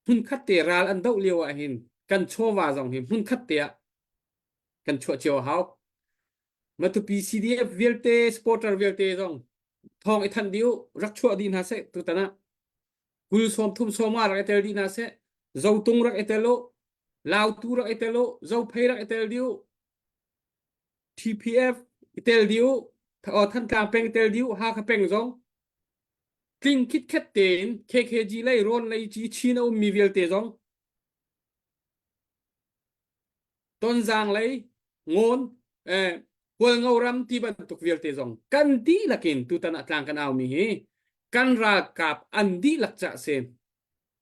hmunkhat te ral an doh lio ah hin kan chawva zong hi hmunkhat te ah kan chuah cio a hau. Matupi CDF vialte supporter vialte zong thawng i thanh dih u rak chuah dih hna seh tutan ah kul sawm thum sawm nga rak i tel dih hna seh zotung rak i tel u lautu rak i tel u zophei rak i tel dih u TPF i tel dih u Thantlang peng i tel dih u Hakha peng zong tling khitkhet tein KKG lei rawn lei ci Chin a ummi vialte zong Tonzang lei Ngawn eh, Hualngo ram ti bantuk vialte zong kan dihlak in tutan ah tlang kan aumi hi kan ralkap an dihlak cah si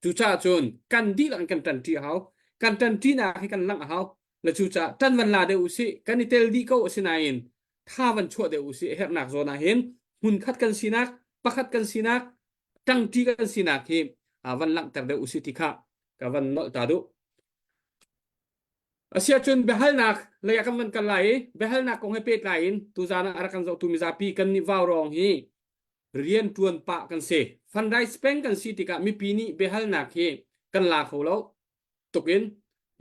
Cucaah cun kan dihlak in kan ṭanṭi a hau. Kan ṭanṭinak hi kan langh a hau. Le cucaah ṭan van la deuh usih. Kan i tel dih ko asinain tha van chuah deuh usih. A herhnak zawn ah hin hmunkhat kan sinak, pakhat kan sinak, ṭangṭi kan sinak hi van langhter deuh usih ti kha ka van nolh ta duh. Asiahcun biahalnak lei ah kan van kal lai i biahalnak kong he pehtlai in tuzaan ah a rak kan zohtu mizapi kan nih vaurawng hi rianṭuan pah kan si. Fundraise peng kan si tikah mipi nih biahalnak hi kan la kho lo tuk in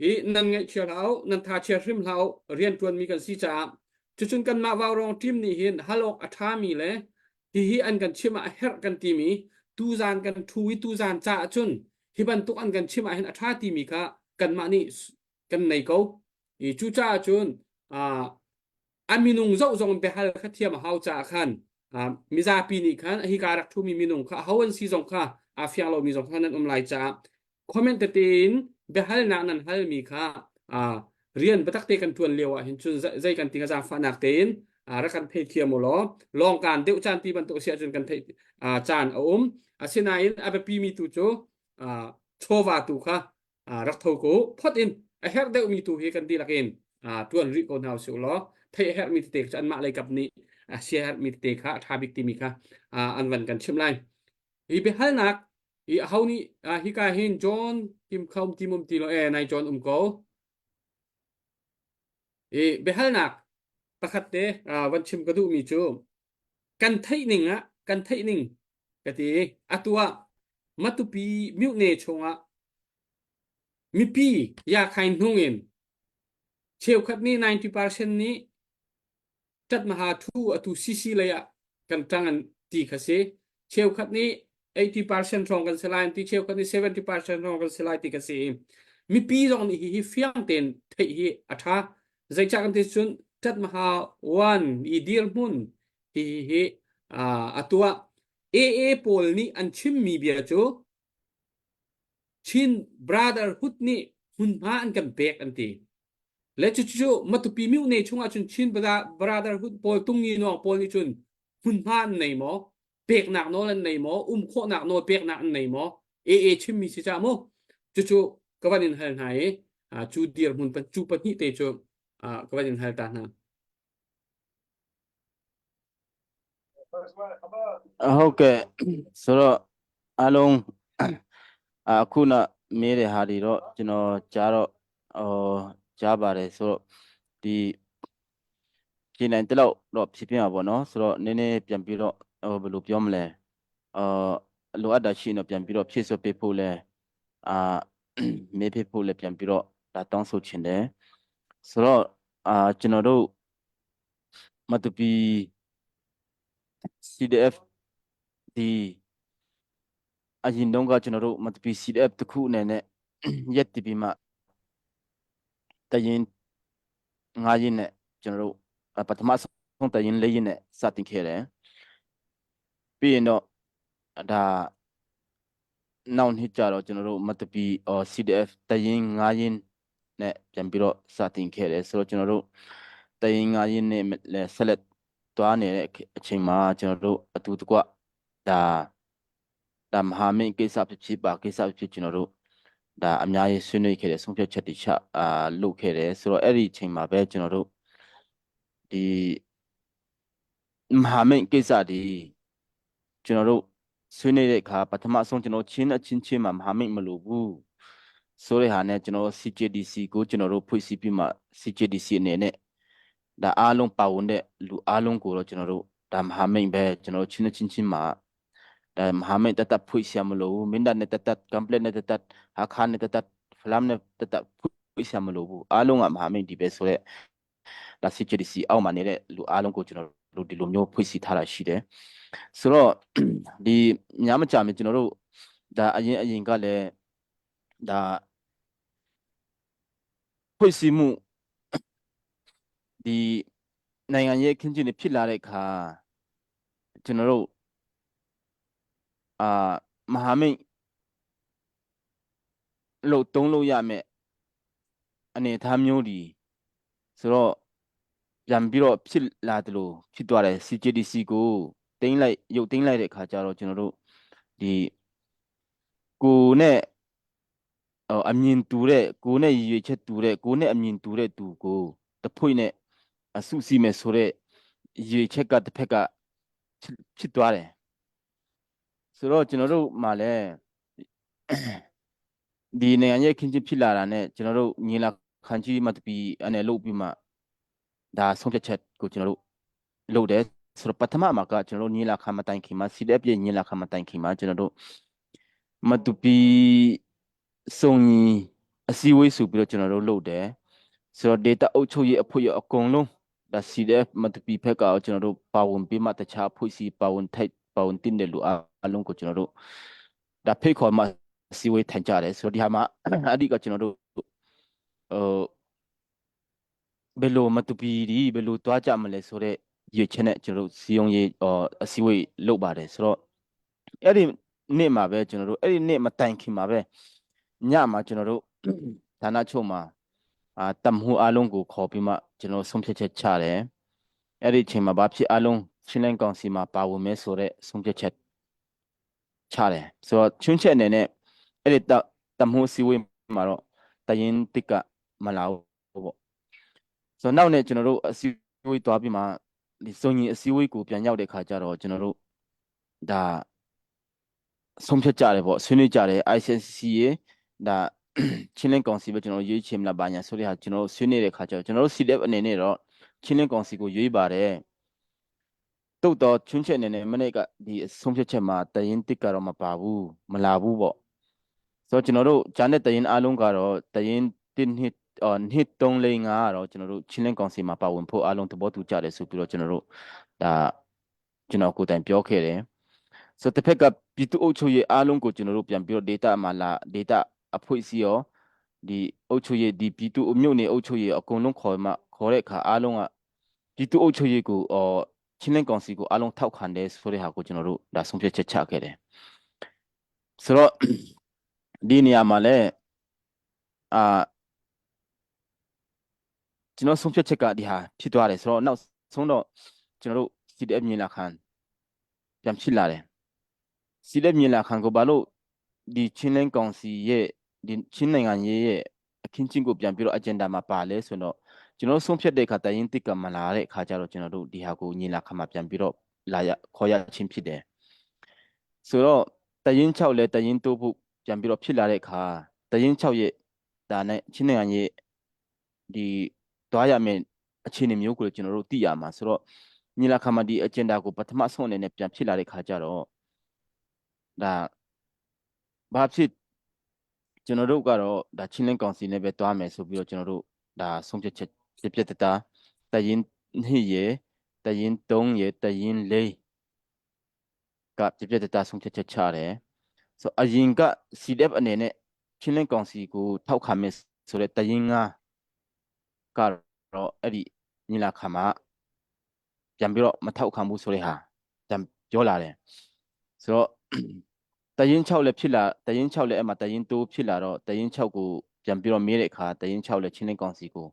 i nan ngaihchia hlah u, nan tha chia hrim hlah u, rianṭuanmi kan si caah cucun kanmah vaurawng team nih hin hal awk a ṭhami le hihi an kan chimh ah a herh kan timi tuzaan kan ṭhu i tuzaan caah cun hi bantuk an kan chimh ah hin a ṭha timi kha kanmah nih kan nei ko. I cucaah cun a minung zoh zong biahal kha thiam a hau caah khan mizapi nih khan hika rak ṭhumi minung kha aho an si zong kha aa fiang lomi zong kha nan um lai caah comment tete in biahalnak nan halmi kha rian biatak te kan ṭuan lio ah hin cun zei kan ti ka zaangfahnak tein rak kan theithiam u law lawngkaan deuh caan ti bantuk a si ahcun kan theih caan a um asinain a biapimi tu cu chawva tu kha rak tho ko phot in. A herh deuhmi tu hi kan dihlak in ṭuan rih ko hna usih law theih a herhmi tete cu anmah lei kap nih sia herhmi tete kha a ṭha bik timi kha an van kan chimh lai. Hi biahalnak hi aho nih hika hin John Kim kha um ti um ti lo e nai John um ko. I biahalnak pakhat te van chim ka duhmi cu kan theih ning ah kan theih ning ka ti atu ah Matupi myone chungah mipi yakhain hnung in cheukhat nih 90% nih ṭatmaha thu atu CC lei ah kan ṭang an ti kha si. Cheukhat nih 80% hrawng kan si lai an ti, cheukhat nih 70% hrawng kan si lai ti kha si. Mipi zong nih hihi fiang tein theih hi a ṭha. Zeicah kan ti cun ṭatmaha one i dirhmun hi hi atu ah AA pawl nih an chimmi bia cu Chin Brotherhood nih hmunhma an kan pek an ti. Le cucu Matupi myone chungah cun Chin Brotherhood pawl tungi nuang pawl nih cun hmunhma an nei maw? Peknak nawl an nei maw? Um khawhnak nawl peknak an nei maw? AA chimmi si ca mu. Cucu ka van in hal hna i cu dirhmun cu pahnih te cu ka van in hal ta hna. ဟုတ်ကဲ့ဆိုတော့အားလုံးအခုနမေးတဲ့ဟာတွေတော့ကျွန်တော်ကြားတော့ဟိုကြားပါတယ်ဆိုတော့ဒီဖြေနိုင်တဲ့လောက်တော့ဖြေပြမှာပေါ့နော်ဆိုတော့နည်းနည်းပြန်ပြီးတော့ဟိုဘယ်လိုပြောမလဲအာလိုအပ်တာရှိရင်တော့ပြန်ပြီးတော့ဖြည့်စွက်ပေးဖို့လဲအာမေးဖြစ်ဖို့လဲပြန်ပြီးတော့ဒါတောင်းဆိုချင်တယ်ဆိုတော့အာကျွန်တော်တို့မတူပီ CDF ဒီအရင်တုန်းကကျွန်တော်တို့မတူပီ CDF တခုအနေနဲ့ရက်တည်ပြီးမှတရင်ငါးရင်နဲ့ကျွန်တော်တို့ပထမဆုံးတရင်လေးရင်နဲ့စတင်ခဲ့တယ်ပြီးရင်တော့ဒါနောက်နှစ်ကြတော့ကျွန်တော်တို့မတပီ CDF တရင်ငါးရင်နဲ့ပြန်ပြီးတော့စတင်ခဲ့တယ်ဆိုတော့ကျွန်တော်တို့တရင်ငါးရင်နဲ့လည်းဆက်လက်သွားနေတဲ့အချိန်မှာကျွန်တော်တို့အတူတကွဒါဒါမဟာမိတ်ကိစ္စဖြစ်ဖြစ်ပါကိစ္စဖြစ်ဖြစ်ကျွန်တော်တို့ဒါအများကြီးဆွေးနွေးခဲ့တယ်ဆုံးဖြတ်ချက်တွေချအာလုပ်ခဲ့တယ်ဆိုတော့အဲ့ဒီအချိန်မှာပဲကျွန်တော်တို့ဒီမဟာမိတ်ကိစ္စဒီကျွန်တော်တို့ဆွေးနွေးတဲ့အခါပထမဆုံးကျွန်တော်ချင်းအချင်းချင်းမှာမဟာမိတ်မလိုဘူးဆိုတဲ့ဟာနဲ့ကျွန်တော် CJDC ကိုကျွန်တော်တို့ဖွဲ့စည်းပြီးမှ CJDC အနေနဲ့ဒါအားလုံးပါဝင်တဲ့လူအားလုံးကိုတော့ကျွန်တော်တို့ဒါမဟာမိတ်ပဲကျွန်တော်ချင်းချင်းချင်းမှာဒါမဟာမိတ်တတဖွဲ့စရာမလိုဘူးမင်းတပ်နဲ့တတကမ်ပလက်နဲ့တတဟာခါနဲ့တတဖလမ်နဲ့တတဖွဲ့စရာမလိုဘူးအားလုံးကမဟာမိတ်ဒီပဲဆိုတော့ဒါ CJDC အောက်မှာနေတဲ့လူအားလုံးကိုကျွန်တော်တို့ဒီလိုမျိုးဖွဲ့စည်းထားတာရှိတယ်ဆိုတော့ဒီများမကြမကျွန်တော်တို့ဒါအရင်အရင်ကလည်းဒါဖွဲ့စည်းမှုဒီနိုင်ငံရေးခင်းကျင်းတွေဖြစ်လာတဲ့အခါကျွန်တော်တို့အာမဟာမိတ်လို့တုံးလို့ရမယ်အနေအထားမျိုးဒီဆိုတော့ပြန်ပြီးတော့ဖြစ်လာတယ်လို့ဖြစ်သွားတယ် CJDC ကိုတင်းလိုက်ရုပ်တင်းလိုက်တဲ့အခါကျတော့ကျွန်တော်တို့ဒီကိုနဲ့အမြင်တူတဲ့ကိုနဲ့ရည်ရွယ်ချက်တူတဲ့ကိုနဲ့အမြင်တူတဲ့သူကိုတဖွင့်နဲ့အစုစီမယ်ဆိုတဲ့ရည်ရွယ်ချက်ကတစ်ဖက်ကဖြစ်သွားတယ်ဆိုတော့ကျွန်တော်တို့မှလည်းဒီနိုင်ငံရဲ့ခင်းချင်းဖြစ်လာတာနဲ့ကျွန်တော်တို့ညီလာခံကြီးမှတပီအနေလုပ်ပြီးမှဒါဆုံးဖြတ်ချက်ကိုကျွန်တော်တို့လုပ်တယ်ဆိုတော့ပထမမှာကကျွန်တော်တို့ညီလာခံမတိုင်ခင်မှာ CDF ရဲ့ညီလာခံမတိုင်ခင်မှာကျွန်တော်တို့မတူပီစုံညီအစည်းအဝေးဆိုပြီးတော့ကျွန်တော်တို့လုပ်တယ်ဆိုတော့ data အုပ်ချုပ်ရေးအဖွဲ့ရအကုန်လုံးဒါ CDF မတူပီဖက်ကကျွန်တော်တို့ပါဝင်ပြီးမှတခြားဖွဲ့စည်းပါဝင်ထိုက်ပါဝင်တင်တဲ့လူအလုံးကိုကျွန်တော်တို့ဒါဖိတ်ခေါ်မှအစည်းအဝေးထိုင်ကြတယ်ဆိုတော့ဒီဟာမှာအဲ့ဒီကကျွန်တော်တို့ဟိုဘယ်လိုမတူပီဒီဘယ်လိုတွားကြမလဲဆိုတော့ရွေချက်နဲ့ကျွန်တော်တို့စီယုံရေးအစည်းအဝေးလုပ်ပါတယ်ဆိုတော့အဲ့ဒီနေ့မှာပဲကျွန်တော်တို့အဲ့ဒီနေ့မတိုင်ခင်မှာပဲညမှာကျွန်တော်တို့ဌာနချုပ်မှာအာတမ်ဟူအလုံးကိုခေါ်ပြီးမှကျွန်တော်ဆုံးဖြတ်ချက်ချတယ်အဲ့ဒီအချိန်မှာဘာဖြစ်အလုံးချင်းလန်းကောင်စီမှာပါဝင်မဲဆိုတဲ့ဆုံးဖြတ်ချက်ချတယ်ဆိုတော့ချွင်းချက်အနေနဲ့အဲ့ဒီတမ်ဟူစီဝေးမှာတော့တရင်တစ်က မလာဘူးပေါ့ဆိုတော့နောက်နဲ့ကျွန်တော်တို့အစည်းအဝေးသွားပြီးမှဒီစုံညီအစည်းအဝေးကိုပြန်ရောက်တဲ့ခါကျတော့ကျွန်တော်တို့ဒါဆုံးဖြတ်ကြတယ်ပေါ့ဆွေးနွေးကြတယ် ICC ရေဒါချင်းလင်းကောင်စီပဲကျွန်တော်ရွေးချယ်မလားဘာညာဆိုတဲ့ဟာကျွန်တော်ဆွေးနွေးတဲ့ခါကျတော့ကျွန်တော်တို့ CDF အနေနဲ့တော့ချင်းလင်းကောင်စီကိုရွေးပါတယ်တုတ်တော့ချွင်းချက်အနေနဲ့မနေ့ကဒီဆုံးဖြတ်ချက်မှာတရင်တစ်ကတော့မပါဘူးမလာဘူးပေါ့ဆိုတော့ကျွန်တော်တို့ဂျာနဲ့တရင်အားလုံးကတော့တရင်တစ်နှစ်အော်နှစ်3 4 5ကတော့ကျွန်တော်တို့ချင်းလင်းကောင်စီမှာပါဝင်ဖို့အားလုံးသဘောတူကြတယ်ဆိုပြီးတော့ကျွန်တော်တို့ဒါကျွန်တော်ကိုယ်တိုင်ပြောခဲ့တယ်ဆိုတော့တစ်ဖက်ကပြည်သူ့အုပ်ချုပ်ရေးအားလုံးကိုကျွန်တော်တို့ပြန်ပြီးတော့ data မှာလာ data အဖွဲ့အစည်းရောဒီအုပ်ချုပ်ရေးဒီပြည်သူ့မြို့နယ်အုပ်ချုပ်ရေးအကုန်လုံးခေါ်မှခေါ်တဲ့အခါအားလုံးကပြည်သူ့အုပ်ချုပ်ရေးကိုအော်ချင်းလင်းကောင်စီကိုအားလုံးထောက်ခံတယ်ဆိုတဲ့ဟာကိုကျွန်တော်တို့ဒါဆုံးဖြတ်ချက်ချခဲ့တယ်ဆိုတော့ဒီနေရာမှာလည်းအာကျွန်တော်ဆုံးဖြတ်ချက်ကဒီဟာဖြစ်သွားတယ်ဆိုတော့နောက်ဆုံးတော့ကျွန်တော်တို့ CDF မြင်လာခံပြန်ဖြစ်လာတယ် CDF မြင်လာခံကိုဘာလို့ဒီချင်းလင်းကောင်စီရဲ့ဒီချင်းနိုင်ငံရေးရဲ့အခင်းချင်းကိုပြန်ပြီးတော့ agenda မှာပါလဲဆိုတော့ကျွန်တော်ဆုံးဖြတ်တဲ့အခါတရင်တစ်ကမလာတဲ့အခါကျတော့ကျွန်တော်တို့ဒီဟာကိုညီလာခံမှာပြန်ပြီးတော့လာရခေါ်ရချင်းဖြစ်တယ်ဆိုတော့တရင်6လဲတရင်တိုးဖို့ပြန်ပြီးတော့ဖြစ်လာတဲ့အခါတရင်6ရဲ့ဒါနဲ့ချင်းနိုင်ငံရဲ့ဒီတွားရမယ့်အခြေအနေမျိုးကိုကျွန်တော်တို့သိရမှာဆိုတော့ညီလာခံမှာဒီ agenda ကိုပထမဆုံးအနေနဲ့ပြန်ဖြစ်လာတဲ့ခါကျတော့ဒါဘာဖြစ်ကျွန်တော်တို့ကတော့ဒါချင်းလင်းကောင်စီနဲ့ပဲတွားမယ်ဆိုပြီးတော့ကျွန်တော်တို့ဒါဆုံးဖြတ်ချက်ပြပြတတာတရင်2ရေတရင်3ရေတရင်4ကပြပြတတာဆုံးဖြတ်ချက်ချတယ်ဆိုအရင်က CDF အနေနဲ့ချင်းလင်းကောင်စီကိုထောက်ခံမယ်ဆိုတဲ့တရင်9ကတော့အဲ့ဒီညီလာခံမှာပြန်ပြီးတော့မထောက်ခံဘူးဆိုတဲ့ဟာပြန်ပြောလာတယ်ဆိုတော့တရင်6လည်းဖြစ်လာတရင်6လည်းအဲ့မှာတရင်2ဖြစ်လာတော့တရင်6ကိုပြန်ပြီးတော့မေးတဲ့အခါတရင်6လည်းချင်းလင်းကောင်စီကို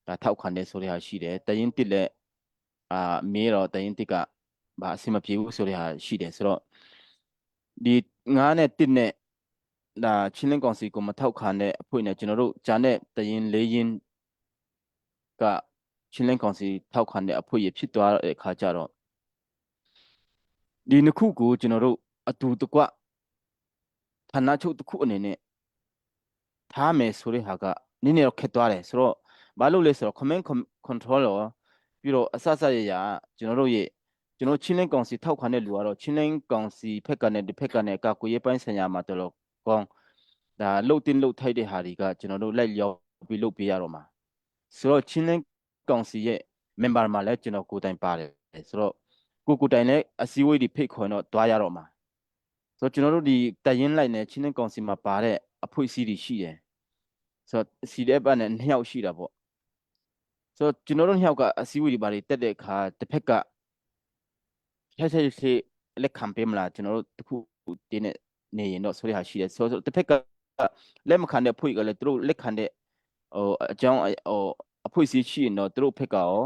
ဒါထောက်ခံတယ်ဆိုတဲ့ဟာရှိတယ်တရင်1လည်းအာမေးတော့တရင်1ကဘာအဆင်မပြေဘူးဆိုတဲ့ဟာရှိတယ်ဆိုတော့ဒီ9နဲ့1နဲ့ဒါချင်းလင်းကောင်စီကိုမထောက်ခံတဲ့အဖွဲ့နဲ့ကျွန်တော်တို့ဂျာနဲ့တရင်၄ရင်ကချင်းလင်းကောင်စီထောက်ခံတဲ့အဖွဲ့ရဖြစ်သွားတဲ့အခါကျတော့ဒီနှစ်ခုကိုကျွန်တော်တို့အတူတကွဌာနချုပ်တစ်ခုအနေနဲ့ထားမယ်ဆိုတဲ့ဟာကနည်းနည်းတော့ခက်သွားတယ်ဆိုတော့ဘာလို့လဲဆိုတော့ command control ရောပြီးတော့အဆအဆရရကျွန်တော်တို့ရဲ့ကျွန်တော်ချင်းလင်းကောင်စီထောက်ခံတဲ့လူကတော့ချင်းလင်းကောင်စီဖက်ကနဲ့ဒီဖက်ကနဲ့ကကိုရေးပိုင်းဆိုင်ရာမှာတော်တော်ကောင်းဒါလှုပ်တင်လှုပ်ထိုက်တဲ့ဟာတွေကကျွန်တော်တို့လိုက်လျောပြီးလှုပ်ပေးရတော့မှာဆိုတော့ချင်းလင်းကောင်စီရဲ့ member မှာလည်းကျွန်တော်ကိုယ်တိုင်ပါတယ်ဆိုတော့ကိုကိုတိုင်လည်းအစည်းအဝေးတွေဖိတ်ခေါ်တော့တွားရတော့မှာဆိုတော့ကျွန်တော်တို့ဒီတရင်လိုက်နဲ့ချင်းလင်းကောင်စီမှာပါတဲ့အဖွဲ့အစည်းတွေရှိတယ်ဆိုတော့ CDF နဲ့နှစ်ယောက်ရှိတာပေါ့ဆိုတော့ကျွန်တော်တို့နှစ်ယောက်ကအစည်းအဝေးတွေပါတွေတက်တဲ့အခါတစ်ဖက်ကဆက်ဆက်ဆက်လက်ခံပေးမလားကျွန်တော်တို့တခုတင်းနေနေရင်တော့ဆိုတဲ့ဟာရှိတယ်ဆိုတော့တစ်ဖက်ကလက်မခံတဲ့ဖွဲ့ကလည်းသူတို့လက်ခံတဲ့ဟိုအကြောင်းဟိုအဖွဲ့အစည်းရှိရင်တော့သူတို့ဖက်ကရော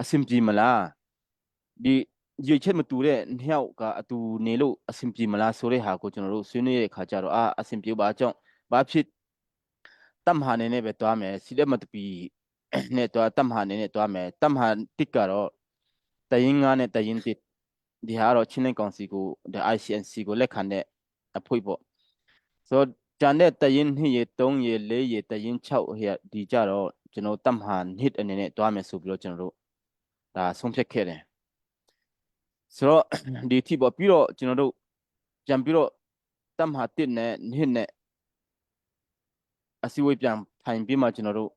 အဆင်ပြေမလားဒီရွေချက်မတူတဲ့နှစ်ယောက်ကအတူနေလို့အဆင်ပြေမလားဆိုတဲ့ဟာကိုကျွန်တော်တို့ဆွေးနွေးတဲ့အခါကျတော့အာအဆင်ပြေပါအကြောင်းဘာဖြစ်တမ်ဟာနေနဲ့ပဲတွားမယ်စီလက်မတပီနဲ့တွားတမ်ဟာနေနဲ့တွားမယ်တမ်ဟာတစ်ကတော့တရင်ငါနဲ့တရင်တစ်ဒီဟာတော့ချင်းလင်းကောင်စီကိုဒီ ICNC ကိုလက်ခံတဲ့အဖွဲ့ပေါ့ဆိုတော့ကြန်တဲ့တရင်2ရေ3ရေ4ရေတရင်6ဟဲ့ဒီကြတော့ကျွန်တော်တမ်ဟာနှစ်အနေနဲ့တွားမယ်ဆိုပြီးတော့ကျွန်တော်တို့ဒါဆုံးဖြတ်ခဲ့တယ်ဆိုတော့ဒီအထိပေါ့ပြီးတော့ကျွန်တော်တို့ပြန်ပြီးတော့တမ်ဟာ1နဲ့2နဲ့အစည်းအဝေးပြန်ထိုင်ပြီးမှကျွန်တော်တို့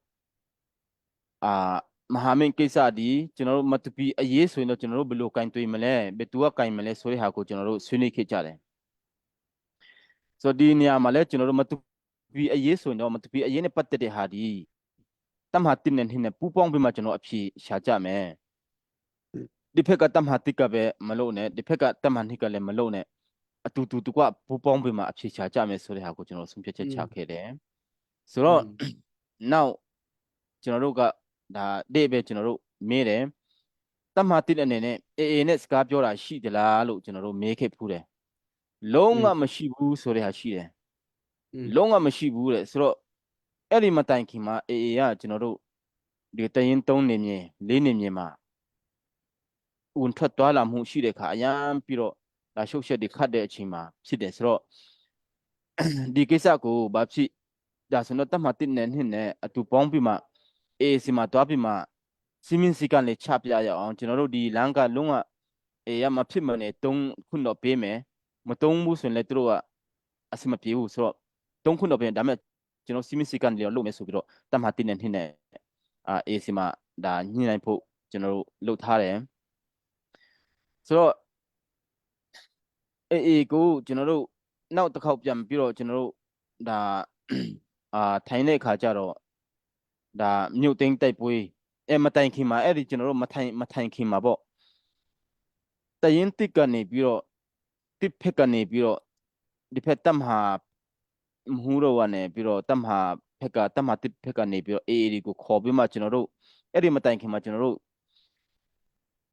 အာမဟာမိတ်ကိစ္စဒီကျွန်တော်တို့မတပီအရေးဆိုရင်တော့ကျွန်တော်တို့ဘယ်လိုကင်တွေ့မလဲဘယ်သူကကင်မလဲဆိုတဲ့ဟာကိုကျွန်တော်တို့ဆွေးနွေးခဲ့ကြတယ်ဆိုတော့ဒီနေရာမှာလဲကျွန်တော်တို့မတပီအရေးဆိုရင်တော့မတပီအရေးနဲ့ပတ်သက်တဲ့ဟာဒီတမဟာ1နဲ့2နဲ့ပူးပေါင်းပြီးမှကျွန်တော်အဖြေရှာကြမယ်ဒီဖက်ကတမဟာ1ကပဲမလို့နဲ့ဒီဖက်ကတမဟာ2ကလည်းမလို့နဲ့အတူတူတကွပူးပေါင်းပြီးမှအဖြေရှာကြမယ်ဆိုတဲ့ဟာကိုကျွန်တော်ဆုံးဖြတ်ချက်ချခဲ့တယ်ဆိုတော့နောက်ကျွန်တော်တို့ကဒါတဲ့ပဲကျွန်တော်တို့မေးတယ်တမဟာ1အနေနဲ့ AA နဲ့စကားပြောတာရှိသလားလို့ကျွန်တော်တို့မေးခဲ့ဖူးတယ်လုံးဝမရှိဘူးဆိုတဲ့ဟာရှိတယ်လုံးဝမရှိဘူးတဲ့ဆိုတော့ အဲ့ဒီမတိုင်ခင်မှာ AA ကကျွန်တော်တို့ဒီတရင်3နေမြေ4နေမြေမှာဝင်ထွက်သွားလာမှုရှိတဲ့ခါအရန်ပြီးတော့ဒါရှုပ်ရှက်တွေခတ်တဲ့အချိန်မှာဖြစ်တယ်ဆိုတော့ဒီကိစ္စကိုဘာဖြစ်ဒါဆိုတော့တတ်မှတစ်နဲ့နှစ်နဲ့အတူပေါင်းပြီးမှ AA စီမှာတွားပြီးမှစီမင်းစီကနေချပြရအောင်ကျွန်တော်တို့ဒီလမ်းကလုံးဝအေးရမဖြစ်မနေတုံးခုတော့ပေးမယ်မတုံးဘူးဆိုရင်လည်းသူတို့ကအဆင်မပြေဘူးဆိုတော့တုံးခုတော့ပေးဒါပေမဲ့ကျွန်တော်စီမင်းစီကနေလုပ်မယ်ဆိုပြီးတော့တတ်မှတစ်နဲ့နှစ်နဲ့အာ AC မှာဒါညှိနှိုင်းဖို့ကျွန်တော်တို့လုပ်ထားတယ်ဆိုတော့ AA ကိုကျွန်တော်တို့နောက်တစ်ခေါက်ပြန်ပြီးတော့ကျွန်တော်တို့ဒါအာထိုင်တဲ့အခါကျတော့ဒါမြို့သိမ်းတိုက်ပွဲအဲမတိုင်ခင်မှာအဲ့ဒီကျွန်တော်တို့မထိုင်မထိုင်ခင်မှာပေါ့တရင်တစ်ကနေပြီးတော့တစ်ဖက်ကနေပြီးတော့ဒီဖက်တပ်မဟာမဟူတော့ကနေပြီးတော့တပ်မဟာဖက်ကတပ်မဟာတစ်ဖက်ကနေပြီးတော့ AA တွေကိုခေါ်ပြီးမှကျွန်တော်တို့အဲ့ဒီမတိုင်ခင်မှာကျွန်တော်တို့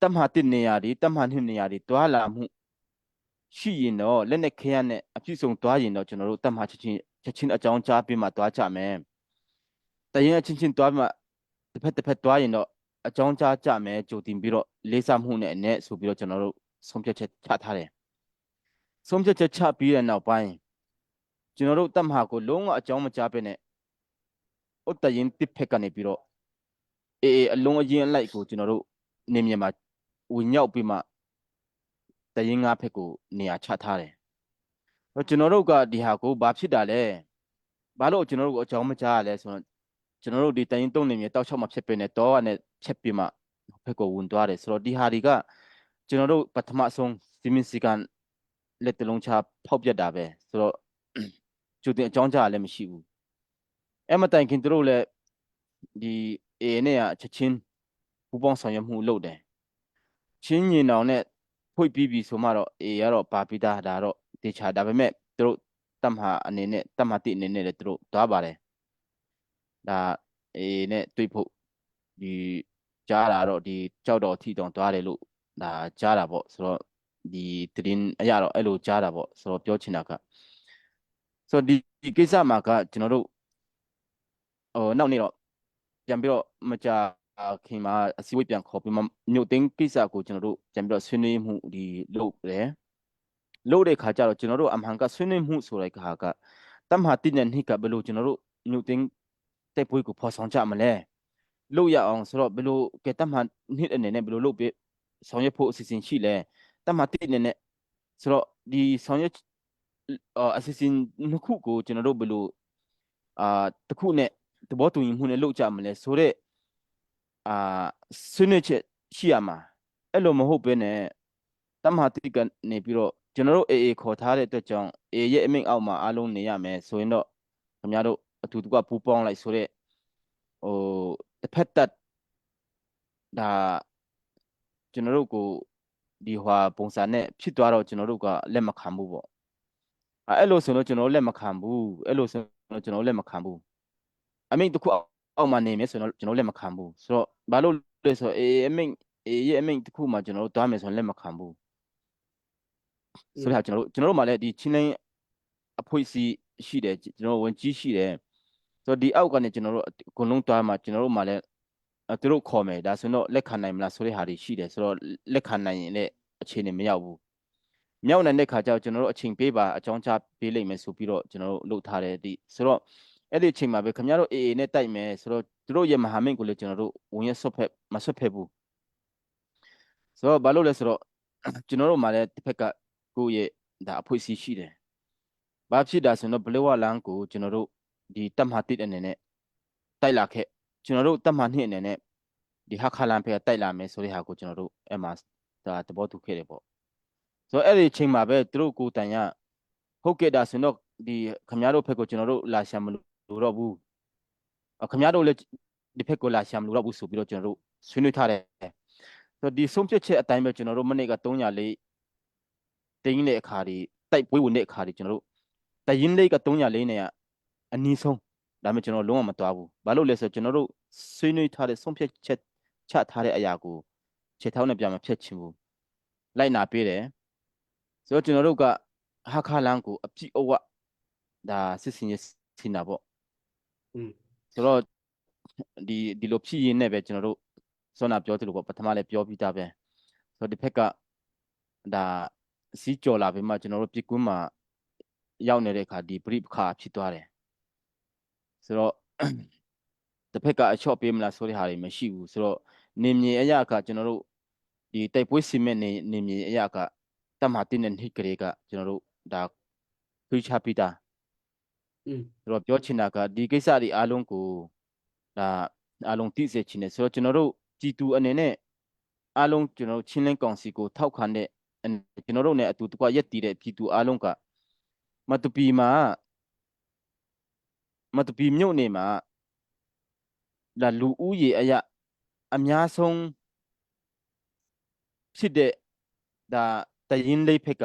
တပ်မဟာတစ်နေရာဒီတပ်မဟာနှစ်နေရာဒီတွာလာမှုရှိရင်တော့လက်နဲ့ခဲရနဲ့အပြည့်စုံတွားရင်တော့ကျွန်တော်တို့တပ်မဟာချက်ချင်းချက်ချင်းအကြောင်းကြားပြီးမှတွားကြမယ်တရင်အချင်းချင်းတွားပြီးမှတစ်ဖက်တစ်ဖက်တွားရင်တော့အကြောင်းကြားကြမယ်ကြိုတင်ပြီးတော့လေးစားမှုနဲ့အနဲ့ဆိုပြီးတော့ကျွန်တော်တို့ဆုံးဖြတ်ချက်ချထားတယ်ဆုံးဖြတ်ချက်ချပြီးတဲ့နောက်ပိုင်းကျွန်တော်တို့တပ်မဟာကိုလုံးဝအကြောင်းမကြားဘဲနဲ့ဥတရင်တစ်ဖက်ကနေပြီးတော့အေးအေးအလုံးအရင်အလိုက်ကိုကျွန်တော်တို့နေမြေမှာဝင်ရောက်ပြီးမှတရင်ငါးဖက်ကိုနေရာချထားတယ်။ကျွန်တော်တို့ကဒီဟာကိုဘာဖြစ်တာလဲ။ဘာလို့ကျွန်တော်တို့ကိုအကြောင်းမကြားရလဲဆိုတော့ကျွန်တော်တို့ဒီတရင်တုံးနေမြေတောက်ချောက်မှာဖြစ်ပေနဲ့တောကနဲ့ဖြတ်ပြီးမှဖက်ကိုဝင်သွားတယ်ဆိုတော့ဒီဟာတွေကကျွန်တော်တို့ပထမဆုံးစီမင်းစီကန်လက်တလုံးချဖောက်ပြတ်တာပဲဆိုတော့ကြိုတင်အကြောင်းကြားလည်းမရှိဘူးအဲ့မတိုင်ခင်တို့လည်းဒီ A နဲ့ကချက်ချင်းပူပေါင်းဆောင်ရွက်မှုလုပ်တယ်ချင်းညင်အောင်နဲ့ဖွင့်ပြီးပြီဆိုမှတော့ A ကတော့ပါပြီးသားဒါတော့တေချာဒါပေမဲ့တို့တတ်မဟာအနေနဲ့တတ်မတိအနေနဲ့လည်းတို့သွားပါတယ်ဒါ A နဲ့တွေ့ဖို့ဒီကြားတာတော့ဒီကြောက်တော်ထီတောင်သွားတယ်လို့ဒါကြားတာပေါ့ဆိုတော့ဒီတရင်အရတော့အဲ့လိုကြားတာပေါ့ဆိုတော့ပြောချင်တာကဆိုတော့ဒီဒီကိစ္စမှာကကျွန်တော်တို့ဟိုနောက်နေ့တော့ပြန်ပြီးတော့မကြခင်မှာအစည်းအဝေးပြန်ခေါ်ပြီးမှမြို့သိမ်းကိစ္စကိုကျွန်တော်တို့ပြန်ပြီးတော့ဆွေးနွေးမှုဒီလုပ်တယ်လုပ်တဲ့ခါကျတော့ကျွန်တော်တို့အမှန်ကဆွေးနွေးမှုဆိုတဲ့ခါကတမဟာတိနဲ့နှိကဘယ်လိုကျွန်တော်တို့မြို့သိမ်းတိုက်ပွဲကိုဖော်ဆောင်ကြမလဲလုပ်ရအောင်ဆိုတော့ဘယ်လိုကဲတမဟာနှစ်အနေနဲ့ဘယ်လိုလုပ်ပြီးဆောင်ရွက်ဖို့အစီအစဉ်ရှိလဲတမဟာတိအနေနဲ့ဆိုတော့ဒီဆောင်ရွက်အစီအစဉ်နှစ်ခုကိုကျွန်တော်တို့ဘယ်လိုအာတစ်ခုနဲ့သဘောတူညီမှုနဲ့လုပ်ကြမလဲဆိုတော့အာဆွေးနွေးချက်ရှိရမှာအဲ့လိုမဟုတ်ဘဲနဲ့တမဟာတိကနေပြီးတော့ကျွန်တော်တို့ AA ခေါ်ထားတဲ့အတွက်ကြောင့် AA ရဲ့အမိန့်အောက်မှာအားလုံးနေရမယ်ဆိုရင်တော့ခင်ဗျားတို့အတူတကွပူးပေါင်းလိုက်ဆိုတော့ဟိုတစ်ဖက်သက်ဒါကျွန်တော်တို့ကိုဒီဟွာပုံစံနဲ့ဖြစ်သွားတော့ကျွန်တော်တို့ကလက်မခံဘူးပေါ့အဲ့လိုဆိုတော့ကျွန်တော်လက်မခံဘူးအဲ့လိုဆိုတော့ကျွန်တော်လက်မခံဘူးအမိန့်တစ်ခုအောက်မှာနေမယ်ဆိုတော့ကျွန်တော်လက်မခံဘူးဆိုတော့ဘာလို့လဲဆိုတော့အေးအမိန့်အေးရဲ့အမိန့်တစ်ခုမှာကျွန်တော်တို့တွားမယ်ဆိုရင်လက်မခံဘူးဆိုတော့ကျွန်တော်တို့ကျွန်တော်တို့မှာလည်းဒီချင်းလင်းအဖွဲ့အစည်းရှိတယ်ကျွန်တော်ဝင်ကြီးရှိတယ်ဆိုတော့ဒီအောက်ကနေကျွန်တော်တို့အကုန်လုံးတွားမှာကျွန်တော်တို့မှာလည်းသူတို့ခေါ်မယ်ဒါဆိုတော့လက်ခံနိုင်မလားဆိုတဲ့ဟာတွေရှိတယ်ဆိုတော့လက်ခံနိုင်ရင်လည်းအခြေအနေမရောက်ဘူးမြောက်နိုင်တဲ့ခါကျတော့ကျွန်တော်တို့အချိန်ပေးပါအကြောင်းချပေးလိမ့်မယ်ဆိုပြီးတော့ကျွန်တော်တို့လုပ်ထားတယ်ဒီဆိုတော့အဲ့ဒီအချိန်မှာပဲခင်ဗျားတို့ AA နဲ့တိုက်မယ်ဆိုတော့သူတို့ရဲ့မဟာမိတ်ကိုလည်းကျွန်တော်တို့ဝင်ရဆွတ်ဖက်မဆွတ်ဖက်ဘူးဆိုတော့ဘာလို့လဲဆိုတော့ကျွန်တော်တို့မှာလည်းတစ်ဖက်ကကိုယ့်ရဲ့ဒါအဖွဲ့အစည်းရှိတယ်ဘာဖြစ်တာဆိုတော့ဘလဝလန်ကိုကျွန်တော်တို့ဒီတပ်မတစ်အနေနဲ့တိုက်လာခဲ့ကျွန်တော်တို့တပ်မနှစ်အနေနဲ့ဒီဟာခါလန်ဖက်ကတိုက်လာမယ်ဆိုတဲ့ဟာကိုကျွန်တော်တို့အဲ့မှာဒါသဘောတူခဲ့တယ်ပေါ့ဆိုတော့အဲ့ဒီအချိန်မှာပဲသူတို့ကိုတန်ရဟုတ်ကဲ့ဒါဆိုတော့ဒီခမရတို့ဖက်ကိုကျွန်တော်တို့လာရှာမလို့တော့ဘူးခမရတို့လည်းဒီဖက်ကိုလာရှာမလို့တော့ဘူးဆိုပြီးတော့ကျွန်တော်တို့ဆွေးနွေးထားတယ်ဆိုတော့ဒီဆုံးဖြတ်ချက်အတိုင်းပဲကျွန်တော်တို့မနေ့က304တင်းတဲ့အခါဒီတိုက်ပွဲဝင်တဲ့အခါဒီကျွန်တော်တို့တရင်လေးက304နဲ့အနည်းဆုံးဒါပေမဲ့ကျွန်တော်လုံးဝမတွားဘူးဘာလို့လဲဆိုတော့ကျွန်တော်တို့ဆွေးနွေးထားတဲ့ဆုံးဖြတ်ချက်ချထားတဲ့အရာကိုခြေထောက်နဲ့ပြန်မဖြတ်ချင်ဘူးလိုက်နာပေးတယ်ဆိုတော့ကျွန်တော်တို့ကဟာခါလန်ကိုအပြည့်အဝဒါစစ်စင်ရစင်တာပေါ့ อืม။ ဆိုတော့ဒီဒီလိုဖြစ်ရင်းနဲ့ပဲကျွန်တော်တို့စောနာပြောသလိုပေါ့ပထမလည်းပြောပြီးသားပဲဆိုတော့ဒီဖက်ကဒါစီးကြော်လာပြီးမှကျွန်တော်တို့ပြစ်ကွင်းမှာရောက်နေတဲ့အခါဒီပြိပခါဖြစ်သွားတယ်ဆိုတော့တစ်ဖက်ကအချော့ပေးမလားဆိုတဲ့ဟာတွေမရှိဘူးဆိုတော့နေမြေအရာကကျွန်တော်တို့ဒီတိုက်ပွဲစီမဲ့နေနေမြေအရာကတမဟာတင်းတဲ့နှိကလေးကကျွန်တော်တို့ဒါခွေးချပြီးသား อืม ဆိုတော့ပြောချင်တာကဒီကိစ္စတွေအားလုံးကိုဒါအားလုံးသိစေချင်တယ်ဆိုတော့ကျွန်တော်တို့ကြည်သူအနေနဲ့အားလုံးကျွန်တော်တို့ချင်းလင်းကောင်စီကိုထောက်ခံတဲ့ကျွန်တော်တို့ ਨੇ အတူတကွရက်တည်တဲ့ပြည်သူအားလုံးကမတူပီမှာမတူပီမြို့နယ်မှာလာလူဦးရေအရအများဆုံးဖြစ်တဲ့ဒါတရင်လေးဖက်က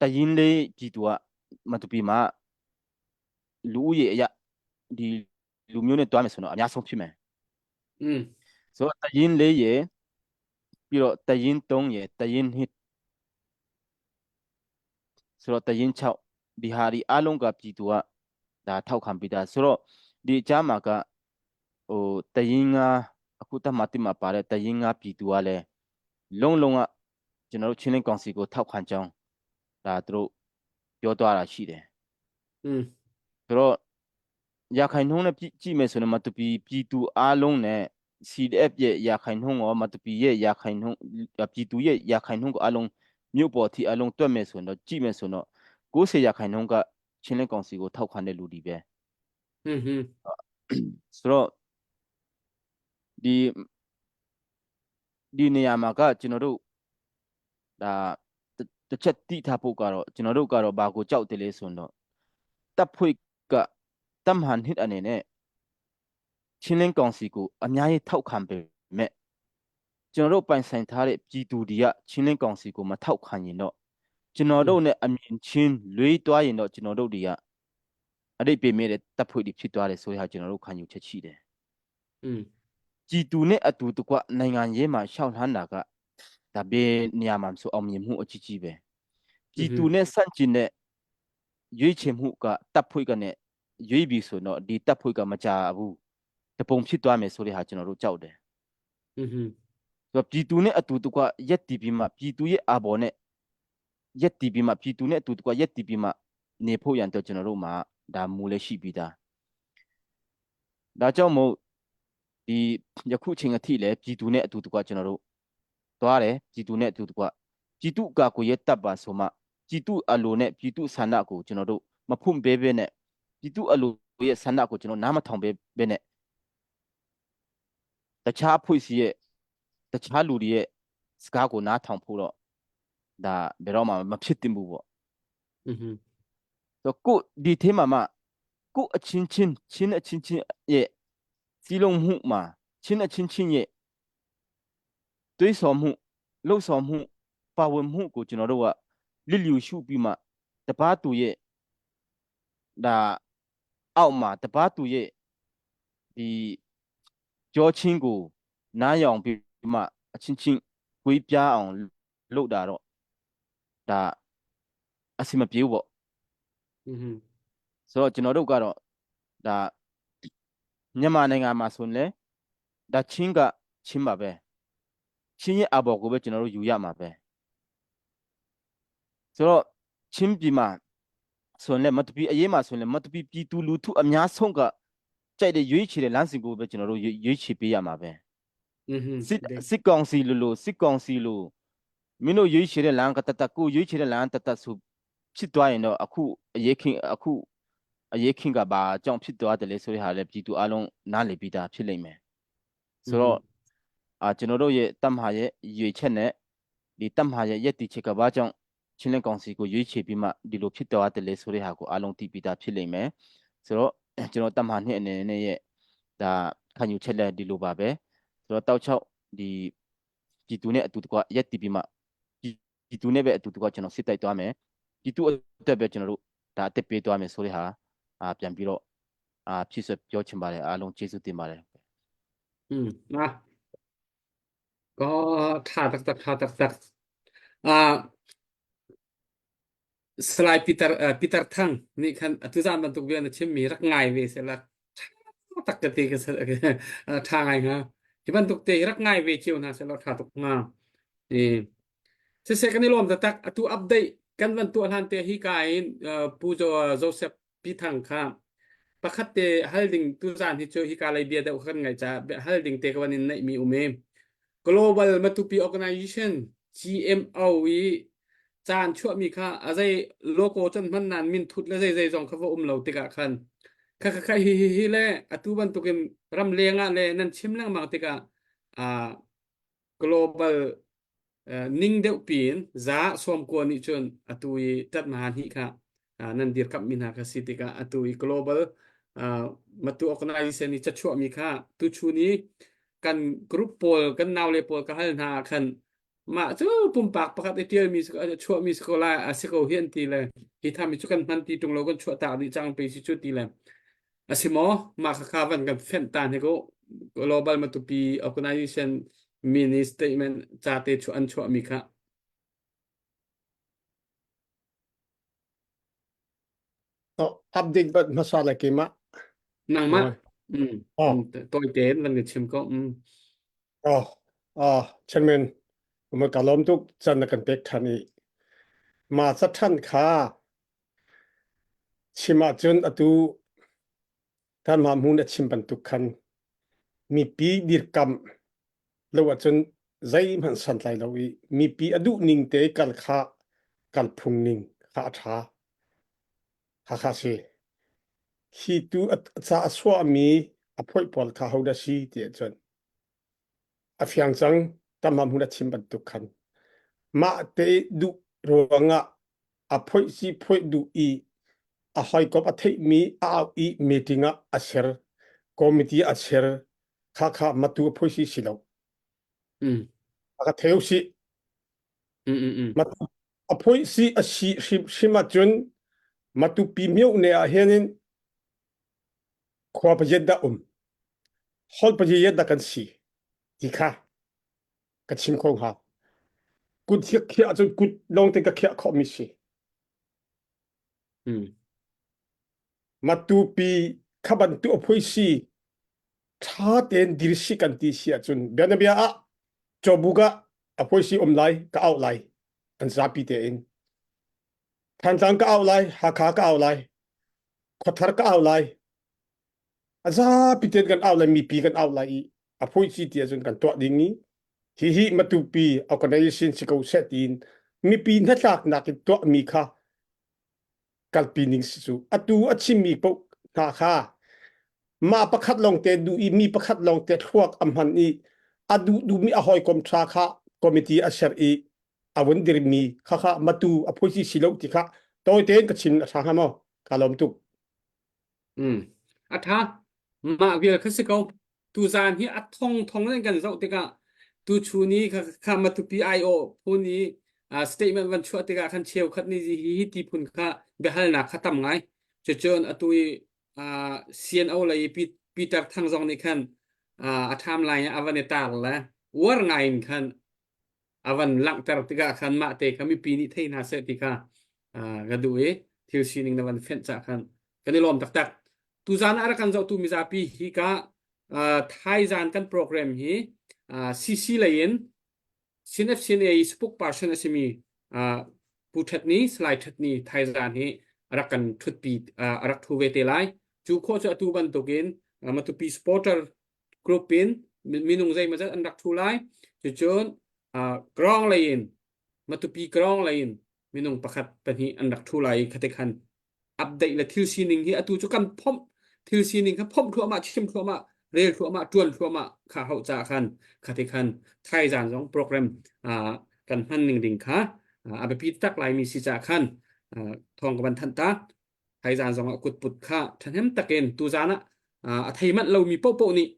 တရင်လေးပြည်သူကမတူပီမှာလူဦးရေအရဒီလူမျိုးနဲ့တွားမယ်ဆိုတော့အများဆုံးဖြစ်မယ် อืม ဆိုတော့တရင်လေးရေပြီးတော့တရင်3ရေတရင်2ဆိုတော့တရင်6ဒီဟာဒီအလုံးကပြည်သူကဒါထောက်ခံပြီးသားဆိုတော့ဒီအကြားမှာကဟိုတရင်ငါအခုတမတိမှာပါတဲ့တရင်ငါပြည်သူကလည်းလုံးလုံးကကျွန်တော်တို့ချင်းလင်းကောင်စီကိုထောက်ခံကြောင်းဒါသူတို့ပြောသွားတာရှိတယ် อืม ဆိုတော့ရာခိုင်နှုန်းနဲ့ကြည့်မယ်ဆိုရင်မတူပီပြည်သူအားလုံးနဲ့ CDF ရဲ့ရာခိုင်နှုန်းရောမတူပီရဲ့ရာခိုင်နှုန်းပြည်သူရဲ့ရာခိုင်နှုန်းကိုအလုံးမြို့ပေါ်ထိအလုံးတွက်မယ်ဆိုရင်တော့ကြည့်မယ်ဆိုတော့90ရာခိုင်နှုန်းကချင်းလင်းကောင်စီကိုထောက်ခံတဲ့လူတွေပဲ อืมဟင်း ဆိုတော့ဒီဒီနေရာမှာကကျွန်တော်တို့ဒါတစ်ချက်တိထားဖို့ကတော့ကျွန်တော်တို့ကတော့ဘာကိုကြောက်တယ်လဲဆိုတော့တပ်ဖွဲ့ကတမ်ဟန်ဟစ်အနေနဲ့ချင်းလင်းကောင်စီကိုအများကြီးထောက်ခံပေမဲ့ကျွန်တော်တို့ပိုင်ဆိုင်ထားတဲ့ပြည်သူတွေကချင်းလင်းကောင်စီကိုမထောက်ခံရင်တော့ကျွန်တော်တို့နဲ့အမြင်ချင်းလွေးသွားရင်တော့ကျွန်တော်တို့တွေကအတိတ်ပေမဲ့တဲ့တပ်ဖွဲ့တွေဖြစ်သွားတယ်ဆိုရကျွန်တော်တို့ခံယူချက်ရှိတယ် อืม ကြည်သူနဲ့အတူတကွနိုင်ငံရေးမှာရှောက်လှမ်းတာကဒါဘေးနေရာမှာဆိုအောင်မြင်မှုအကြီးကြီးပဲကြည်သူနဲ့ဆန့်ကျင်တဲ့ရွေးချယ်မှုကတပ်ဖွဲ့ကနဲ့ရွေးပြီဆိုတော့ဒီတပ်ဖွဲ့ကမကြဘူးတပုံဖြစ်သွားမယ်ဆိုတဲ့ဟာကျွန်တော်တို့ကြောက်တယ် อืม ဆိုတော့ပြည်သူနဲ့အတူတကွရက်တီပြီးမှပြည်သူရဲ့အာဘော်နဲ့ရက်တီပြီးမှပြည်သူနဲ့အတူတကွရက်တီပြီးမှနေဖို့ရန်တော့ကျွန်တော်တို့မှာဒါမူလည်းရှိပြီးသားဒါကြောင့်မို့ဒီယခုချိန်အထိလည်းပြည်သူနဲ့အတူတကွကျွန်တော်တို့သွားတယ်ပြည်သူနဲ့အတူတကွပြည်သူအကာကိုရဲ့တပ်ပါဆိုမှပြည်သူအလိုနဲ့ပြည်သူဆန္ဒကိုကျွန်တော်တို့မဖွင့်ပေးဘဲနဲ့ပြည်သူအလိုရဲ့ဆန္ဒကိုကျွန်တော်နားမထောင်ပေးဘဲနဲ့တခြားဖွဲ့စည်းရဲ့တခြားလူတွေရဲ့စကားကိုနားထောင်ဖို့တော့ဒါဘယ်တော့မှမဖြစ်သင့်ဘူးပေါ့ อืม ဆိုတော့ကိုဒီထဲမှာမှကိုအချင်းချင်းချင်းအချင်းချင်းရဲ့စီလုံးမှုမှာချင်းအချင်းချင်းရဲ့တွေးဆော်မှုလှုပ်ဆော်မှုပါဝင်မှုကိုကျွန်တော်တို့ကလစ်လျူရှုပြီးမှတပားသူရဲ့ဒါအောက်မှာတပားသူရဲ့ဒီကြောချင်းကိုနားယောင်ပြီးမှအချင်းချင်းကွေးပြားအောင်လုပ်တာတော့ဒါအဆင်မပြေဘူးပေါ့ อืม ဆိုတော့ကျွန်တော်တို့ကတော့ဒါမြန်မာနိုင်ငံမှာဆိုရင်လေဒါချင်းကချင်းပါပဲချင်းရဲ့အဘော်ကိုပဲကျွန်တော်တို့ယူရမှာပဲဆိုတော့ချင်းပြည်မှာဆိုရင်လေမတပီအရေးမှာဆိုရင်လေမတပီပြည်သူလူထုအများဆုံးကကြိုက်တဲ့ရွေးချယ်တဲ့လမ်းစဉ်ကိုပဲကျွန်တော်တို့ရွေးချယ်ပေးရမှာပဲ อืม စစ်စစ်ကောင်စီလိုလိုစစ်ကောင်စီလိုမင်းတို့ရွေးချယ်တဲ့လမ်းကတတကိုရွေးချယ်တဲ့လမ်းတတဆိုဖြစ်သွားရင်တော့အခုအရေးခင်းအခုအရေးခင်းကဘာကြောင့်ဖြစ်သွားတယ်လဲဆိုတဲ့ဟာလည်းပြည်သူအလုံးနားလည်ပြီးသားဖြစ်လိမ့်မယ်ဆိုတော့အာကျွန်တော်တို့ရဲ့တပ်မဟာရဲ့ရွေချက်နဲ့ဒီတပ်မဟာရဲ့ရက်တီချက်ကဘာကြောင့်ချင်းလင်းကောင်စီကိုရွေးချယ်ပြီးမှဒီလိုဖြစ်သွားတယ်လဲဆိုတဲ့ဟာကိုအလုံးသိပြီးသားဖြစ်လိမ့်မယ်ဆိုတော့ကျွန်တော်တပ်မဟာနှစ်အနေနဲ့ရဲ့ဒါခံယူချက်လည်းဒီလိုပါပဲဆိုတော့တောက်ချောက်ဒီပြည်သူနဲ့အတူတကွရက်တီပြီးမှပြည်သူနဲ့ပဲအတူတကွကျွန်တော်စစ်တိုက်သွားမယ်ပြည်သူအတွက်ပဲကျွန်တော်တို့ဒါအသက်ပေးသွားမယ်ဆိုတဲ့ဟာအာပြန်ပြီးတော့အာဖြည့်ဆွပြောချင်ပါတယ်အားလုံးကျေးဇူးတင်ပါတယ် อืมนะก็ท่าตักตักท่าตักตักอ่า Salai Peter uh, Peter Thang nih khan atu zan bantuk bia na chimmi rak ngai ve se la tha tak ka ti ka tha ngai hnga. Hi bantuk te hi rak ngai ve cio hna se law tha tuk hnga. I siseh kan i lawm taktak atu update kan van tuah hlan te hi ka in uh, Pu Jo, Joseph Pithang kha pakhat te hal ding tuzan hi cu hika lei bia deuh kan ngai ca hal ding te ka van in neih mi um i Global Matupi Organization GMO i caan chuahmi kha a zei logo can hman nan min thut le zei zei zong kha va um lo tikah khan kha kha kha hi hi hi le atu bantukin ram leng ah le nan chim lengmang tikah ah global ning deuh piin za sawmkua nih cun atu i ṭatna hnih kha nan dirkamhmi hna kha si tikah atu i global matu organization i cachuahmi kha tuchun i kan group pawl kan naule pawl ka hal hna ah khan mah cu pumpak pakhat i ṭialmi chuahmi si ko lai a si ko hi an ti le hi thami cu kan hman ti ṭung lo kan chuah tak dih cang pe si cu ti le A si maw? Mah khakha van kan fenh ta hnik u. Global Matupi Organization mini statement ca te chu an chuahmi kha. Oh, update bat hmasa le keimah. Nangmah? Mm. Oh. Tawi tein van kan chim ko. Mm. Oh, ah, chairman, ma ka lawm tuk chan na kan pek than i ma ca than kha Chim ahcun atu kanmah hmun a chim bantuk khan mipi dirkamh lo ahcun zeihmanh santlai lo i mipi a duh ning te kal kha kal phung ning kha a ṭha. Hakha si. Hi tu a ca a chuahmi a phoih pawl kha hodah si ti ahcun a fiang cang tamah hmun a chim bantuk khan mah te duh ruangah a phoih si phoih duh i a hawikom a theihmi a au i meeting ah a ser committee a ser kha kha matu a phoih si si lo Mm. a ka theu si Mm, mm, mm. matu a phoih si a si hrim hrim ahcun matupi myo ne ah hin in khua pazet dah um holh pazet dah kan si ti kha ka chim kho hnga kut hiak khiah ahcun kut lawng te ka khiah khawh mi si Mm. matupi kha bantu a phui si tha tein dir si kan ti si ahcun bianabia ah cawbuk ah a phui si um lai ka auh lai an zapi tein Thantlang ka auh lai Hakha ka auh lai Khuathar ka au lai. A zapi tein kan au lai, mipi kan au lai i a phui ci ti ahcun kan tuah ding i hihi Matupi organization si ko seh tiin mipi hnatlaknak in tuahmi kha kalpi ning si cu atu a chimmi paoh hna kha mah pakhat lawngte duh i mi pakhat lawngte thluak a hman i a duh duhmi a hawikom ṭha kha committee a ser i a vun dirmi kha kha matu a phui si lo ti kha tawi tein ka chim a ṭha hnga maw ka lawm tuk Mm. A ṭha. Mah vial kha si ko. Tuzaan hi a thong thong in kan zoh tikah tuchun i kha kha Matupi IO phun i uh, statement van chuah tikah khan cheukhat nih hi hi ti phun kha biahalnak kha tam ngai. Cucun atu i uh, CNO lei Peter Thang zong nih khan uh, a ṭham lai a van i tar le uar ngai in khan a van langhter tikah khan mah te kha mipi nih thei hna seh ti kha ka duh i thil sining na van fenh cah khan kan i lawm taktak tuzan ah rak kan zohtu mizapi hi ka thaizan kan program hi CC lei in CNFCNA spok person a simi Pu Ṭhat Ni Salai Ṭhat Ni thaizan hi rak kan ṭhutpi a rak ṭhu ve te lai cu khawh cu atu bantukin Matupi supporter group in minung zeimawzat an rak ṭhu lai. Cucun ground lei in Matupi ground lei in minung pakhat pahnih an rak ṭhu lai i khate khan update le thil sining hi atu cu kan phomh thil sining kha phomh thluahmah chim thluahmah rel thluahmah ṭuan thluahmah kha hauh ca khan khate khan thaizan zong program kan hman ning ding kha a biapi tak laimi si ca khan thawng ka van thanh ta Thaizan zongah kutput kha ṭhahnem takin tuzan ah a thei manh lomi paohpaoh nih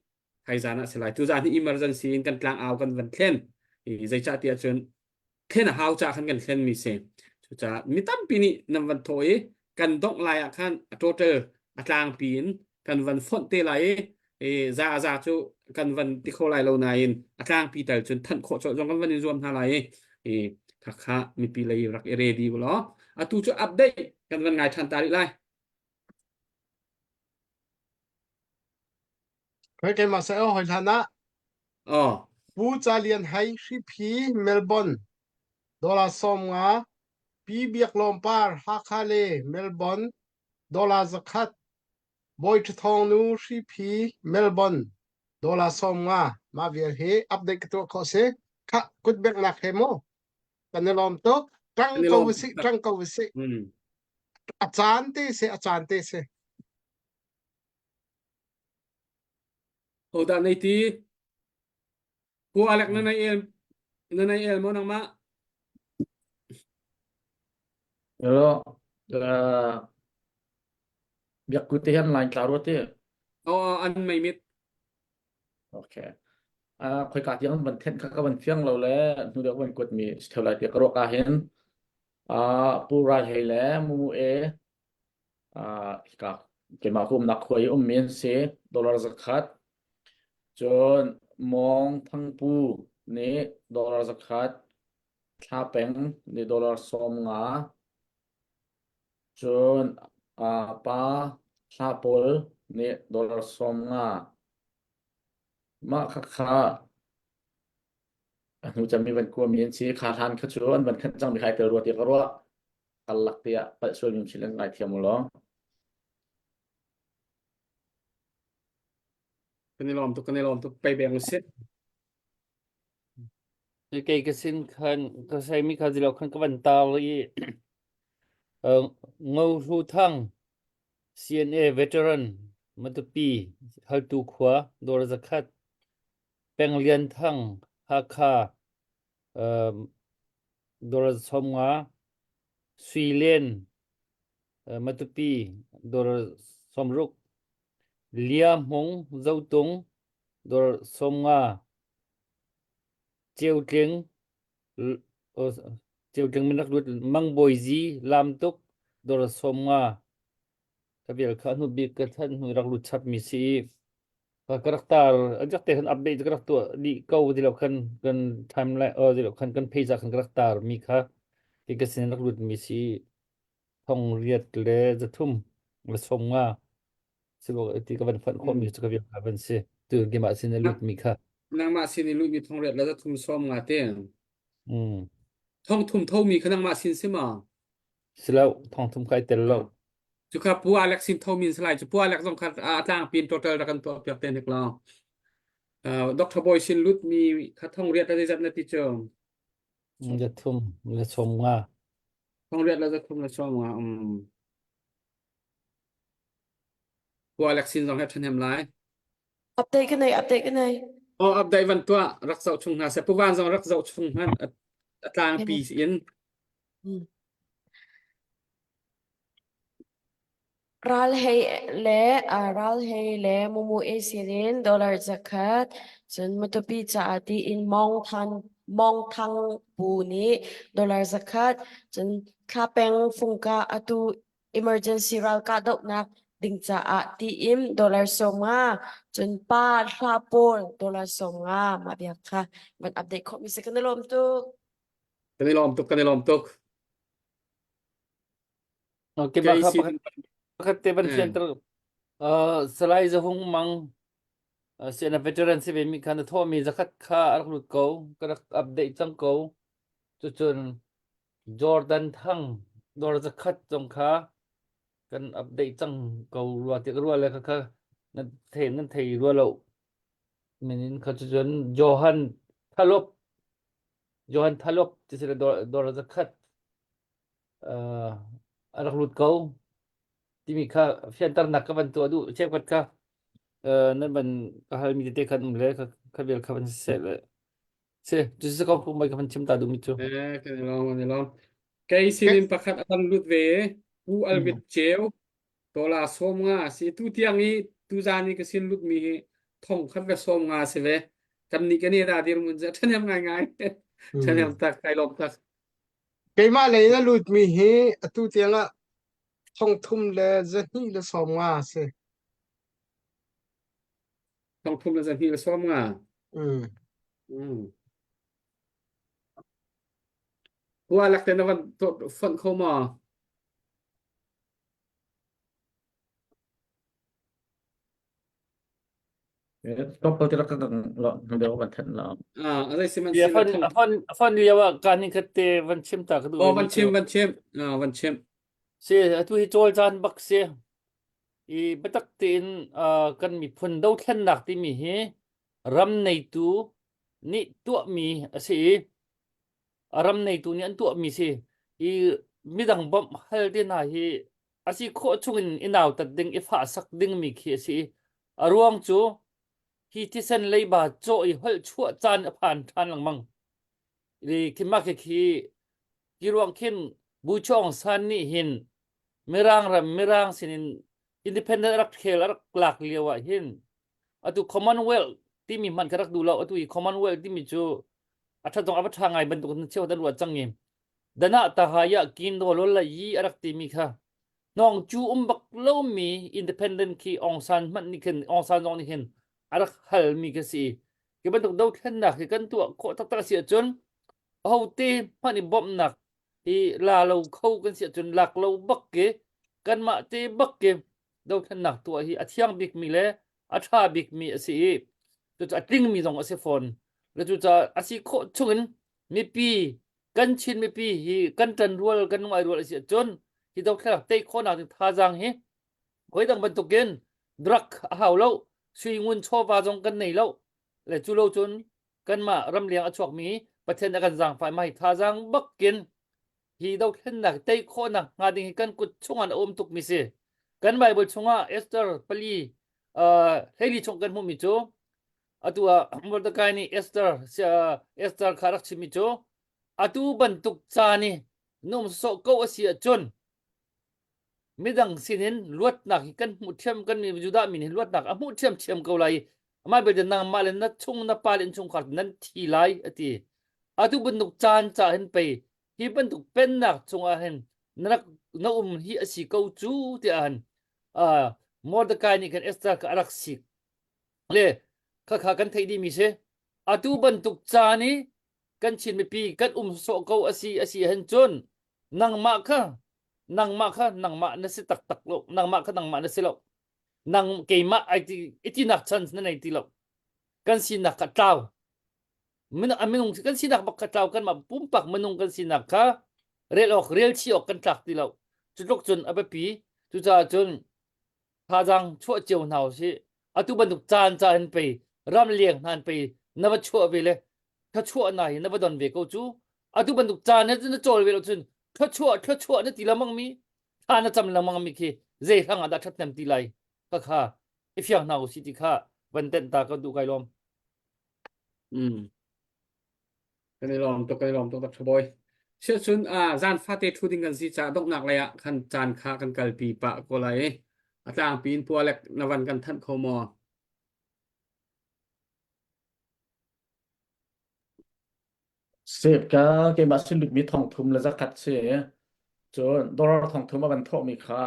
thaizan ah si lai. Tuzan hi emergency in kan tlang au kan van thlen. Zeicah tiah cun thlen a hau caah khan kan thlenmi si. Cucaah mi tampi nih nan van thawh i kan dongh lai ah khan a total a tlangpi in kan van fonh te lai i za a za cu kan van ti kho lai lo nain a tlangpi tal cun thanh khawh colh zong kan van in zuam hna lai i khakha mipi lei rak i ready u law. Atu cu update kan van ngai ṭhan ta rih lai. Khoi keimah sa hoi hlan ah Oh. Pu Ca Lian Hai Hriphi Melbourne dollar 50 Pi Biak Lawm Par Hakha le Melbourne dollar 100 Bawi Ṭhathawng Nu Hriphi Melbourne dollar 50 mah vial hi update ka tuah khawh si kha kutbeknak he mu kan i lawm tuk ṭang ko usih ṭang ko usih a caan te si a caan te si Hodah nei ti? Ku Alek na nei el na nei el maw nangmah? Hello, uh, biak ku te hian line tla rua te. Oh, an mei mit. Okay. Uh, khoi ka tiang van then kha ka van fiang lo le hnu deuh van kuat mi theu lai ti ka ruak ah hin uh, pu ral hei le mumu e uh, ka keimah ka umnak khua i ummi an si dollar 100 cun Mawng Thangpu nih dollar 100 Thla Peng nih dollar 50 cun uh, Pa Thla Pawl nih dollar 50 mah khakha a hnu cemmi van kuami an si kha hlan kha cu an van khanh cangmi kha ai tel rua ti ka ruah karlak tiah palh sual mi thil an ngaithiam u law. Kan i lawm tuk, kan i lawm tuk. Pei beng usih. Kei ka sin khan ka sai mi kha zilo khan ka van tar i Ngo Hlu Thang CNA veteran Matupi Haltu khua Dawr zakhat Peng Lian Thang Hakha Dawr 50 Sui Len Matupi dawr 60 Lia Hmung Zotung dawr 50 Ceutling Ceutling min rak lut Mang Bawi Zi Lamtuk dawr 50 ka vial kha hnu bik ka than hnu rak lut chap mi si i ka rak tar rak te khan update ka rak tuah dih ko ti lo khan kan timeline oh ti lo khan kan page ah khan ka rak tar mi kha ti ka sin rak lut mi si thong riat le zathum le som nga si bo ti ka van fan khom mi chu ka vial kha van si tu keimah sin a lut mi kha Nangmah sin i lut mi thong riat le zathum som nga te mm thong thum tho mi kha nangmah sin si ma silo thong thum kai tel lo Cuka Pu Alex sin tho min salai cu Pu Alex zong kha a tlangpi in total rak kan tuah piak te hnik law. Uh, Dr. Boy sin lut mi kha thong riat la zeizat na ti cu. Le thum le som nga. Thong riat la zathum le som nga. Um. Pu Alex sin zong he ṭhahnem lai. Update ka nei, update ka nei. Oh, update van tuah rak zoh chung hna seh. Pu Van zong rak zoh chung hmanh a tlangpi in. Hmm. Ral hei le ral hei le Mumu e sinin dollar 100 cun Matupi caah tiin Mawng Than Mawng Thang Bu nih dollar 100 cun Thlapeng Fungka atu emergency ralkah dohnak ding caah tiin dollar 50 cun Pa Hla Pawl dollar 50 mah bia kha van update khawh mi si kan i lawm tuk. Kan i lawm tuk kan i lawm tuk. Okay, mah kha pakhat pakhat te van fianter uh, Salai Zahung Mang uh, sian a veteran si ve mi kha na thawh mi zakhat kha a rak lut ko ka rak update cang ko cucun Jordan Thang dor zakhat zong kha kan update cang ko rua ti ka rua le kha kha nan thei nan thei rua lo minin kha cucun Johan Thalop Johan Thalop ti si le dor dor zakhat uh, a rak lut ko timi kha fianternak ka van tuah duh cheukhat kha uh, nan van ka halmi tete khan um le kha kha vial kha van siseh le si cu si ko mai ka van chim ta duhmi cu Eh, kan i lawm, kan i lawm. Kei sinin pakhat a kan lut ve. Pu Alvit Ceu, tola sawm nga si. Tu tiang i tuzan i ka sin lut mi hi thong khat le sawm nga si ve. Kan nih kan i da dirmun cu ṭhahnem ngaingai. Ṭhahnem tak, kai lawm tak. Keimah lei in a lutmi hi atu tiangah thong thum le 250 a si. Thong thum le 250. Mm. Mm. Pu Alak te na van fonh kho maw? Stop ko tira ka lo nu deu van than lo. Ah, azai A sihmanhsehlaw phone thong a phone a phone lio ah kan hin khat te van chim ta ka duh Oh ve van mi cu. chim van chim ah van chim Si atu hi cawl caan bak si. I biatak tein uh, kan miphun dothlennak timi hi ram neitu nih tuahmi a si i a ram neitu nih an tuahmi si i midang bawmh hal te hna hi a si khawh chungin i nautat ding i fahsak dingmi khi a si i a ruang cu hi thisen leiba cawh i holh chuah caan a phan ṭhan lengmang. I khi mah khi khi khi ruang khin Bu Chong San nih hin Mirang ram Mirang sinin independent rak khel a rak lak lio ah hin atu Commonwealth timi hmanh kha rak duh lo atu i Commonwealth timi cu a ṭhat zong a va ṭha ngai bantuk in cheu dan ruah cang i dana tahaya kin do lo la yi a rak timi kha nong cu um bak lomi independent khi Aung San hmanh nih khin Aung San zong nih hin a rak halmi kha si hi bantuk dothlennak hi kan tuah khawh taktak a si ahcun ahote hmanh i bawmhnak hi la lo kho kan si ahcun lak lo bak ke kanmah te bak ke dothlennak tuah hi a thiang bikmi le a ṭha bikmi a si i cucu a tlingmi zong a si fawn le cucaah a si khawh chungin mipi kan Chin mipi hi kan ṭanrual kan ngai rual a si ahcun hi dothlennak tei khawhnak ding thazaang hi Hawi bantukin drug a hau lo, sui ngun chawva zong kan nei lo. Le cu lo cun kanmah ramleng a chuakmi Pathian a kan zaangfah mai thazaang bakin hi dothlennak tei khawhnak hnga ding hi kan kut chungah a um tukmi si. Kan Bible chungah Esther pali uh, hleili chung kan hmuhmi cu atu ah Mordecai nih Esther Esther kha rak chimmi cu atu bantuk caan i num sawh ko a si ahcun midang sinin luatnak hi kan hmuh ṭhiam kan mi Judah mi nih luatnak a hmuh ṭhiamṭhiam ko lai amah belte nangmah le na chung na pa le innchungkhar nan thi lai a ti atu bantuk caan ca hin pei hi bantuk pennak chungah hin na rak na um hi a si ko cu tiah han uh, Mordecai nih khan Esther kha a rak sik le khakha kan theih dih mi si atu bantuk caan i kan Chin mipi kan um sawh ko a si a si hen cun nangmah kha nangmah kha nangmah na si taktak lo nangmah kha nangmah na si lo nang keimah ai ti itinak chance na nei ti lo kan sinak kha tlau minung kan sinak bak kha tlau kanmah pumpak minung kan sinak kha rel awk rel chi awk kan tlak ti lo cu tluk cun a biapi cucaah cun thazaang chuah cio hna usih atu bantuk caan ca in pei ram leng hna in pei na va chuah ve le thluachuah na hi na va don ve ko cu atu bantuk caan he na cawl ve lo cun thluachuah thluachuah na ti lengmang mi thla na cam lengmang mi khi zei hrang ah dah ṭhathnem ti lai ka kha i fiang hna usih ti kha van tenh ta ka duh kai lawm Mm. Kan i lawm tuk, kan i lawm tuk Dr. Bawi. Siahcun ah zan fate thu ding kan si caah donghnak lei ah khan caan kha kan kalpi pah ko lai i a tlangpi in pualek na van kan thanh kho maw? Sep ka keimah sin lutmi thong thum le zakhat si. Cun dollar thong thum a van thawhmi kha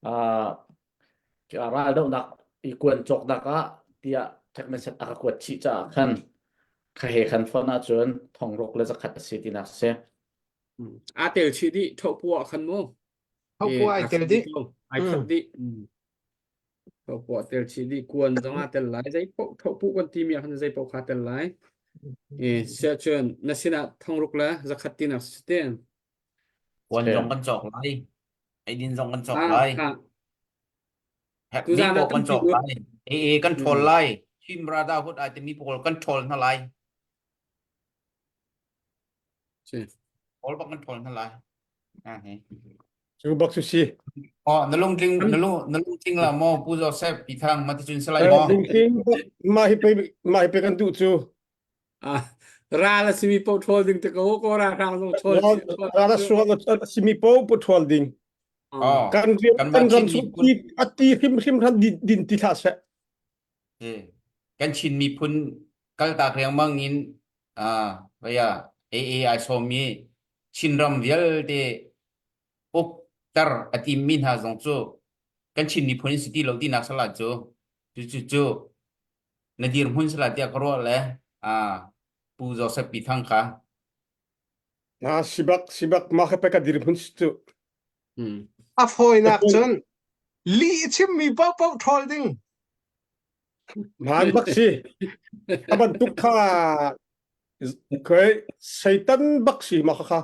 ah raldohnak i kuan cawknak ah tiah check a ka kuat chih caah khan kha he khan phone ahcun thong ruk le zakhat a si tinak si. Aa tel chih dih thohpua khan mu. Thohpua ai tel dih. Ai khat dih. Thohpua tel chih dih kuan zong aa tel lai zei poh thohpu kan timi ah khan zei poh kha tel lai. E sia cun na sinah thong ruk le zakhat tinak si te. Kuan zong kan cawk lai. Eidin zong kan cawk lai. Tuzan Mi ah pawl kan tampi cawk lut. lai. Ee kan ṭhawl lai. Chin Brotherhood ai timi pawl kan ṭhawl hna lai. Si. Pawl bak kan ṭhawl hna lai. Ah, hi. Cu bak cu si. Oh, na lungtling na lung na lungtling la maw Pu Joseph Pithang ma ti cun salai maw? Lungtling mah hi pe mah hi pe kan duh cu. Ah, ral a simi paoh ṭhawl ding te ko ko ralhrang zong ṭhawl Ral a sual a simi paoh pu ṭhawl ding. Oh, Kan kanmah kan ram Chin chung miphun ti a ti hrimhrim hran din, din ti hlah seh. Eh, kan Chin miphun kaltak riangmang in ah vaya AA ai sawm i Chinram vialte ukter a timmi hna zong cu kan Chin miphun in si ti lo tinak sala cu cu cu cu na dirhmun sala tiah ka ruah le ah Pu Joseph Pi Thang kha Na sibak sibak mah kha pe ka dirhmun si cu. Hmm. A fawinak cun lih chimmi paohpaoh ṭhawl ding. Maan bak si. A bantuk kha khoi Satan bak si ma kha kha.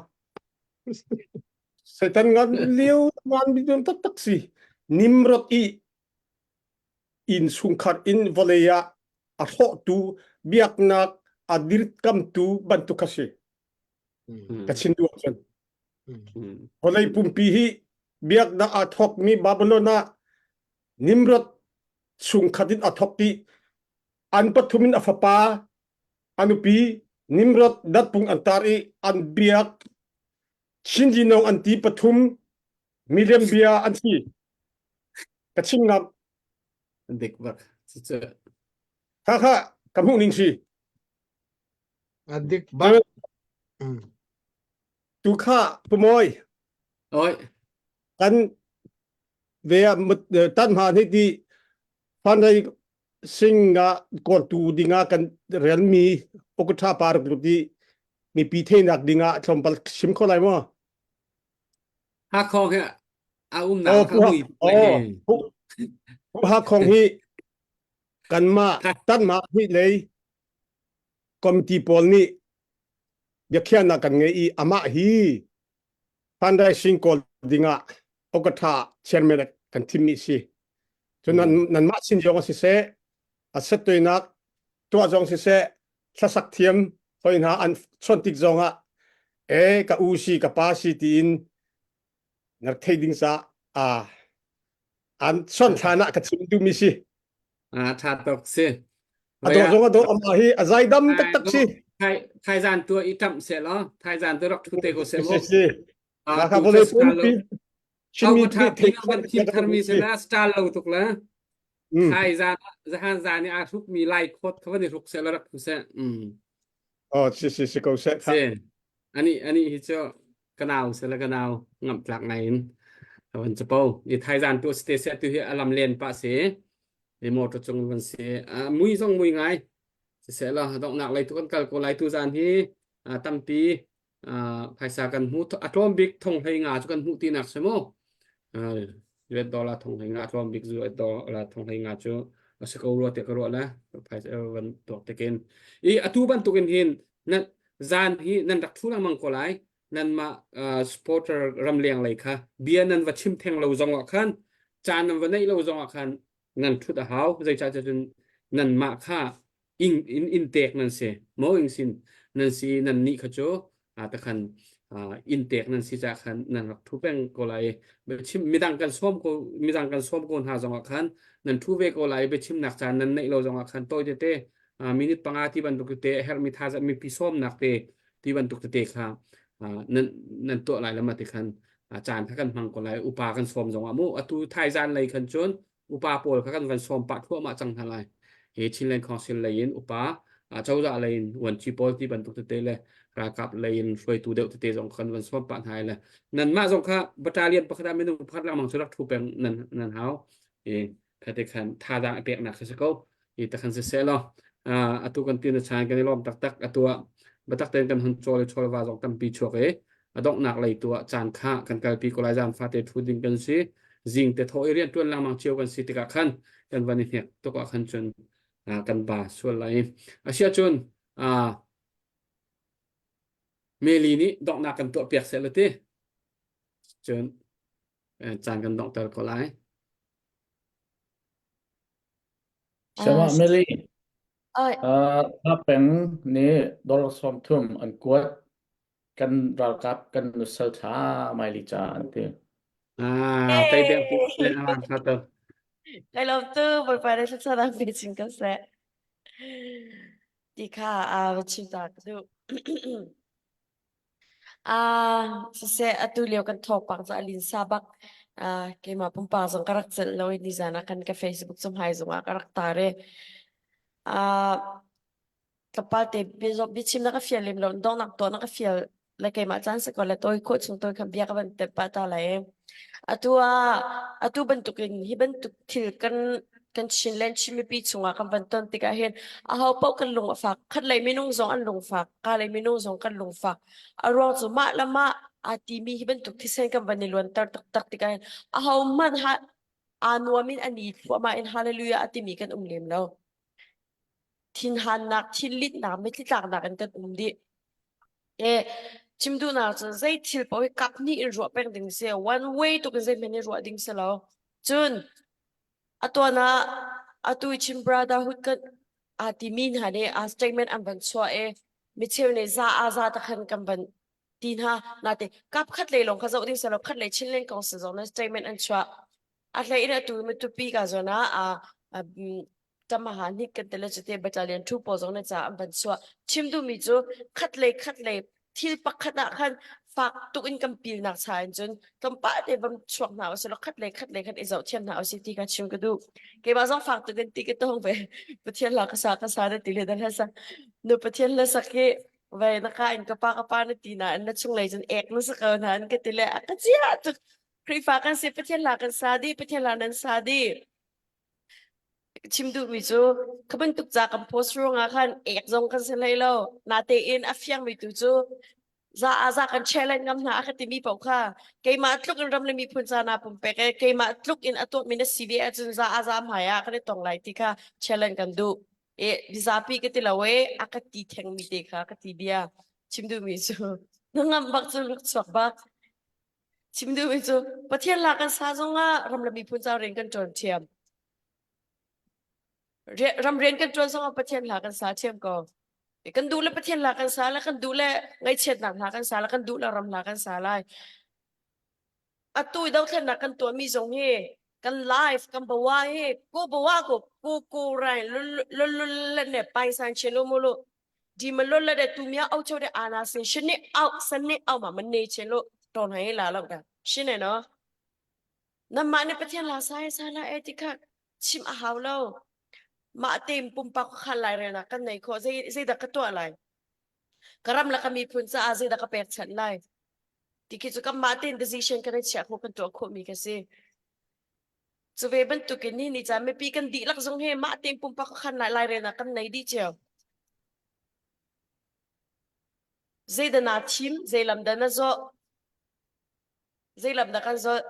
Satan ngan liu ngan bi dun tak tak si. Nimrod i inn chungkhar in vawlei ah a hrawhtu biaknak a dirkamtu bantuk kha si. Ka chin duh ahcun. Vawlei pumpi hi biaknak aa thawkmi Babylon ah Nimrod chungkhat in a thawk i an pathum in a fapa a nupi Nimrod datpung an tar i an biak Chinjinong an ti pathum milem bia an si. Ka chim ngam. Dik bak. Cucu. Kha kha ka hmuh ning si. A dik bak. Tu kha pumawi. Oi. Kan ve tan hma ni ti fanrei singa kawltu dinga kan relmi okutha paruk lu ti mipi theinak dinga tlawmpal sim kho lai maw? Hakhong hi a umnak kha mui oh Hakhong hi kanmah tanmah hi lei committee pawl nih biakhiahnak kan ngei i amah hi fundraising kawl dingah okatha chairman kan thimmi si. Cun nan nanmah sin zong siseh a settoinak tuah zong siseh hlasak thiam hoi hna an chon tik zong ah e ka u si ka pa si tiin na thei ding sa a an chon thlan ah ka chim duhmi si. A tha tuk si. A dawh zong a dawh amah hi a zaidam taktak si. Thai thaizan tu i ṭamh seh law thaizan tu rak ṭhu te ko seh mu. Si si. Ah Nga kha tu vawlei cu star lo. pumpi Au Chinmi ka ṭha nih pin thei ah van thim tharmi si la star lo tuk la. Thaizan zahan zan i aa hrukmi lai khawt kha van i hruk seh law rak ṭhu seh. Mm. Oh si si si ko seh kha. Si. Ani ani hi cu ka nau se la ka nau ngamh tlak ngai in van capo. I thaizan tu ste seh tu hi alam len pah si. I motor cung van si. Mui zong mui ngai. Siseh law donghnak lei tu kan kal ko lai tu zan hi tampi phaisa kan hmu a tlawm bik thong hlei nga cu kan hmuh tinak si mu. US dollar thong hlei nga a tlawm bik US dollar thong hlei nga cu a si ko rua tiah ka ruah le phaisa van tuak tekin. I atu bantukin hin nan zan hi nan rak thu lengmang ko lai nanmah supporter ramleng lei kha bia nan va chim theng lo zong ah khan caan nan va neih lo zong ah khan nan ṭhut a hau zeicah cun nanmah kha ing in in tek nan si mo ing sin nan si nan nih kha cu takhan in tek nan si ca khan nan rak thu peng ko lai biachim midang kan sawm ko midang kan sawm ko hna zong ah khan nan thu ve ko lai biachimnak caan nan neih lo zong ah khan tawi tete minute panga ti bantuk tete a herhmi thazaang mipi sawmnak te ti bantuk tete kha nan nan tuah lai lama ti khan caan kha kan hmang ko lai upa kan sawm zong ah mu atu thaizan lei khan cun upa pawl kha kan van sawm pah thluahmah cang hna lai hi Chinland Council lei in upa cozah lei in vuanci pawl ti bantuk tete le ralkap lei in hruaitu deuh tete zong kan van sawm pah hna le nanmah zong kha battalion pakhat ah minung pakhat lengmang cu rak thu peng nan nan hau i khate khan thazaang i peknak kha si ko i takhan si seh law atu kan tin chan kan i lawm taktak atu ah batak ten kan hun chawl i chawlva zong tampi chuak i a donghnak lei tu ah caan kha kan kalpi ko lai zan fate thu ding kan si zing te tho i rian tuan lengmang cio kan si tikah khan kan van i hnek tuk ah khan cun kan ba sual lai asia cun Meli nih donghnak kan tuah piak seh la ti cun caan kan donghter ko lai Sama Meli, Oi. uh, peng nih dollar 30 an kuat kan ralkap kan nusal tha maili cha an ti. Ah, tei deuh pu le alang kha to. Kai lawm tu Bawipa nih thluachuah pe chin ko seh. Ti kha a va chim ta ka duh. Ah, siseh atu lio kan thawngpang cu a linsa bak. Ah, keimah pumpak zong ka rak celh lo i nizan ah khan ka Facebook cahmai zungah ka rak tar i ah, tlawmpal te biachim na ka fial lem lo donghnak tuah na ka fial le keimah caan si ko le tawi khawh chung tawi khan bia ka van tep pah ta lai. Atu ah atu bantukin hi bantuk thil kan kan Chinland Chin mipi chungah kan van ton tikah hin aho paoh kan lung a fak khat lei minung zong an lung fak ka lei minung zong kan lung fak a ruang cu mah le mah aa timi hi bantuk thisen kan van i luanter taktak tikah hin aho hmanh ha aa nuam in an i thluahmah in hallelujah a timi kan um lem lo. Thinhannak, thinlitnak, mitthli tlaknak in kan um dih. E chim duhnak cu zei thil paoh hi kap hnih in ruah peng ding si. One way tuk in zeihmanh in ruah ding si lo. Cun atuan ah atu i Chin Brotherhood kan aa timi hna nih a statement an van chuah i micheu nih za a za ta khan kan van ti hna nate kap khat lei lawng kha zoh ding si lo khat lei Chinland Council zong nih statement an chuah. A hlei in atu Matupi ka zawn ah a tamaha hnik kan tele cute battalion thu pawl zong na ca an van chuah. Chim duhmi cu khat lei khat lei thil pakhat ah khan fak tuk in kan pilnak cha in cun tlawmpal te vam chuak hna usih law khat lei khat lei khan i zoh thiam hna usih ti kha chim ka duh. Keimah zong fak tuk in ti ka tong ve. Pathian la ka sa ka sa na ti le dan sa. Nu Pathian la sak hi vai na ka in ka pa ka pa na ti na in na chung lei cun ek na sa ko na in ka ti le a ka chia tuk. Khrihfa kan si Pathian la kan sa dih Pathian la nan sa dih. Chim duhmi cu kha bantuk ca kan post ruangah khan ek zong kan si hlei lo. Natein a fiangmi tu cu za a za kan challenge ngam hna a ka timi paoh kha keimah tluk in ram le miphun ca naa pumpek i keimah tluk in a tuahmi na si ve ahcun za a za hmai ah kan i tong lai ti kha challenge kan duh. E mizapi ka ti lo e a ka ti thengmi te kha ka ti bia. Chim duhmi cu na ngamh bak cu rak chuak bak. Chim duhmi cu Pathian la kan sa zongah ram le miphun ca rian kan ṭuan ṭhiam. Ram rian kan ṭuan zongah Pathian hla kan sa ṭhiam ko. Kan duh le Pathian hla kan sa le kan duh le ngaihchiatnak hla kan sa le kan duh le ram hla kan sa lai. Atu i dothlennak kan tuahmi zong hi kan life kan bawa hi ko bawa ko ko ko rai lulul ne pai san chen mu lu ဒီမလွတ်လပ်တဲ့သူများအုပ်ချုပ်တဲ့အာဏာရှင်ရှင်းနှစ်အောက်စနစ်အောက်မှာမနေချင်လို့တော်လှန်ရေးလာလောက်တာရှင်းတယ်နော်နမနဲ့ပထင်လာဆိုင်ဆိုင်လာအဲ့ဒီခချင်အဟောင်းလို့မအတင်ပုံပခလိုက်ရနာကန်နေခေါ်စေစေတကတော့လိုက်ကရမ်လကမီဖွန်စာစေတကပက်ချန်လိုက်ဒီကိစကမတင် decision ကနေချက်ခုကန်တော့ခုမီကစီ Cu ve bantukin ni ni caan mipi kan dihlak zong hi mah tein pumpak khan lai lairelnak kan nei dih cio. Zeidah naa thim, zei lam dah na zawh, zei lam dah kan zawh,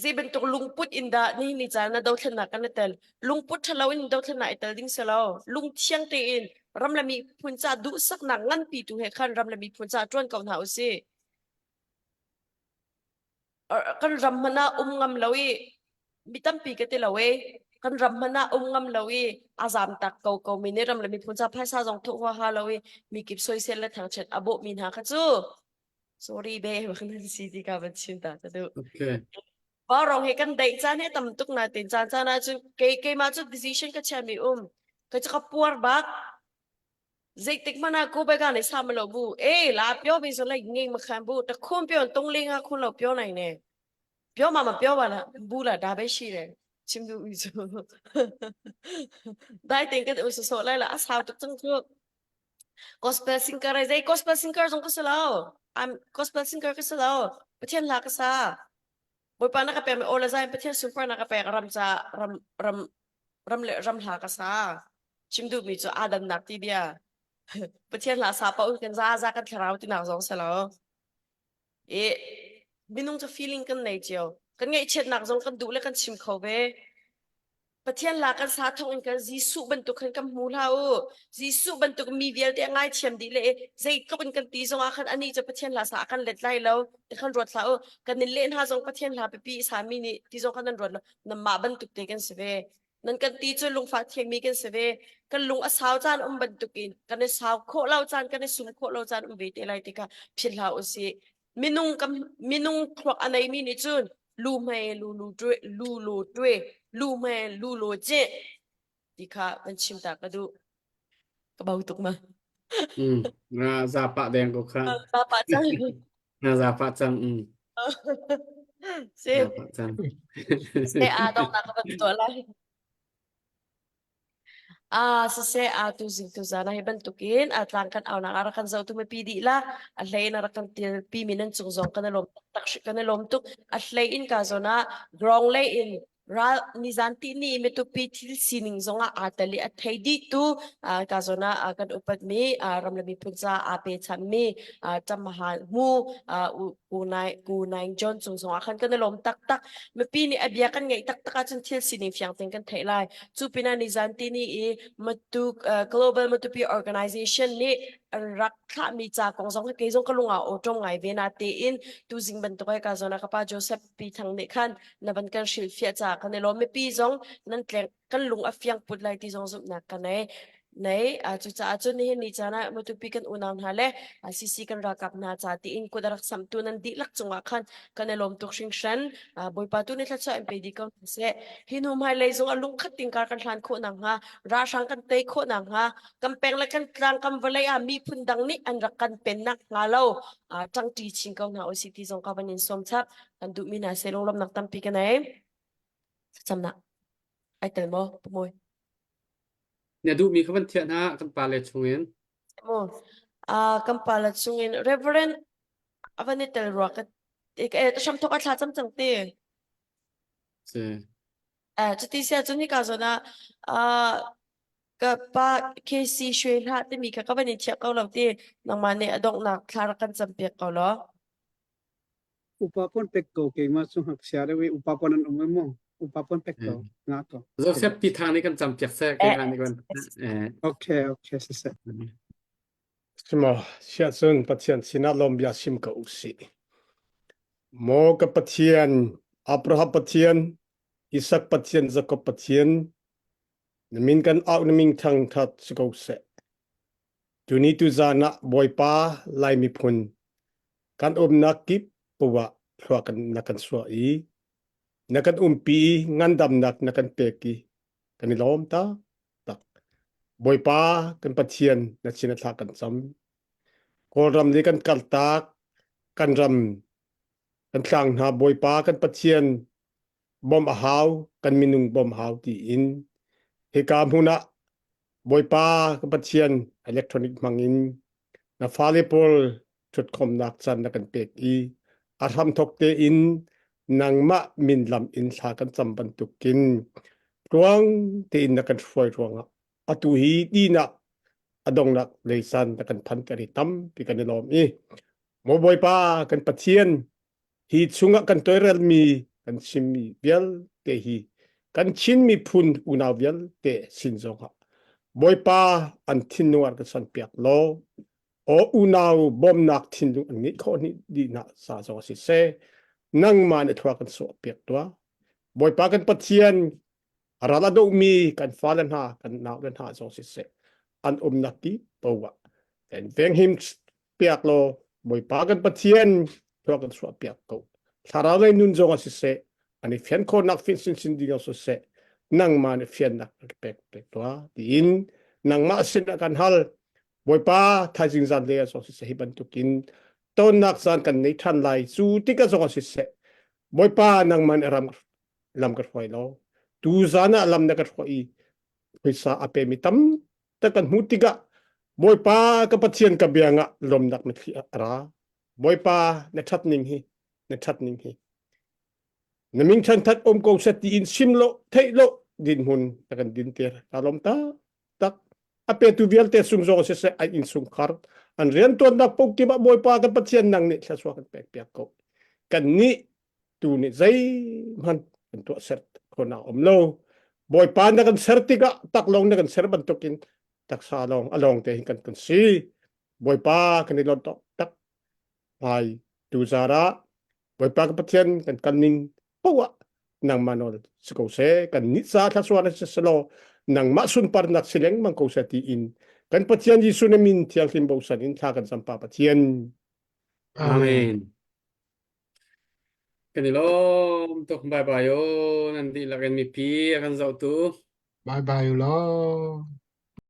zei bantuk lungput in dah ni ni caan na dothlennak kan i tel. Lungput ṭhalo in dothlennak i tel ding si lo. Lungthiang tein ram le miphun ca duhsaknak nganpi tu he khan ram le miphun ca ṭuan ko hna usih. Kan ram hmanh ah um ngam lo i mi tampi ka ti lo e kan ram hmanh ah um ngam lo i a zam tak ko ko mi nih ram le miphun ca phaisa zong thuh huaha lo i mi kip soisel le thangchiat a bawh mi hna kha cu sorry be bang nan si ti ka van chim ta ka duh. Okay. Vaurawng hi kan daih caan hi tam tuk na tin caan caan ah cun kei keimah cu decision ka chia mi um ka cu ka puar bak Zeitik hmanh ah ko bai nih sa ma lo bu. E la pyo mi so lai ngeng ma khan bu ta khun pyo tong le nga khun lo pyo nai ne. Pyo ma ma pyo ba la bu la da bai shi re. Chim du u chu. Dai ting ka u so so lai la a sau tuk chang chu. Gospel singer ai zai gospel singer zong ka sa lo. I'm gospel singer ka sa lo. Pathian la ka sa. Bawipa na ka pek mi aw le zai Pathian sunpar na ka pek ram ca ram ram ram le ram hla ka sa. Chim duhmi cu aa dannak ti bia. Pathian hla sa paoh kan za za kan thlarau tinak zong si lo. I minung cu feeling kan nei cio. Kan ngaihchiatnak zong kan duh le kan chim kho ve. Pathian la kan sa thawng in kan Jesuh bantuk khan kan hmu hlah u. Jesuh bantuk mi vialte a ngaithiam dih le zeitluk in kan ti zong ah khan anih cu Pathian hla sa a kan let lai lo ti khan ruat hlah u. Kan in leh hna zong Pathian hla pipi i sami nih ti zong khan nan ruat lo. Nanmah bantuk te kan si ve. Nan kan ti cu lungfah thiangmi kan si ve. Kan lung a sau caan um bantukin kan i sau khawh lo caan kan i sum khawh lo caan um ve te lai ti kha philh hlah u sih. Minung kan minung thluak a neimi nih cun lu hmei lu lu ṭue lu lu ṭue lu hmei lu lu ceh ti kha van chim ta ka duh. Ka bau tuk ma. Mm. Na za pah deng ko kha. Za pah cang. Na za pah cang. Mm. Si. Za pah cang. Se a dong na ka van tuah lai. Ah siseh aa tuzing tuzaan ah hi bantukin a tlang kan aunak ah rak kan zohtu mipi dihlak a hlei in a rak kan tilpi mi nan cung zong kan i lawm taktak kan i lawm tuk a hlei in ka zawn ah grong lei in. Ral nizan tihni Matupi thil sining zongah aa tel i a thei dihtu ka zawn ah kan upatmi ram le miphun ca aa pechanmi Ṭamahal Hmu Ku Naing John cung zongah khan kan i lawm taktak. Mipi nih a bia kan ngaih taktak ahcun thil sining fiang tein kan theih lai. Cu pinah nizan tihni i Matu Global Matupi Organization nih an rak thlahmi ca kong zong kei zong ka lung ah awṭom ngai ve na tein tuzing bantuk ai ka zawn ah ka pa Joseph Pi Thang nih khan na van kan hrilhfiah caah kan i lawm. Mipi zong nan tleng kan lung a fiang put lai ti zong zumhnak ka nei. Nei cucaah cun nihin ni caan ah Matupi kan unau hna le CC kan ralkap hna ca tiin kut a rak samtu nan dihlak cungah khan kan i lawm tuk hringhran. Bawipa tu nih thluachuah in pe dih ko hna seh. Hi hnu hmailei zong a lungkhat tingkar kan hlan khawh nakhnga, ralhrang kan tei khawh nakhnga, kan peng le kan tlang kan vawlei ah miphun dang nih an rak kan pen nakhnga lo ṭangṭi chin ko hna usih ti zong ka van in sawm chap. Kan duhmi hna seh lunglawmhnak tampi ka nei. Thlacamnak ai tel maw Pamuai? Na duhmi kha van thiah hna kan pale chungin. Mu kan pale chungin Reverend avan i tel rua ka eh hram thok a thla cam cang te. Si. Eh cuti sia cun hika zawn ah ka pa KC Shwe hlah timi kha ka van in thiah ko lo ti nangmah nih a donghnak thla rak kan cam piak ko law. Upa pon pek ko keimah cu ngakchia deuh i upa pon an um mu. Upa pon pek ko nga ko. Joseph ti thang nih kan cam piak seh keimah nih kan. Okay okay siseh. Simo siahcun Pathian sinah lawm bia sim ko usih. Maw ka Pathian, Abraham Pathian, Isak Pathian, Jakob Pathian, na min kan au na min thangthat si ko seh. Tuni tuzan ah Bawipa Lai miphun kan umnak kip poah thlua kan na kan suah i na kan umpi i ngandamnak na kan pek i kan i lawm ta tak. Bawipa kan Pathian na sin a thla kan cam. Kawlram nih kan kaltak kan ram kan tlang hna Bawipa kan Pathian bawmh a hau kan minung bawmh hau tiin hika hmun ah Bawipa ka Pathian electronic hmangin na fale pawl ṭhutkhawmnak caan na kan pek i a hramthawk tein nangmah min lam in thla kan cam bantukin tluang tein na kan hruai ruangah atu hi dinak a dongnak leisan na kan phanter i tampi kan i lawm i maw Bawipa kan Pathian Hi chungah kan toirelmi kan chimmi vialte hi kan Chin miphun unau vialte sin zongah Bawipa an thinlung ah kan sanpiak law aw unau bawmnak thinlung an ngeih khawh ni dihnak sa zong si seh nangmah nih thua kan sawh piak tuah Bawipa kan Pathian ral a dohmi kan fale hna kan naule hna zong siseh an umnak ti poah kan venghim piak law Bawipa kan Pathian thua kan suah piak ko thlarau lei nun zong ah siseh an i fian khawhnak fin sinsin ding ah siseh nangmah nih fiannak ka pek pek tuah tiin nangmah sin ah kan hal Bawipa thaizing zan le ah zong siseh hi bantukin tonnak caan kan nei ṭhan lai cu tikah zong ah siseh Bawipa nangmah nih ram lam ka hruai lo tu zan ah lam na ka hruai i phaisa a pemi tam tak kan hmuh tikah Bawipa ka Pathian ka biangah lawmnak mitthli a ra Bawipa na ṭhat ning hi na ṭhat ning hi na min ṭhan um ko seh tiin sim lo theih lo dinhmun na kan dinter ka lawm tak tak a petu vialte sung zong siseh an innchungkhar an riantuannak pokip ah Bawipa kan Pathian nang nih thluachuah kan pek piak ko kan nih tu nih zeihmanh kan tuah ser khawhnak um lo Bawipa na kan ser tikah taklawng na kan ser bantukin taksa lawng a lawng te hin kan kan si Bawipa kan i lawm tak hmai tu zara Bawipa ka Pathian kan kan ning poah nangmah nawl si ko seh kan nih ca thluachuah na si selaw nangmah sunparnak si lengmang ko seh tiin kan Pathian Jesuh na min thianghlim bosan in thla kan cam pa Pathian Amen. Kan i lawm tuk. Bye bye o. Nan dihlak in mipi a kan zohtu. Bye bye law.